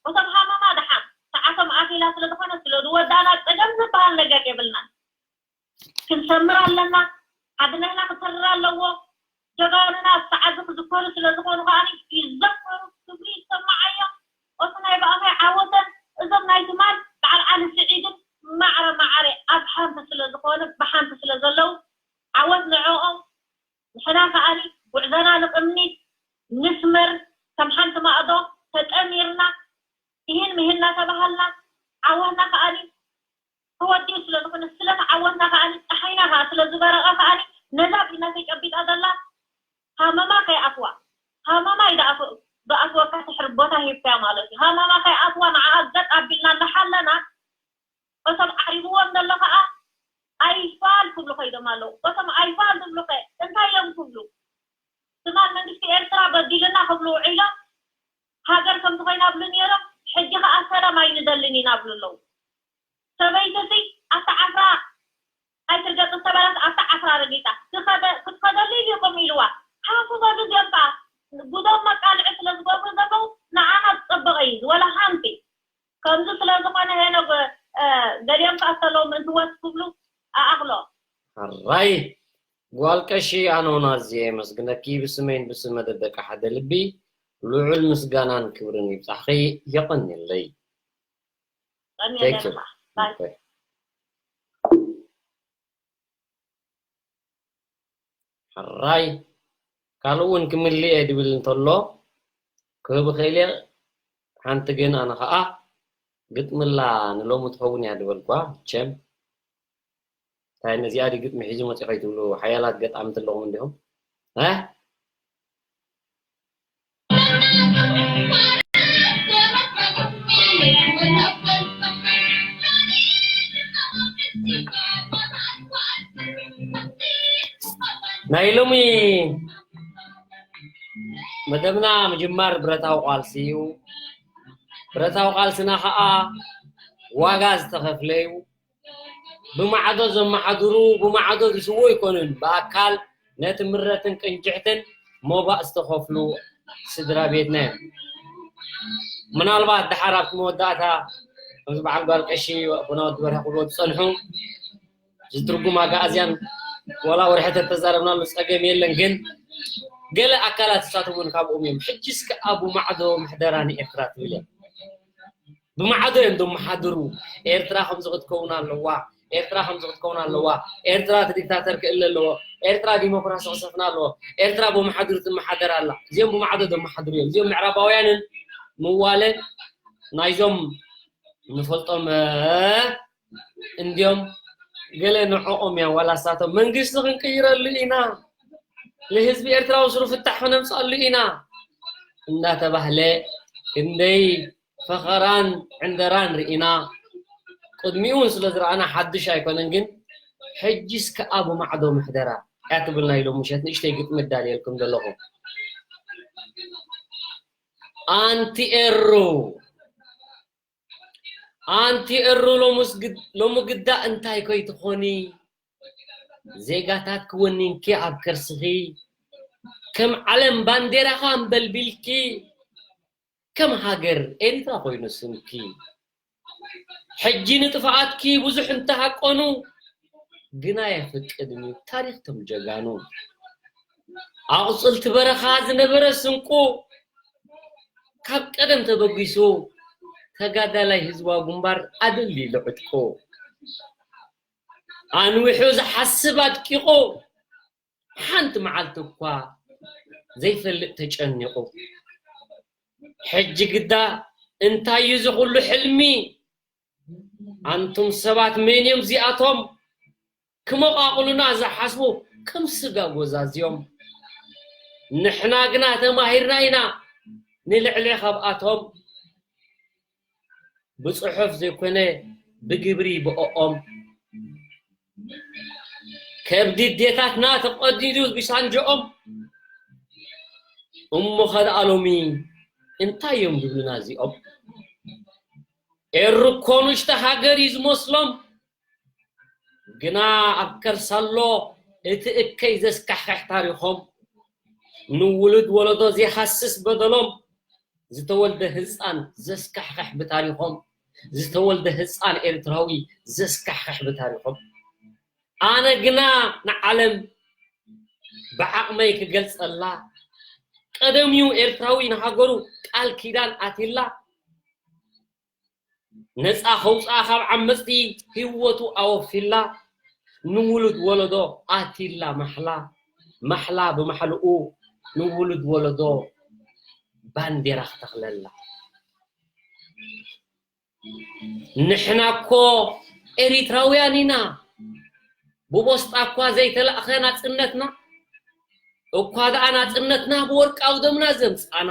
እቶም ሃመማ ደሓን ሰዓቶም ኣኺላ ስለ ዝኾነ ስለ ዝወዳእና ጸገም ዝበሃል ነገር የብልናን። ክንሰምር ኣለና። ሓድነትና ክተርር ኣለዎ። ጀጋኑና ሰዓት ክዝከሩ ስለ ዝኾኑ ከኣ ይዘከሩ፣ ክብሪ ይሰማዓዮም። እቲ ናይ ብኣፈይ ዓወተን እዞም ናይ ትማል በዓል ዓሊ ስዒድን ማዕረ ማዕረ ኣብ ሓንቲ ስለ ዝኾኑ ብሓንቲ ስለ ዘለዉ ዓወት ንዕኦም። ንሕና ከኣ ጉዕዞና ንቕድሚት ንስመር፣ ከም ሓንቲ ማእዶ ተጠሚርና ይህን ምሂን እናተባሃልና ዓወትና ከኣ ተወዲኡ ስለ ዝኾነ፣ ስለ ተዓወትና ከኣ ጸሓይና ከኣ ስለ ዝበረቐ ከኣ ነዛ ቢና ተጨቢጣ ዘላ ሃመማ ከይኣትዋ፣ ሃመማ ይድኣትወ-፣ ዝኣትወካ ትሕር ቦታ ሂብካያ ማለት እዩ። ሃመማ ከይኣትዋ ንዓኣ ገጥ ኣቢልና እንዳሓለና እቶም ዓሪብዎም ዘሎ ከኣ ኣይፋል ክብሉ ከይዶም ኣለዉ። እቶም ኣይፋል ዝብሉ ከ እንታይ እዮም ክብሉ? ትማል መንግስቲ ኤርትራ በዲሉና ክብሉ ውዒሎም ሃገር ከምዚ ኮይና ብሉ ነይሮም፣ ሕጂ ከኣ ሰላም ኣይንደልን ኢና ብሉ ኣለዉ። ሰበይቲ ሲ ኣታ ዓፍራ ኣይትርገጽ ዝተባህለት ኣታ ዓፍራ ረጊጻ ትኸደ-፣ ክትከደሉ ኢልኩም ኢልዋ። ሓፉ በሉ እዚኦም ከኣ ጉዶም መቃልዒ ስለ ዝገብሩ ዘለዉ ንዓና ዝጸበቐ እዩ። ወላ ሓንቲ ከምዚ ስለ ዝኾነ ሄኖግ፣ እ፣ ገሊኦም ከኣ ተለዉ ምእንቲ ወስ ክብሉ ኣኣኽሎ። ሕራይ ጓል ቀሺ ኣኖና ኣዝየ የመስግነኪ ብስመይን ብስመ ደደቂ ሓደ ልቢ ልዑል ምስጋናን ክብርን ይብጻሕኺ። የቐንየለይ። ቀንየለይ። Thank you። ባይ። Okay። ሕራይ ካልእ እውን ክምልእ እየ ድብል እንተሎ ክህብ እኽእል እየ። ሓንቲ ግን ኣነ ኸዓ ግጥምላ ንሎሚ ትኸውን እያ ድበልኳ። ቸም እንታይ ነዚኣ ድዩ ግጥሚ ሒዙ መፂኡ ከይትብሉ ሓያላት ገጣምቲ ኣለኹም እንዲኹም። እ? ናይ ሎሚ መደብና ምጅማር ብረታዊ ቃልሲ እዩ። ብረታዊ ቃልስና ኸዓ ዋጋ ዝተኸፍለ እዩ። ብማዕዶ ዘመሓድሩ ብማዕዶ ዝስዉ ኣይኮኑን፣ ብኣካል ነቲ ምረትን ቅንጅሕትን ሞባእ ዝተኸፍሉ ስድራ ቤትና እዮም። ምናልባት ደሓር ኣብቲ መወዳእታ ከምዚ በዓል ጓል ቀሺ ኣቦና ወዲ በርሀ ክብሎ ዝጸንሑ ዝትርጉም ኣጋኣዝያን ዋላ ወርሒ ተተዛረብናሉ ጸገም የለን፣ ግን ገለ ኣካላት ዝሳተፉ እውን ካብኦም እዮም። ሕጂ እስከ ኣብ ማዕዶ ምሕደራ ንኤርትራ ትብል እያ። ብማዕዶ እዮም ዘመሓድሩ። ኤርትራ ከምዚ ክትከውን ኣለዋ፣ ኤርትራ ከምዚ ክትከውን ኣለዋ፣ ኤርትራ እቲ ዲክታተር ክእለ ኣለዎ፣ ኤርትራ ዲሞክራሲ ክሰፍና ኣለዎ፣ ኤርትራ ብመሓድሩ ትመሓደር ኣላ። እዚኦም ብማዕዶ ዘመሓድሩ እዮም። እዚኦም ምዕራባውያንን ምዋለ ናይዞም ንፈልጦም፣ እ፣ እንዲዮም ገለ ንዕኦም እያ ዋላ ሳቶም መንግስቲ ክንቅይረሉ ኢና፣ ንህዝቢ ኤርትራዊ ስሩ ፍታሕ ክነምፀሉ ኢና እንዳተባህለ ክንደይ ፈኸራን ዕንደራን ርኢና። ቅድሚኡ እውን ስለ ዝረኣና ሓድሽ ኣይኮነን፣ ግን ሕጂስ ከኣ ብማዕዶ ምሕደራ እያ ትብል ናይ ሎሚ ምሸት ንእሽተይ ግጥሚ እዳልየልኩም ዘለኹ። ኣንቲ ኤሩ፣ ኣንቲ ኤሩ፣ ሎሙስ ግድ-፣ ሎሚ ግዳ እንታይ ኮይትኾኒ? ዜጋታት ክወኒንኪ ኣብ ከርስኺ፣ ከም ዓለም ባንዴራኻ ኣንበልቢልኪ፣ ከም ሃገር ኤርትራ ኮይኑ ስምኪ። ሕጂ ንጥፍኣትኪ ብዙሕ እንተሃቀኑ፣ ግና የፍቅድን እዩ ታሪኽ ቶም ጀጋኑ። ኣቑጽልቲ በረኻ ዝነበረ ስንቁ፣ ካብ ቀደም ተበጊሱ፣ ተጋዳላይ ህዝባዊ ግንባር ኣደልዩ ዕጥቁ። ኣንዊሑ ዝሓስብ ኣድቂቑ፣ ሓንቲ መዓልቲ እኳ ዘይፈልጥ ተጨኒቑ። ሕጂ ግዳ እንታይ እዩ እዚ ኩሉ ሕልሚ? ኣንቱም ሰባት መን እዮም እዚኣቶም? ክመቓቕሉና ዝሓስቡ ከም ስጋ ጎዛዝዮም። ንሕና ግና ተማሂርና ኢና ንልዕሊ ካብኣቶም። ብጽሑፍ ዘይኮነ ብግብሪ ብኦኦም። ከብዲ ኣዴታትና ተቐዲዱ ብሳንጅኦም። እሞ ኸ ደኣ ሎሚ እንታይ እዮም ዝብሉና እዚኦም? ኤሩ እኮ ንእሽቶ ሃገር እዩ ዝመስሎም። ግና ኣብ ከርሳ ኣሎ እቲ እከይ ዘስካሕክሕ ታሪኾም። ንውሉድ ወለዶ ዘይሃስስ በደሎም። ዝተወልደ ህፃን ዘስካሕክሕ ብታሪኾም። ዝተወልደ ህፃን ኤርትራዊ ዘስካሕክሕ ብታሪኾም። ኣነ ግና ንዓለም ብዓቕመይ ክገልጸላ፣ ቀደም እዩ ኤርትራዊ ንሃገሩ ቃል ኪዳን ኣትይላ። ነፃ ከውፅኣ ካብ ዓመፅቲ ህይወቱ ኣወፊላ። ንውሉድ ወለዶ ኣትይላ ማሕላ፣ ማሕላ ብማሕልኡ ንውሉድ ወለዶ ባንዴራ ክተኽለላ። ንሕና እኮ ኤሪትራውያን ኢና። ብቦስጣ እኳ ዘይተላእኸ ናጽነትና፣ እኳ ደኣ ናጽነትና ብወርቃዊ ደምና ዘምጻና።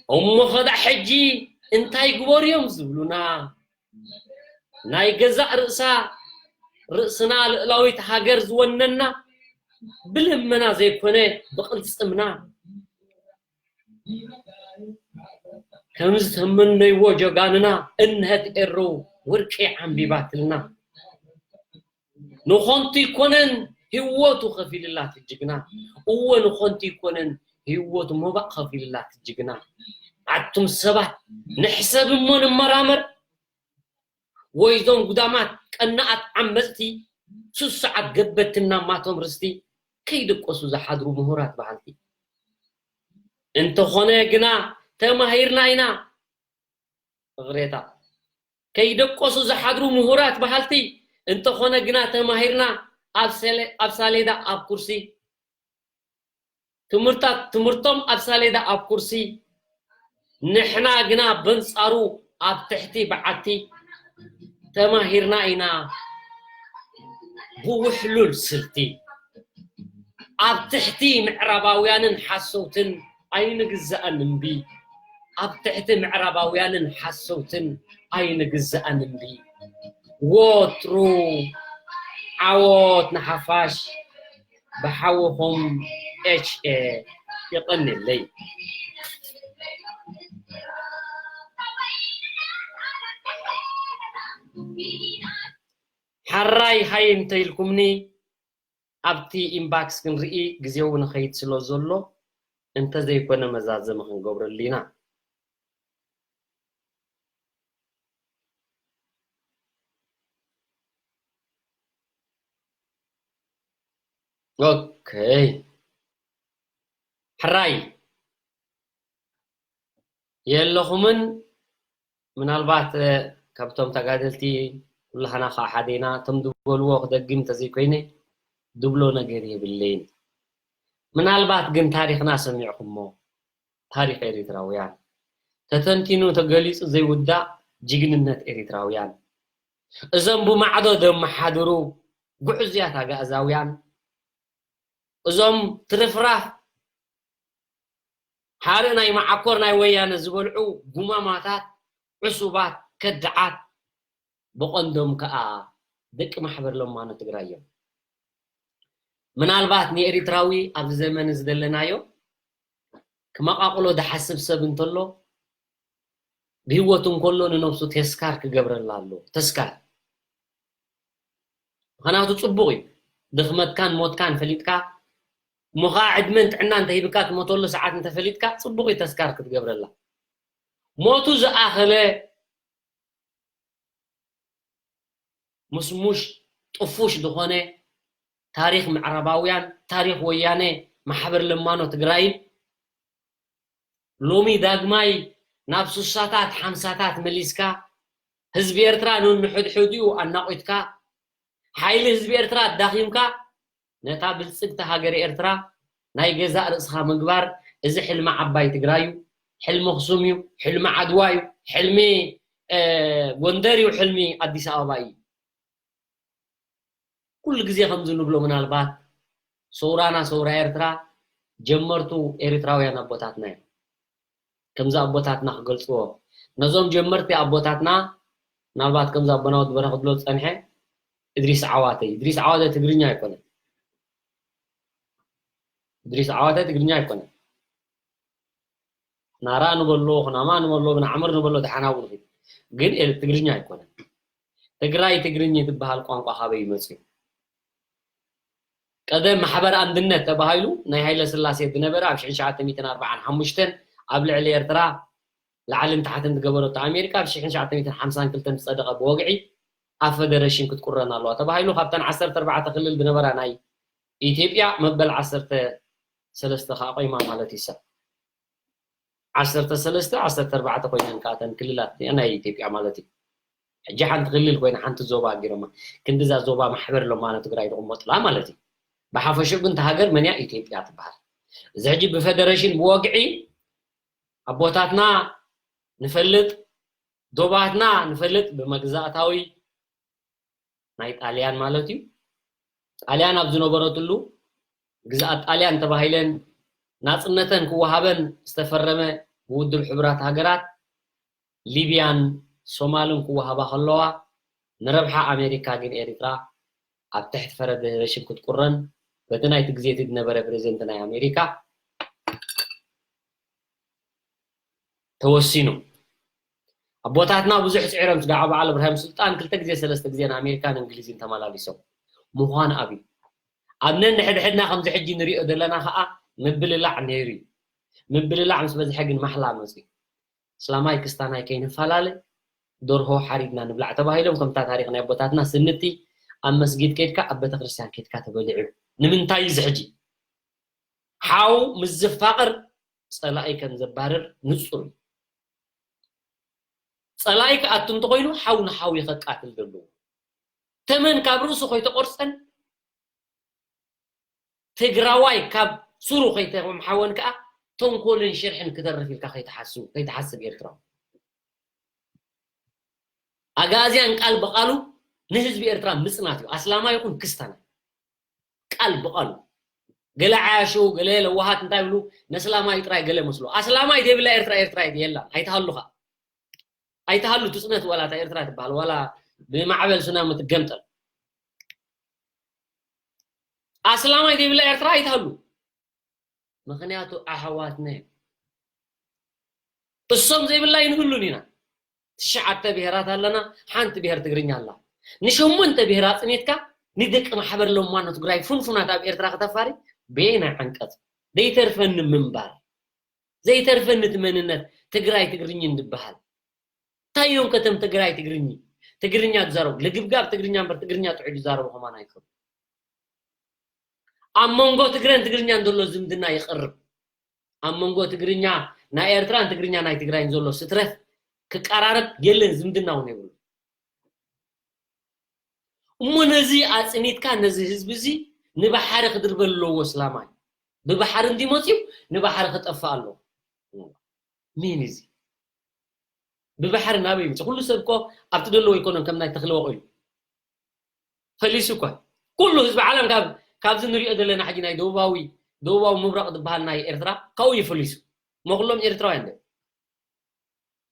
እሞ ኸዳ ሕጂ እንታይ ግበሩ እዮም ዝብሉና? ናይ ገዛእ ርእሳ፣ ርእስና ልእላዊት ሃገር ዝወነና፣ ብልመና ዘይኮነ ብቕልጽምና። ከም ዝተመነይዎ ጀጋንና እንሀት ኤሩ ወርቂ ዓምቢባትልና። ንኾንቱ ይኮነን ህይወቱ ከፊልላት ጅግና። እወ ንኾንቱ ይኮነን ህይወቱ መባእ ከፊልላት ጅግና። ኣቱም ሰባት ንሕሰብ እሞ ንመራመር። ወይ እዞም ጉዳማት ቀናኣት ዓመፅቲ ሱስ ሰዓት ገበትና ማቶም ርስቲ ከይደቆሱ ዝሓድሩ ምሁራት በሃልቲ። እንተኾነ ግና ተማሂርና ኢና። እቕሬታ። ከይደቆሱ ዝሓድሩ ምሁራት በሃልቲ። እንተኾነ ግና ተማሂርና ኣብ ሰለ-፣ ኣብ ሳሌዳ ኣብ ኩርሲ ትምህርታት፣ ትምህርቶም ኣብ ሳሌዳ ኣብ ኩርሲ፣ ንሕና ግና በንጻሩ ኣብ ትሕቲ በዓቲ ተማሂርና ኢና ብውሕሉል ስልቲ። ኣብ ትሕቲ ምዕራባውያንን ሓሰውትን ኣይንግዛእን እምቢ። ኣብ ትሕቲ ምዕራባውያንን ሓሰውትን ኣይንግዛእን እምቢ። ወትሩ ዓወት ንሓፋሽ። ብሓውኹም ኤች ኤ። የቐንየለይ። ሓራይ ሃይ እንተኢልኩምኒ ኣብቲ ኢንባክስ ክንርኢ ግዜው ንኸይድ ስለ ዘሎ እንተዘይኮነ መዛዘሚ ክንገብረሉ ኢና። ኦኬ። ሕራይ የለኹምን። ምናልባት፣ እ፣ ካብቶም ተጋደልቲ ኩላህና ከዓ ሓደ ኢና። እቶም ዝበልዎ ክደግም እንተዘይኮይነ ድብሎ ነገር የብለይን። ምናልባት ግን ታሪኽና ሰሚዕኩሞ፣ ታሪኽ ኤሪትራውያን ተተንቲኑ ተገሊጹ ዘይውዳእ ጅግንነት ኤሪትራውያን፣ እዞም ብማዕዶ ዘመሓድሩ ግዑዝያት ኣጋእዛውያን፣ እዞም ትርፍራፍ ሓርኢ ናይ መዓኮር ናይ ወያነ ዝበልዑ ጉማማታት፣ ዕሱባት፣ ከዳዓት፣ ብቐንዶም ከኣ ደቂ ማሕበር ለማኖ ትግራይ እዮም። ምናልባት ንኤሪትራዊ ኣብዚ ዘመን እዚ ዘለናዮ ክመቓቕሎ ዝሓስብ ሰብ እንተሎ፣ ብህይወቱ እንከሎ ንነብሱ ተስካር ክገብረላ ኣሎ። ተስካር። ምኽንያቱ ጽቡቕ እዩ። ድኽመትካን ሞትካን ፈሊጥካ፣ እሞ ኸዓ ዕድመን ጥዕና እንተሂብካ ትሞተሉ ሰዓት እንተፈሊጥካ፣ ጽቡቕ እዩ ተስካር ክትገብረላ። ሞቱ ዝኣኸለ ምስሙሽ ጥፉሽ ዝኾነ ታሪኽ ምዕራባውያን፣ ታሪኽ ወያነ፣ ማሕበር ለማኖ ትግራይን ሎሚ ዳግማይ ናብ ሱሳታት ሓምሳታት መሊስካ፣ ህዝቢ ኤርትራ ነንሕድሕዲኡ ኣናቒትካ፣ ሓይሊ ህዝቢ ኤርትራ ኣዳኺምካ፣ ነታ ብልጽግቲ ሃገር ኤርትራ ናይ ገዛእ ርእስኻ ምግባር፣ እዚ ሕልሚ ዓባይ ትግራይ እዩ፣ ሕልሚ ኣኽሱም እዩ፣ ሕልሚ ዓድዋ እዩ፣ ሕልሚ፣ እ፣ ጎንደር እዩ፣ ሕልሚ ኣዲስ ኣበባ እዩ። ኩሉ ግዜ ከምዚ ንብሎ፣ ምናልባት ሰውራና ሰውራ ኤርትራ ጀመርቱ ኤርትራውያን ኣቦታትና እዮም። ከምዚ ኣቦታትና ክገልጽዎ፣ ነዞም ጀመርቲ ኣቦታትና ምናልባት ከምዚ ኣቦና ወዲ በረኸ ክብሎ ዝጸንሐ እድሪስ ዓዋተ እዩ። እድሪስ ዓዋተ ትግርኛ ኣይኮነን። እድሪስ ዓዋተ ትግርኛ ኣይኮነን። ናራ ንበሎ፣ ኩናማ ንበሎ፣ ብናዕምር ንበሎ፣ ደሓን ኣብኡ ንኺድ። ግን ኤ-፣ ትግርኛ ኣይኮነን። ትግራይ ትግርኝ ትበሃል ቋንቋ ካበይ እዩ መፅዩ? ቀደም ማሕበር ኣንድነት ተባሂሉ ናይ ሃይለ ስላሴ ዝነበረ ኣብ ሽሕን ትሽዓተ ሚእትን ኣርባዓን ሓሙሽተን ኣብ ልዕሊ ኤርትራ ላዕልን ታሕትን ዝገበረቶ ኣሜሪካ ኣብ ሽሕን ትሽዓተ ሚእትን ሓምሳን ክልተን ዝፀደቐ ብወግዒ ኣብ ፈደረሽን ክትቁረን ኣለዋ ተባሂሉ ካብተን ዓሰርተ ኣርባዕተ ክልል ዝነበራ ናይ ኢትዮጵያ መበል ዓሰርተ ሰለስተ ከዓ ቆይማ ማለት እዩ። ሰብ ዓሰርተ ሰለስተ፣ ዓሰርተ ኣርባዕተ ኮይነን ከዓ እተን ክልላት እዚኣን ናይ ኢትዮጵያ ማለት እዩ። ሕጂ ሓንቲ ክልል ኮይና ሓንቲ ዞባ ኣጊሮማ። ክንዲዛ ዞባ ማሕበር ለማኖ ትግራይ ዝቕመጡላ ማለት እዩ። ብሓፈሽኡ ግን እታ ሃገር መን እያ? ኢትዮጵያ ትበሃል። እዚ ሕጂ ብፈደረሽን ብወግዒ ኣቦታትና ንፈልጥ፣ ዶባትና ንፈልጥ፣ ብመግዛእታዊ ናይ ጣልያን ማለት እዩ። ጣልያን ኣብ ዝነበረትሉ ግዝኣት ጣልያን ተባሂለን ናጽነተን ክወሃበን ዝተፈረመ ብውድብ ሕቡራት ሃገራት ሊብያን ሶማልን ክወሃባ ከለዋ ንረብሓ ኣሜሪካ ግን ኤሪትራ ኣብ ትሕቲ ፈደረሽን ክትቁረን በቲ ናይቲ ግዜ እቲ ዝነበረ ፕሬዚደንት ናይ ኣሜሪካ ተወሲኑ። ኣቦታትና ብዙሕ ጽዒሮም ስጋዕ በዓል እብራሂም ሱልጣን ክልተ ግዜ ሰለስተ ግዜ ንኣሜሪካን እንግሊዝን ተመላሊሶም። ምዃን ኣብዩ። ኣብ ነንሕድሕድና ከምዚ ሕጂ ንሪኦ ዘለና ኸኣ ምብልላዕ ነይሩ እዩ። ምብልላዕ ምስ በዝሐ ግን ማሕላ መፅዩ። እስላማይ ክስታናይ ከይንፈላለ ደርሆ ሓሪድና ንብላዕ ተባሂሎም ከምታ ታሪኽ ናይ ኣቦታትና ስንቲ ኣብ መስጊድ ከድካ ኣብ ቤተክርስትያን ከድካ ተበሊዑ። ንምንታይ እዚ ሕጂ? ሓው ምስ ዝፋቐር ጸላኢ ከም ዘባርር ንጹር እዩ። ጸላኢ ክኣቱ እንተኾይኑ ሓው ንሓው እዩ ከቃትል ዘለዎ። ተመን ካብ ርእሱ ከይተቆርጸን ትግራዋይ ካብ ሱሩ ከይተምሓወን ከዓ ተንኮልን ሽርሕን ክተርፍ ኢልካ ከይትሓስብ ከይትሓስብ ኤርትራዊ። ኣጋእዝያን ቃል ብቓሉ ንህዝቢ ኤርትራ ምጽናት እዩ። ኣስላማይ ይኹን ክስታናይ። ቃል ብቓሉ። ገለ ዓያሹ፣ ገለ ለዋሃት እንታይ ይብሉ? ነስላማይ ጥራይ ገለ መስሎ። ኣስላማይ ዘይብላ ኤርትራ፣ ኤርትራ የላን። ኣይትሃሉ ኸኣ። ኣይትሃሉ ትጽነት ዋላ እታ ኤርትራ ትበሃል፣ ዋላ ብማዕበል ሱናሚ ትገምጠል። ኣስላማይ ዘይብላ ኤርትራ ኣይትሃሉ። ምኽንያቱ ኣሕዋትና እዮም። እሶም ዘይብላ ኣይንህሉን ኢና። ትሽዓተ ብሄራት ኣለና፣ ሓንቲ ብሄር ትግርኛ ኣላ። ንሸሞንተ ብሄር ኣጽኒትካ ንደቂ ማሕበር ለማኖ ትግራይ ፍንፉናት ኣብ ኤርትራ ከተፋሪ በየናይ ዓንቀጽ? ዘይተርፈኒ ምንባር፣ ዘይተርፈኒ እቲ መንነት ትግራይ ትግርኝ እንድበሃል። እንታይ እዮም ከተም ትግራይ ትግርኝ? ትግርኛ ዝዛረቡ፣ ልግብጋብ ትግርኛ እምበር ትግርኛ ጥዑይ ዝዛረቡ ከማን ኣይኮኑ። ኣብ መንጎ ትግረን ትግርኛን ዘሎ ዝምድና ይቐርብ። ኣብ መንጎ ትግርኛ ናይ ኤርትራን ትግርኛ ናይ ትግራይን ዘሎ ስትረት ክቀራረብ የለን፣ ዝምድና እውን የብሉ። እሞ ነዚ ኣጽኒትካ ነዚ ህዝቢ እዚ ንባሕሪ ክድርበ ኣለዎ። እስላማይ ብባሕሪ እንዲ መፅዩ ንባሕሪ ክጠፍእ ኣለዎ። ምን እዚ ብባሕሪ ናበይ ይምፅእ? ኩሉ ሰብ እኮ ኣብቲ ደለዎ ኣይኮነን ከም ናይ ተኽለ ወቂሉ ፈሊሱ እኮ። ኩሉ ህዝቢ ዓለም ካብ፣ ካብዚ ንሪኦ ዘለና ሕጂ ናይ ደቡባዊ፣ ደቡባዊ ምብራቕ ዝበሃል ናይ ኤርትራ ካብኡ እዩ ፈሊሱ። መኩሎም ኤርትራውያን ደ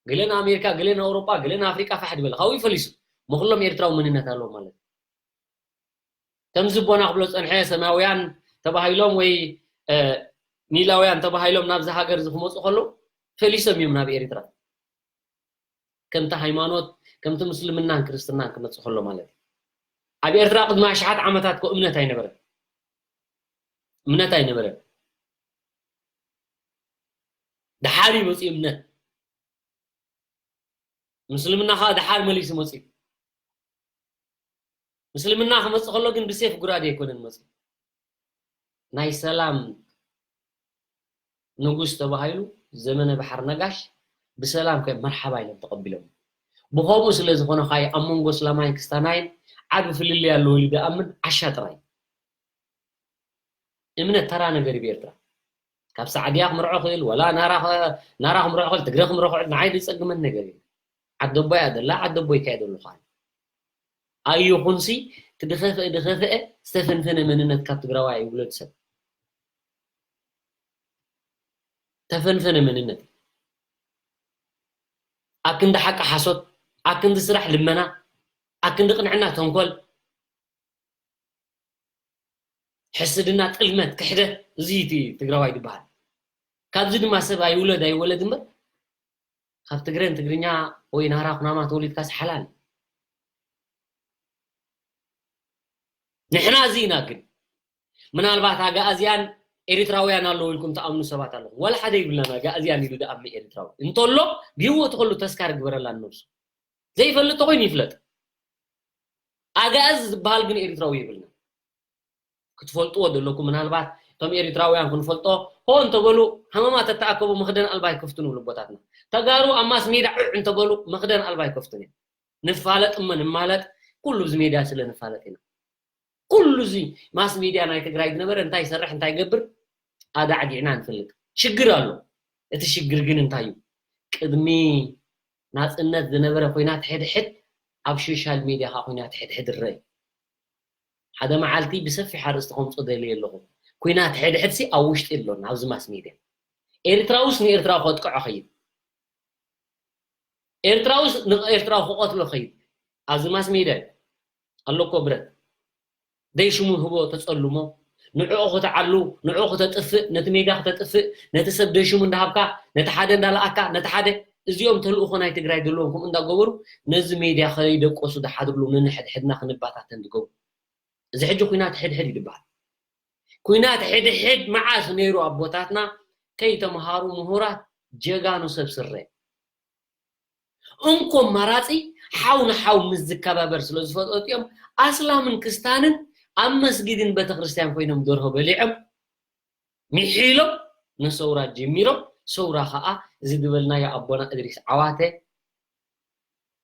ገለ ንኣሜሪካ፣ ገለ ንኣውሮጳ፣ ገለ ንኣፍሪቃ ፋሕ ዝበለ ካብኡ ፈሊሱ። መኩሎም ኤርትራዊ መንነት ኣለዎ ማለት እዩ። ከምዚ ቦና ክብሎ ዝጸንሐ ሰማያውያን ተባሂሎም ወይ እ፣ ኒላውያን ተባሂሎም ናብዚ ሃገር እዚ ክመፁ ከለዉ ፈሊሶም እዮም ናብ ኤርትራ። ከምቲ ሃይማኖት፣ ከምቲ ምስልምናን ክርስትናን ክመፅእ ከሎ ማለት እዩ። ኣብ ኤርትራ ቅድሚ ኣሽሓት ዓመታት እኮ እምነት ኣይነበረን። እምነት ኣይነበረን። ድሓር እዩ መፅኡ እምነት። ምስልምና ከዓ ድሓር መሊሱ መፅኡ። ምስልምና ክመፅእ ከሎ ግን ብሴፍ ጉራዴ ኣይኮነን መፅኡ። ናይ ሰላም ንጉስ ተባሂሉ ዘመነ ባሕር ነጋሽ ብሰላም ከ መርሓባ ኢሎም ተቐቢሎም። ብኸምኡ ስለ ዝኾነ ኸኣ ኣብ መንጎ እስላማይን ክስታናይን ዓቢ ፍልልይ ኣለዎ ኢሉ ድኣምን ዓሻ ጥራይ። እምነት ተራ ነገር እዩ ብኤርትራ። ካብ ሳዕድያ ክምርዖ ክእል፣ ወላ ናራ ኸ-፣ ናራ ክምርዖ ክእል፣ ትግረ ክምርዖ ክእል፣ ንዓይ ዝጸግመን ነገር እዩ። ዓደቦይ እያ ዘላ፣ ዓደቦይ ከ እየ ዘለኹ ኣነ። ኣይኹንሲ፣ እቲ ድኸፍአ፣ ድኸፍአ፣ ዝተፈንፈነ መንነት ካብ ትግራዋይ ኣይውለድ ሰብ። ተፈንፈነ መንነት። ኣብ ክንዲ ሓቂ ሓሶት፣ ኣብ ክንዲ ስራሕ ልመና፣ ኣብ ክንዲ ቅንዕና ተንኮል፣ ሕስድና፣ ጥልመት፣ ክሕደት፣ እዚ እቲ ትግራዋይ ዝበሃል። ካብዚ ድማ ሰብ ኣይውለድ ኣይወለድ እምበር፣ ካብ ትግረን ትግርኛ ወይ ናህራ ኩናማ ተወሊድካስ ሓላል። ንሕና እዚ ኢና ግን፣ ምናልባት ኣጋኣዝያን ኤሪትራውያን ኣለዉ ኢልኩም ትኣምኑ ሰባት ኣለኹም። ዋላ ሓደ ይብልናን ኣጋኣዝያን ኢሉ ድኣምን ኤሪትራዊ። እንተሎ፣ ብህይወቱ ከሉ ተስካር ግበረላ ንነብሱ። ዘይፈልጥ ተኾይኑ ይፍለጥ። ኣጋኣዚ ዝበሃል ግን ኤሪትራዊ የብልና። ክትፈልጥዎ ዘለኩም፣ ምናልባት እቶም ኤሪትራውያን ክንፈልጦ፣ ሆ እንተበሉ፣ ሃመማ ተተኣከቡ፣ መኽደን ኣልባ ኣይከፍቱን ይብሉ ኣቦታትና። ተጋሩ ኣብ ማስ ሜዳ ዑዕ እንተበሉ፣ መኽደን ኣልባ ኣይከፍቱን እዮም። ንፋለጥ እሞ ንማለጥ፣ ኩሉ ብዚ ሜድያ ስለ ንፋለጥ ኢና። ኩሉ እዚ ማስ ሜድያ ናይ ትግራይ ዝነበረ እንታይ ይሰርሕ፣ እንታይ ይገብር፣ ኣዳዕዲዕና ንፈልጥ። ሽግር ኣሎ። እቲ ሽግር ግን እንታይ እዩ? ቅድሚ ናጽነት ዝነበረ ኲናት ሕድሕድ ኣብ ሶሻል ሜድያ ኸኣ ኲናት ሕድሕድ ይረአ። ሓደ መዓልቲ ብሰፊሕ ኣርእስቲ ከምጽኦ ደልየ ኣለኹ። ኲናት ሕድሕድሲ ኣብ ውሽጢ ኣሎና፣ ኣብዚ ማስ ሜድያ። ኤርትራውስ ንኤርትራዊ ከጥቅዖ ኸይድ። ኤርትራውስ ንኤርትራዊ ክቐትሎ ኸይድ። ኣብዚ ማስ ሜድያ ኣሎ እኮ ብረት። ደይ ሽሙ ህቦ ተጸልሞ፣ ንዕኡ ከተዓሉ፣ ንዕኡ ከተጥፍእ፣ ነቲ ሜድያ ከተጥፍእ፣ ነቲ ሰብ ደይ ሽሙ እንዳሃብካ፣ ነቲ ሓደ እንዳለኣካ፣ ነቲ ሓደ፣ እዚኦም ተልእኾ ናይ ትግራይ ዘለዎም ከምኡ እንዳገበሩ ነዚ ሜድያ ከይደቆሱ ዝሓድርሉ፣ ነንሕድሕድና ክንባታተን ዝገብሩ። እዚ ሕጂ ኲናት ሕድሕድ እዩ ዝበሃል። ኲናት ሕድሕድ መዓስ ነይሩ? ኣቦታትና ከይተምሃሩ ምሁራት ጀጋኑ ሰብ ስረ። እንኮ ኣማራጺ ሓው ንሓው ምስ ዝከባበር ስለ ዝፈልጡ እዮም ኣስላምን ክስታንን ኣብ መስጊድን ቤተክርስትያን ኮይኖም ደርሆ በሊዖም ሚሒሎም ንሰውራ ጀሚሮም፣ ሰውራ ኸኣ እዚ ዝበልናዮ ኣቦና እድሪስ ዓዋተ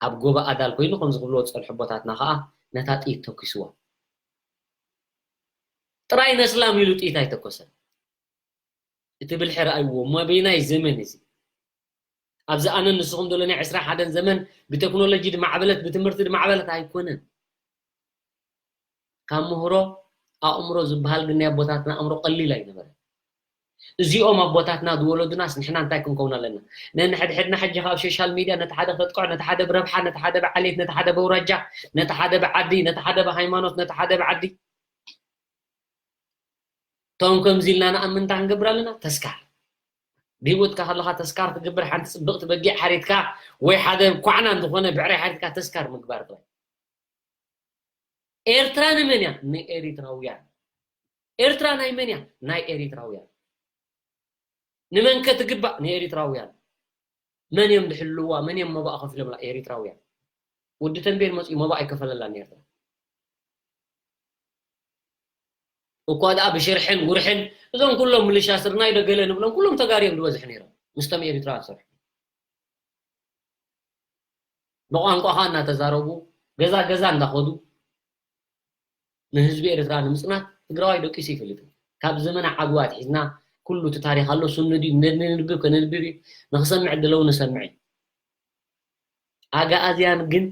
ኣብ ጎባ ኣዳል ኮይኑ ከምዚ ክብልዎ ዝጸንሑ ኣቦታትና ኸኣ ነታ ጥይት ተኩስዋ። ጥራይ ነስላም ኢሉ ጥይት ኣይተኮሰን። እቲ ብልሒ ረኣይዎ እሞ ኣበየናይ ዘመን እዚ? ኣብዚ ኣነን ንስኹም ዘሎ ናይ ዕስራን ሓደን ዘመን ብቴክኖሎጂ ዝማዕበለት፣ ብትምህርቲ ዝማዕበለት ኣይኮነን። ካብ ምህሮ ኣእምሮ ዝበሃል ግን ናይ ኣቦታትና ኣእምሮ ቀሊል ኣይነበረን። እዚኦም ኣቦታትና ዝወለዱናስ ንሕና እንታይ ክንከውን ኣለና? ነንሕድሕድና ሕጂ ካብ ሶሻል ሚድያ ነቲ ሓደ ክተጥቅዖ፣ ነቲ ሓደ ብረብሓ፣ ነቲ ሓደ ብዓሌት፣ ነቲ ሓደ በውራጃ፣ ነቲ ሓደ ብዓዲ፣ ነቲ ሓደ ብሃይማኖት፣ ነቲ ሓደ ብዓዲ። እቶም ከምዚ ኢልና ንኣምን እንታይ ክንገብር ኣለና? ተስካር። ብህይወትካ ከለኻ ተስካር ትገብር፣ ሓንቲ ጽብቕቲ በጊዕ ሓሪድካ ወይ ሓደ ኳዕናን ዝኾነ ብዕራይ ሓሪድካ ተስካር ምግባር ጥራይ። ኤርትራ ንመን እያ? ንኤሪትራውያን። ኤርትራ ናይ መን እያ? ናይ ኤሪትራውያን። ንመን ከ ትግባእ? ንኤሪትራውያን። መን እዮም ዝሕልዋ? መን እዮም መባእ ከፊሎምላ? ኤሪትራውያን። ወዲ ተንቤን መጺኡ መባእ ኣይከፈለላን ኤርትራ። እኳ ደኣ ብሽርሕን ጉርሕን እዞም ኩሎም ምልሻ ስርናይ ዶ ገለ ንብሎም ኩሎም ተጋሩ እዮም ዝበዝሑ ነይሮም ምስቶም ኤሪትራውያን ዝሰርሑ። ብቋንቋኻ እናተዛረቡ፣ ገዛ ገዛ እንዳኸዱ፣ ንህዝቢ ኤርትራ ንምጽናት ትግራዋይ ደቂሱ ኣይፈልጥን። ካብ ዘመነ ዓድዋ ኣትሒዝና ኩሉ እቲ ታሪኽ ኣሎ፣ ስኑ ድዩ፣ ነ-፣ ነንብብ ከነንብብ እዩ፣ ንኽሰምዕ ድለው ንሰምዕ እዩ። ኣግኣዝያን ግን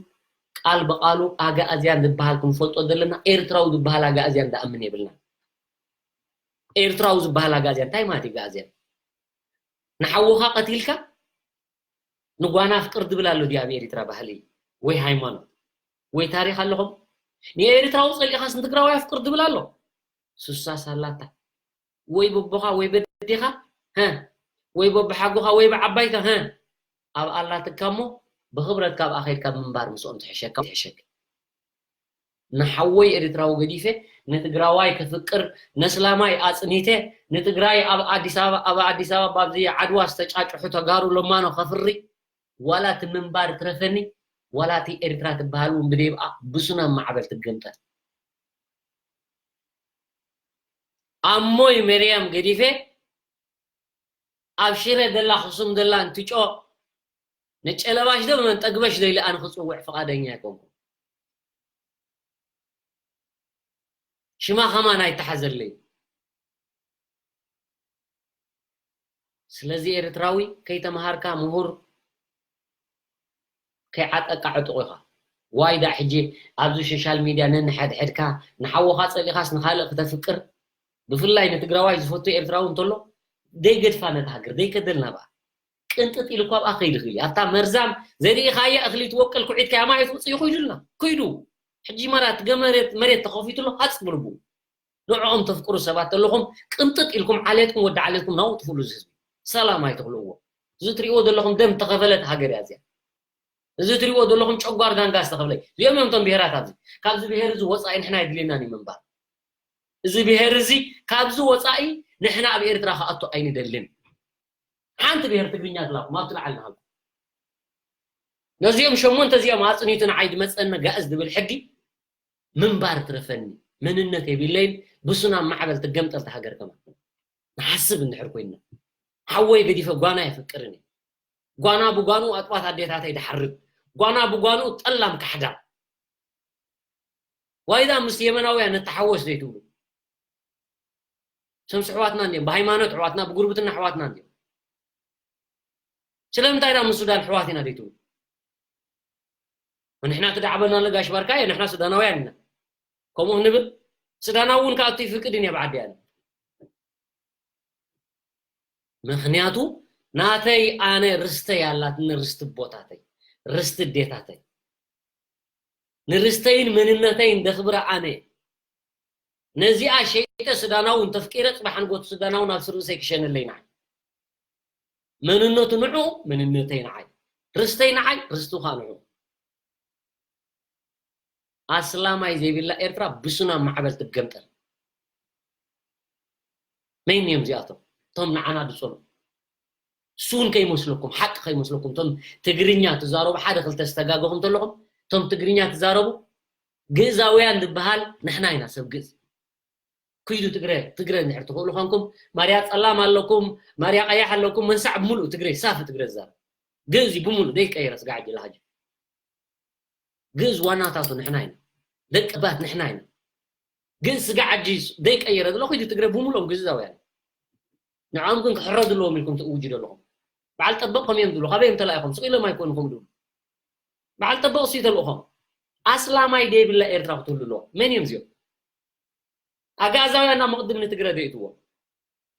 ቃል ብቓሉ ኣግኣዝያን ዝበሃል ክንፈልጦ ዘለና፣ ኤርትራዊ ዝበሃል ኣግኣዝያን ዝኣምን የብልናን። ኤርትራዊ ዝበሃል ኣግኣዝያን እንታይ ማለት እዩ ኣግኣዝያን? ንሓውኻ ቀቲልካ ንጓና ኣፍቅር ድብል ኣሎ ድዩ ኣብ ኤሪትራ ባህሊ ወይ ሃይማኖት ወይ ታሪኽ ኣለኹም? ንኤሪትራዊ ጸሊእኻስ ንትግራዋይ ኣፍቅር ድብል ኣሎ? ሱሳ ሳላታ ወይ በቦኻ ወይ በዴኻ፣ ሀ፣ ወይ በቦሓጎኻ ወይ ብዓባይካ፣ ሀ፣ ኣብ ኣላትካ እሞ ብኽብረት ካብኣ ኸይድካ ምንባር ምስኦም ትሕሸካ ትሕሸክ። ንሓወይ ኤርትራዊ ገዲፈ ንትግራዋይ ከፍቅር ነስላማይ ኣጽኒተ ንትግራይ ኣብ ኣዲስ ኣበባ ኣብ ኣዲስ ኣበባ ኣብዚ ዓድዋ ዝተጫጭሑ ተጋሩ ለማኖ ከፍሪ ዋላ እቲ ምንባር ትረፈኒ ዋላ እቲ ኤርትራ ትበሃል እውን ብደይብኣ ብሱናም ማዕበል ትገምጠል። ኣሞይ መርያም ገዲፈ ኣብ ሽረ ደላ ክሱም ደላ እንትጮ ነጨለባሽ ዶ መን ጠግበሽ ዶ ኢለ ኣነ ክጽውዕ ፍቓደኛ ኣይኮንኩ። ሽማ ከማን ኣይተሓዘለይ። ስለዚ ኤርትራዊ ከይተምሃርካ ምሁር ከይዓጠቃ ዕጡቕ ኢኻ። ዋይ ዳእ ሕጂ ኣብዚ ሶሻል ሚድያ ነንሕድሕድካ ንሓወኻ ጸሊኻስ ንኻልእ ክተፍቅር ብፍላይ ንትግራዋይ ዝፈቱ ኤርትራዊ እንተሎ ደይገድፋ ነታ ሃገር ደይከደልና ብኣ ቅንጥጥ ኢሉ እኳ ኣብኣ ከይድ ይኽእል እዩ ኣብታ መርዛም ዘሪኢኻያ እኽሊ ትወቅል ኩዒትካያ ማይ ትውፅእ ይኽእሉልና ክይዱ ሕጂ መራት ገመሬት መሬት ተኸፊቱ ኣሎ ሃፅ ብልቡ ንዕኦም ተፍቅሩ ሰባት ተለኹም ቅንጥጥ ኢልኩም ዓሌትኩም ወዲ ዓሌትኩም ናውጥፍሉ ህዝቢ ሰላም ኣይትኽልእዎ እዚ ትሪእዎ ዘለኹም ደም ተኸፈለት ሃገር እያ እዚኣ እዚ ትሪእዎ ዘለኹም ጨጓር ዳንጋ ዝተኸፍለ እዚኦም እዮም እቶም ብሄራት ኣብዚ ካብዚ ብሄር እዚ ወፃኢ ንሕና የድልየናን እዩ ምንባር እዚ ብሄር እዚ ካብዚ ወፃኢ ንሕና ኣብ ኤርትራ ክኣቱ ኣይንደልን ሓንቲ ብሄር ትግርኛ ትላኩም ኣብቲ ላዓል ንሃልኩም ነዚኦም ሸሞንተ እዚኦም ኣፅኒቱ ንዓይ ድመፀኒ ጋእዝ ድብል ሕጊ ምንባር ትረፈኒ መንነት የብለይን ብሱና ማዕበል ትገምጠል ተሃገር ከማ ንሓስብ እንድሕር ኮይና ሓወይ ገዲፈ ጓና የፍቅርን ጓና ብጓኑ ኣጥባት ኣዴታተይ ድሓርብ ጓና ብጓኑ ጠላም ካሕዳም ዋይዳ ምስ የመናውያን ንተሓወስ ዘይትብሉ ሰምስ ኣሕዋትና እንዲዮም ብሃይማኖት ኣሕዋትና ብጉርብትና ኣሕዋትና እንዲዮም ስለምንታይ ዳ ምስ ሱዳን ኣሕዋት ኢና ዘይትብሉ ንሕና ትዳዕበና ለጋሽ ባርካ እየ ንሕና ሱዳናውያን ኢና ከምኡ ክንብል ሱዳናዊ እውን ከኣቱ ይፍቅድ እየ ብዓዲ ኣነ ምኽንያቱ ናተይ ኣነ ርስተይ ኣላትኒ ርስቲ ቦታተይ ርስቲ ዴታተይ ንርስተይን መንነተይን ደኽብረ ኣነ ነዚኣ ሸይጠ ሱዳናዊ እንተፍቂረ ፅባሕ ንጎቱ ሱዳናዊ ናብ ስርእሰይ ክሸነለይ ንዓይ መንነቱ ንዑ መንነተይ ንዓይ ርስተይ ንዓይ ርስቱ ከዓ ንዑ ኣስላማይ ዘይብላ ኤርትራ ብሱና ማዕበል ትገምጠል መን እዮም እዚኣቶም እቶም ንዓና ዝፀሉ ሱን ከይመስለኩም ሓቂ ከይመስለኩም እቶም ትግርኛ ትዛረቡ ሓደ ክልተ ዝተጋገኹም ተለኹም እቶም ትግርኛ ትዛረቡ ግእዛውያን ዝበሃል ንሕና ኢና ሰብ ግእዝ ኩይዱ ትግረ ትግረ እንድሕር ትኽእሉ ኮንኩም ማርያ ፀላም ኣለኩም ማርያ ቀያሕ ኣለኩም መንሳዕ ብምሉእ ትግረ ሳፊ ትግረ ዝዛረብ ግእዝ እዩ ብምሉእ ደይቀየረ ስጋዕ ጅላሃጅ ግእዝ ዋናታቱ ንሕና ኢና ደቂ ባት ንሕና ኢና ግእዝ ስጋዕ ሕጂ ዘይቀየረ ዘሎ ኩይዱ ትግረ ብምሉኦም ግእዛውያን ንዕኦም ግን ክሕረዱ ኣለዎም ኢልኩም ትእውጅ ዘለኹም በዓል ጠበቕ ከም እዮም ዝብሉ ካበይ እዮም ተላኢኾም ስቕ ኢሎም ኣይኮኑ ከም ዝብሉ በዓል ጠበቕ ሲ ተልእኾም ኣስላማይ ደይብላ ኤርትራ ክትህሉ ኣለዎ መን እዮም እዚኦም ኣጋዛውያን ናብ መቕድም ንትግረ ደይእትዎ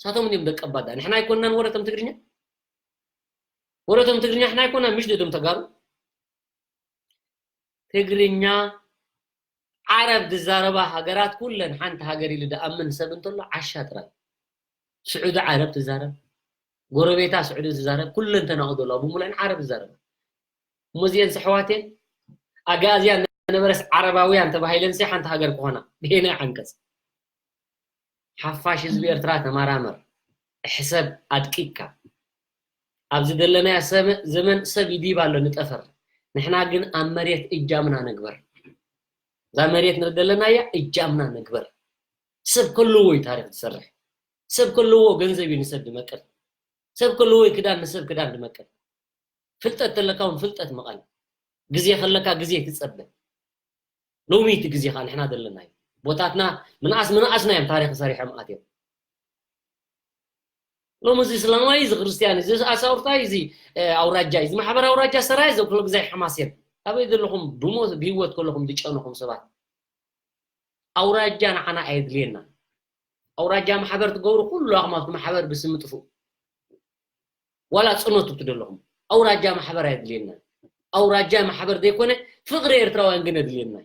ሳቶም እዮም ደቀባዳ ንሕና ኣይኮንናን ወረቶም ትግርኛ ወረቶም ትግርኛ ሕና ኣይኮና ምሽ ደቶም ተጋሩ ትግርኛ ዓረብ ዝዛረባ ሃገራት ኩለን ሓንቲ ሃገር ኢሉ ዝኣምን ሰብ እንተሎ ዓሻ ጥራይ ስዑዲ ዓረብ ትዛረብ ጎረቤታ ስዑዲ ትዛረብ ኩለን ተናቑ ዘለዋ ብምሉአን ዓረብ ዝዛረባ እሞ እዚአን ኣሕዋት እየን ኣጋእዝያን ነበረስ ዓረባውያን ተባሂለንሲ ሓንቲ ሃገር ክኾና ብሄናይ ዓንቀፅ ሓፋሽ ህዝቢ ኤርትራ ተመራመር ሕሰብ ኣድቂቅካ ኣብዚ ዘለናዮ ዘመን ሰብ ይዲብ ኣሎ ንጠፈር ንሕና ግን ኣብ መሬት እጃምና ንግበር እዛ መሬት ንርኢ ዘለናያ እጃምና ንግበር ሰብ ከለዎ እዩ ታሪክ ዝሰርሕ ሰብ ከለዎ ገንዘብ እዩ ንሰብ ድመቅር ሰብ ከለዎ ክዳን ንሰብ ክዳን ድመቅር ፍልጠት ተለካ እውን ፍልጠት ምቐል ግዜ ከለካ ግዜ ትፀበ ሎሚ እቲ ግዜ ከዓ ንሕና ዘለና እዩ ቦታትና ምንኣስ ምንኣስና እዮም ታሪክ ሰሪሖም ኣትዮም ሎሚ እዚ እስላማይ እዚ ክርስትያን እዚ ኣሳውርታይ እዚ ኣውራጃ እዚ ማሕበር ኣውራጃ ሰራይ እዚ ኩሉ ግዜ ሓማስ እዮም ኣበይ ዘለኹም ብሞት ብሂወት ከለኹም ዝጨነኹም ሰባት ኣውራጃ ንዓና ኣየድልየና ኣውራጃ ማሕበር ትገብሩ ኩሉ ኣኽማት ማሕበር ብስም ጥፉእ ዋላ ጽኖት እትደለኹም ኣውራጃ ማሕበር ኣየድልየና። ኣውራጃ ማሕበር ዘይኮነ ፍቕሪ ኤርትራውያን ግን የድልየና።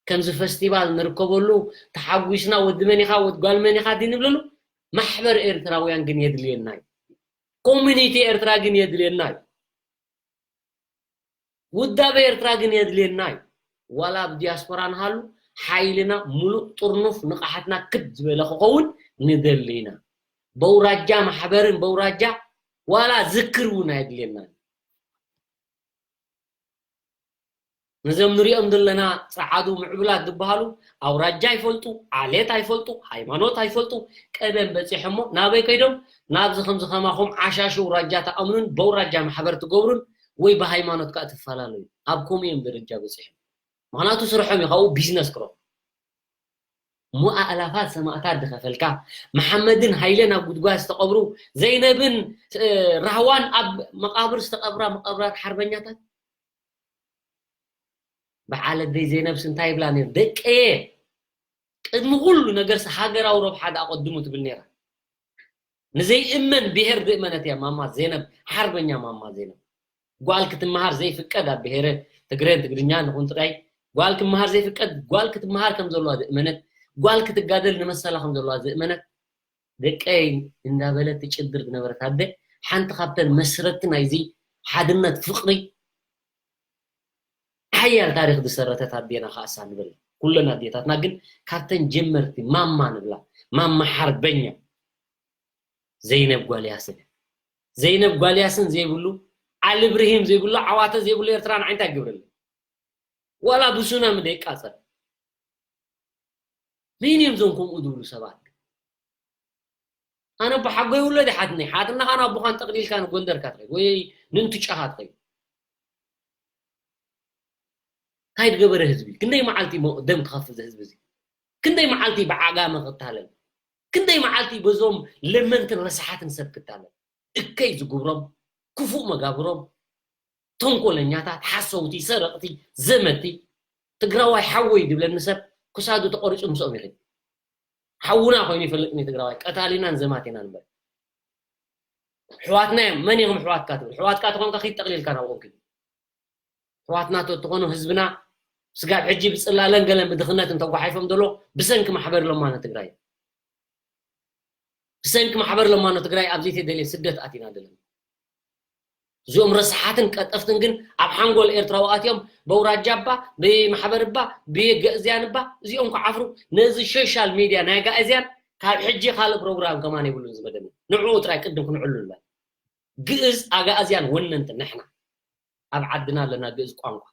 ከምዚ ፈስቲቫል ንርከበሉ ተሓጒስና ወዲ መን ኢኻ ወዲ ጓል መን ኢኻ ድንብለሉ ማሕበር ኤርትራውያን ግን የድልየና እዩ። ኮሚኒቲ ኤርትራ ግን የድልየና እዩ። ውዳበ ኤርትራ ግን የድልየና እዩ። ዋላ ኣብ ዲያስፖራ ንሃሉ ሓይልና ሙሉእ ጥርኑፍ ንቕሓትና ክብ ዝበለ ክኸውን ንደሊ ኢና። በውራጃ ማሕበርን በውራጃ ዋላ ዝክር እውን ኣየድልየና እዩ። ነዞም ንሪኦም ዘለና ጸዓዱ ምዕቡላት ዝበሃሉ ኣውራጃ ኣይፈልጡ፣ ዓሌት ኣይፈልጡ፣ ሃይማኖት ኣይፈልጡ። ቀደም በጺሖሞ ናበይ ከይዶም? ናብዚ ከምዚ ከማኹም ዓሻሹ ኣውራጃ ተኣምኑን በውራጃ ማሕበር ትገብሩን ወይ ብሃይማኖት ከኣ ትፈላለዩ። ኣብ ከምኡ እዮም ደረጃ በጺሖም። ምኽንያቱ ስርሖም እዩ ካብኡ ቢዝነስ ክረኹ። እሞ ኣእላፋት ሰማእታት ዝኸፈልካ፣ መሓመድን ሃይለን ኣብ ጉድጓድ ዝተቐብሩ፣ ዘይነብን ራህዋን ኣብ መቓብር ዝተቐብራ መቓብራት ሓርበኛታት። በዓል ኣደይ ዘይነብስ እንታይ ይብላ ነይሩ? ደቀየ ቅድሚ ኩሉ ነገርስ ሃገራዊ ረብሓ ደኣ ኣቐድሙ ትብል ነይራ። ንዘይእመን ብሄር ዝእመነት እያ ማማ ዜነብ፣ ሓርበኛ ማማ ዜነብ። ጓል ክትመሃር ዘይፍቀድ ኣብ ብሄረ ትግሬን ትግርኛ ንኹን ጥራይ ጓል ክመሃር ዘይፍቀድ፣ ጓል ክትመሃር ከም ዘለዋ ዝእመነት፣ ጓል ክትጋደል ንመሰላ ከም ዘለዋ ዝእመነት ደቀይ እንዳበለት ትጭድር ዝነበረት ኣደ ሓንቲ ካብተን መስረቲ ናይዚ ሓድነት ፍቕሪ ሓያል ታሪኽ ዝሰረተት ኣዴና ከኣሳ ንብል። ኩለን ኣዴታትና ግን ካብተን ጀመርቲ ማማ ንብላ፣ ማማ ሓርበኛ ዘይነብ ጓልያስን። ዘይነብ ጓልያስን ዘይብሉ፣ ዓሊ ብርሂም ዘይብሉ፣ ዓዋተ ዘይብሉ ኤርትራ ንዓይ እንታይ ግብረለይ? ዋላ ብሱናሚ ደይቃጸል። መን እዮም እዞም ከምኡ ዝብሉ ሰባት? ኣነ ኣቦ ሓጎይ ውለድ ሓትነይ፣ ሓትነኻን ኣቦኻን ጠቕሊልካ ንጎንደርካ ትኸይድ ወይ ንእንትጫኻ ትኸይድ። እንታይ ዝገበረ ህዝቢ? ክንደይ መዓልቲ ሞ-፣ ደም ክኸፍል እዚ ህዝቢ እዚ? ክንደይ መዓልቲ ብዓጋመ ክታለል? ክንደይ መዓልቲ በዞም ለመንትን ረሳሓትን ሰብ ክታለል? እከይ ዝግብሮም፣ ክፉእ መጋብሮም፣ ተንኮለኛታት፣ ሓሰውቲ፣ ሰረቕቲ፣ ዘመቲ፣ ትግራዋይ ሓወይ ዝብለኒ ሰብ ክሳዱ ተቆሪጹ ምስኦም ይኸይድ። ሓውና ኮይኑ ይፈልጥኒ ትግራዋይ፣ ቀታሊናን ዘማቲናን እምበር። ኣሕዋትና እዮም። መን ኢኹም ኣሕዋትካ ትብል? ኣሕዋትካ ተኾንካ ኪድ ጠቕሊልካ ናብኦም ኪድ። ኣሕዋትና ተትኾኑ ህዝብና ስጋብ ሕጂ ብጽላለን ገለን ብድኽነት እንተጓሓይፎም ዘሎ ብሰንኪ ማሕበር ለማኖ ትግራይ እዩ። ብሰንኪ ማሕበር ለማኖ ትግራይ ኣብ ዘይተደልየ ስደት ኣቲና ዘለና። እዚኦም ረሳሓትን ቀጠፍትን ግን ኣብ ሓንጎል ኤርትራዊ ኣትዮም በውራጃ እባ ብማሕበር እባ ብገእዝያን እባ እዚኦም ክዓፍሩ ነዚ ሶሻል ሚድያ ናይ ኣጋእዝያን ካብ ሕጂ ካልእ ፕሮግራም ከማን የብሉን ዝመደብ ንዕኡ ጥራይ ቅድም ክንዕሉ ንበል። ግእዝ ኣጋእዝያን ወነንቲ ንሕና ኣብ ዓድና ኣለና ግእዝ ቋንቋ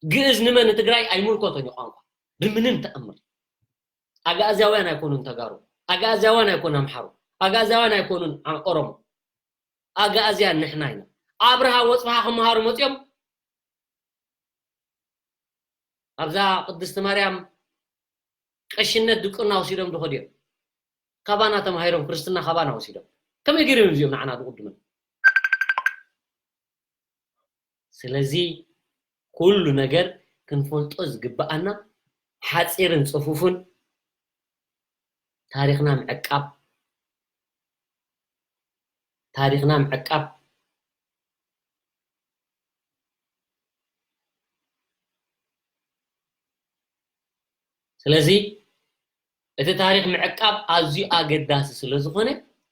ግእዝ ንመን ንትግራይ ኣይምልኮቶን እዩ ቋንቋ ብምንም ተኣምር። ኣጋእዝያውያን ኣይኮኑን ተጋሩ፣ ኣጋእዝያውያን ኣይኮኑን ኣምሓሩ፣ ኣጋእዝያውያን ኣይኮኑን ኣ-፣ ኦሮሞ። ኣጋእዝያን ንሕና ኢና። ኣብርሃ ወፅብሃ ክመሃሩ መፅኦም ኣብዛ ቅድስቲ ማርያም ቀሽነት ድቁና ወሲዶም ዝኸዱ እዮም። ካባና ተማሂሮም ክርስትና ካባና ወሲዶም። ከመይ ገይሮም እዮም እዚኦም ንዓና ዝቕድሙና? ስለዚ ኩሉ ነገር ክንፈልጦ ዝግብኣና ሓፂርን ፅፉፍን ታሪኽና ምዕቃብ፣ ታሪኽና ምዕቃብ። ስለዚ እቲ ታሪኽ ምዕቃብ ኣዝዩ ኣገዳሲ ስለ ዝኾነ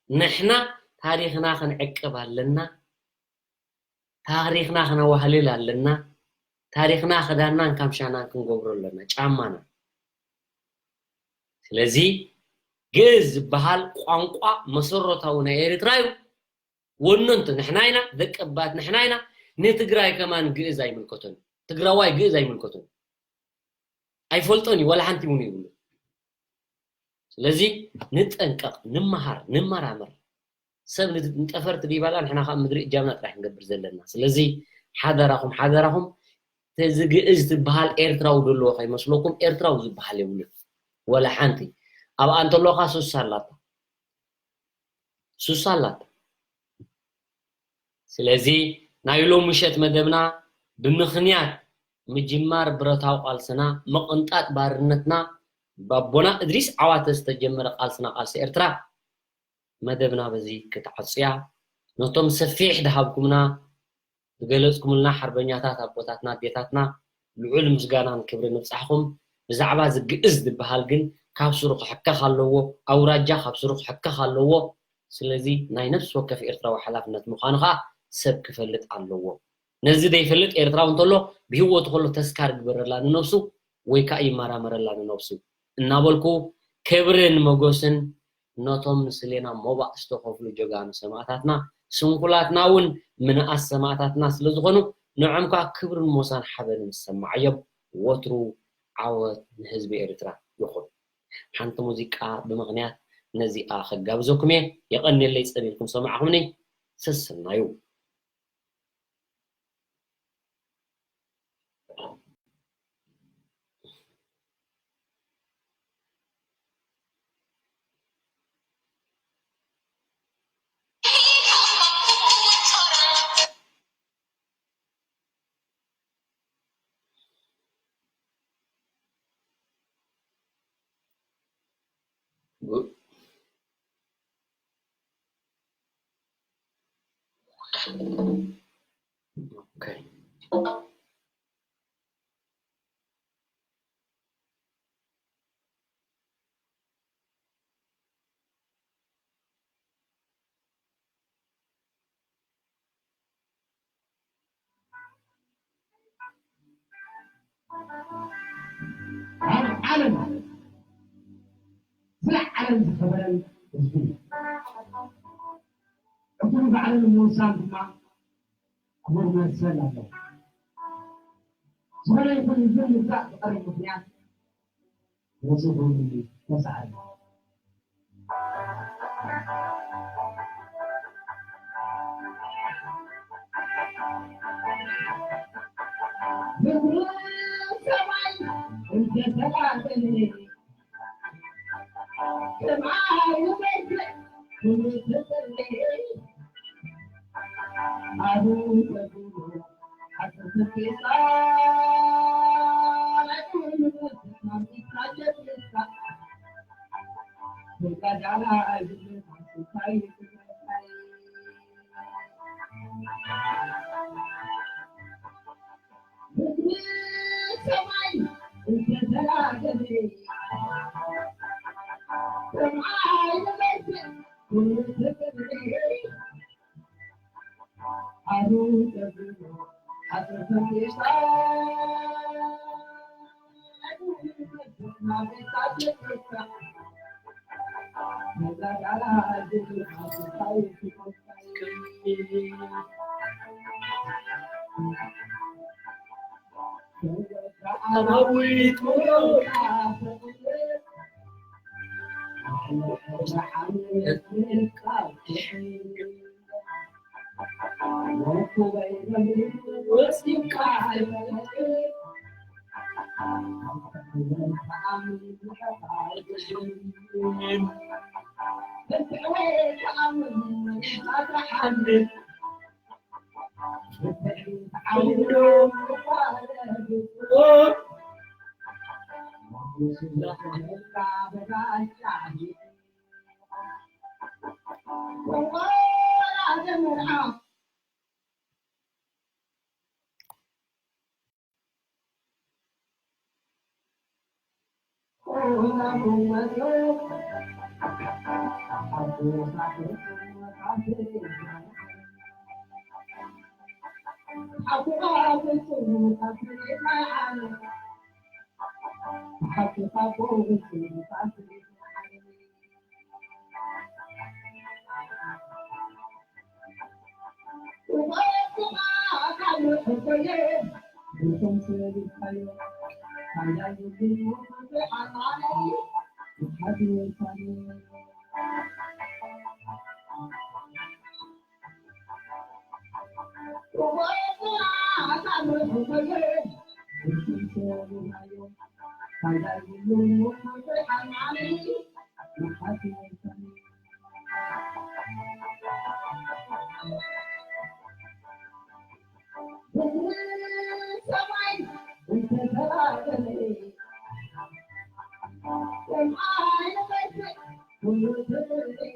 ንሕና ታሪኽና ክንዕቅብ ኣለና። ታሪኽና ክነዋህልል ኣለና። ታሪኽና ክዳንናን ካምሻናን ክንገብሮ ኣለና፣ ጫማና። ስለዚ ግእዝ ዝበሃል ቋንቋ መሰረታዊ ናይ ኤርትራ እዩ። ወነንቱ ንሕና ኢና፣ ደቂ ኣባት ንሕና ኢና። ንትግራይ ከማን ግእዝ ኣይምልከቶን። ትግራዋይ ግእዝ ኣይምልከቶን። ኣይፈልጦን እዩ፣ ዋላ ሓንቲ እውን ይብሉ። ስለዚ ንጠንቀቕ፣ ንመሃር፣ ንመራመር። ሰብ ን-፣ ንጠፈርቲ ድይባላ ንሕና ካብ ምድሪ እጃምና ጥራሕ ክንገብር ዘለና። ስለዚ ሓደራኹም፣ ሓደራኹም፣ እዚ ግእዝ ትበሃል ኤርትራዊ ዘለዎ ከይመስለኩም፣ ኤርትራዊ ዝበሃል የብሉን። ዋላ ሓንቲ። ኣብኣ እንተለኻ ሱሳ ኣላታ። ሱሳ ኣላታ። ስለዚ ናይ ሎም ምሸት መደብና ብምኽንያት ምጅማር ብረታዊ ቃልስና፣ ምቕንጣጥ ባርነትና፣ ባቦና እድሪስ ዓዋተ ዝተጀመረ ቃልስና ቃልሲ ኤርትራ መደብና በዚ ክትዓጹያ ነቶም ሰፊሕ ድሃብኩምና ዝገለጽኩምልና ሓርበኛታት ኣቦታትና ኣዴታትና ልዑል ምስጋናን ክብርን ንብጻሕኹም። ብዛዕባ እዚ ግእዝ ዝበሃል ግን ካብ ስሩ ክሕከኽ ኣለዎ፣ ኣውራጃ ካብ ስሩ ክሕከኽ ኣለዎ። ስለዚ ናይ ነፍሲ ወከፍ ኤርትራዊ ሓላፍነት ምዃኑ ኸኣ ሰብ ክፈልጥ ኣለዎ። ነዚ ዘይፈልጥ ኤርትራዊ እንተሎ ብህይወቱ ከሎ ተስካር ግበረላ ንነብሱ ወይ ከኣ ይመራመረላ ንነብሱ እናበልኩ ክብርን መጎስን ነቶም ንስሌና ሞባእ ዝተኸፍሉ ጀጋኑ ሰማእታትና፣ ስንኩላትና እውን ምንኣስ ሰማእታትና ስለ ዝኾኑ ንዖም ከኣ ክብርን ሞሳን ሓበንን ዝሰማዓዮም። ወትሩ ዓወት ንህዝቢ ኤርትራ ይኹን። ሓንቲ ሙዚቃ ብምኽንያት ነዚኣ ከጋብዘኩም እየ። የቐንየለይ ጸሚርኩም ሰማዕኹምኒ። ሰሰናዩ። Okay. ኣብ ዓለም ዝለዓለን ዝኸበረን ህዝቢ እዩ። ዕድሉ ባዕሉ ንምውሳን ድማ ክቡር መሰል ኣለዎ። ዝኾነ ይኹን ህዝቢ ንምግዛእ ዝቐርብ ምኽንያት ነዚ እውን ተሳዕረ። ምድሪ ሰማይ እንተተቓጸለ፣ ሰማይ ይበርህ፣ ምድሪ ትጽሊ።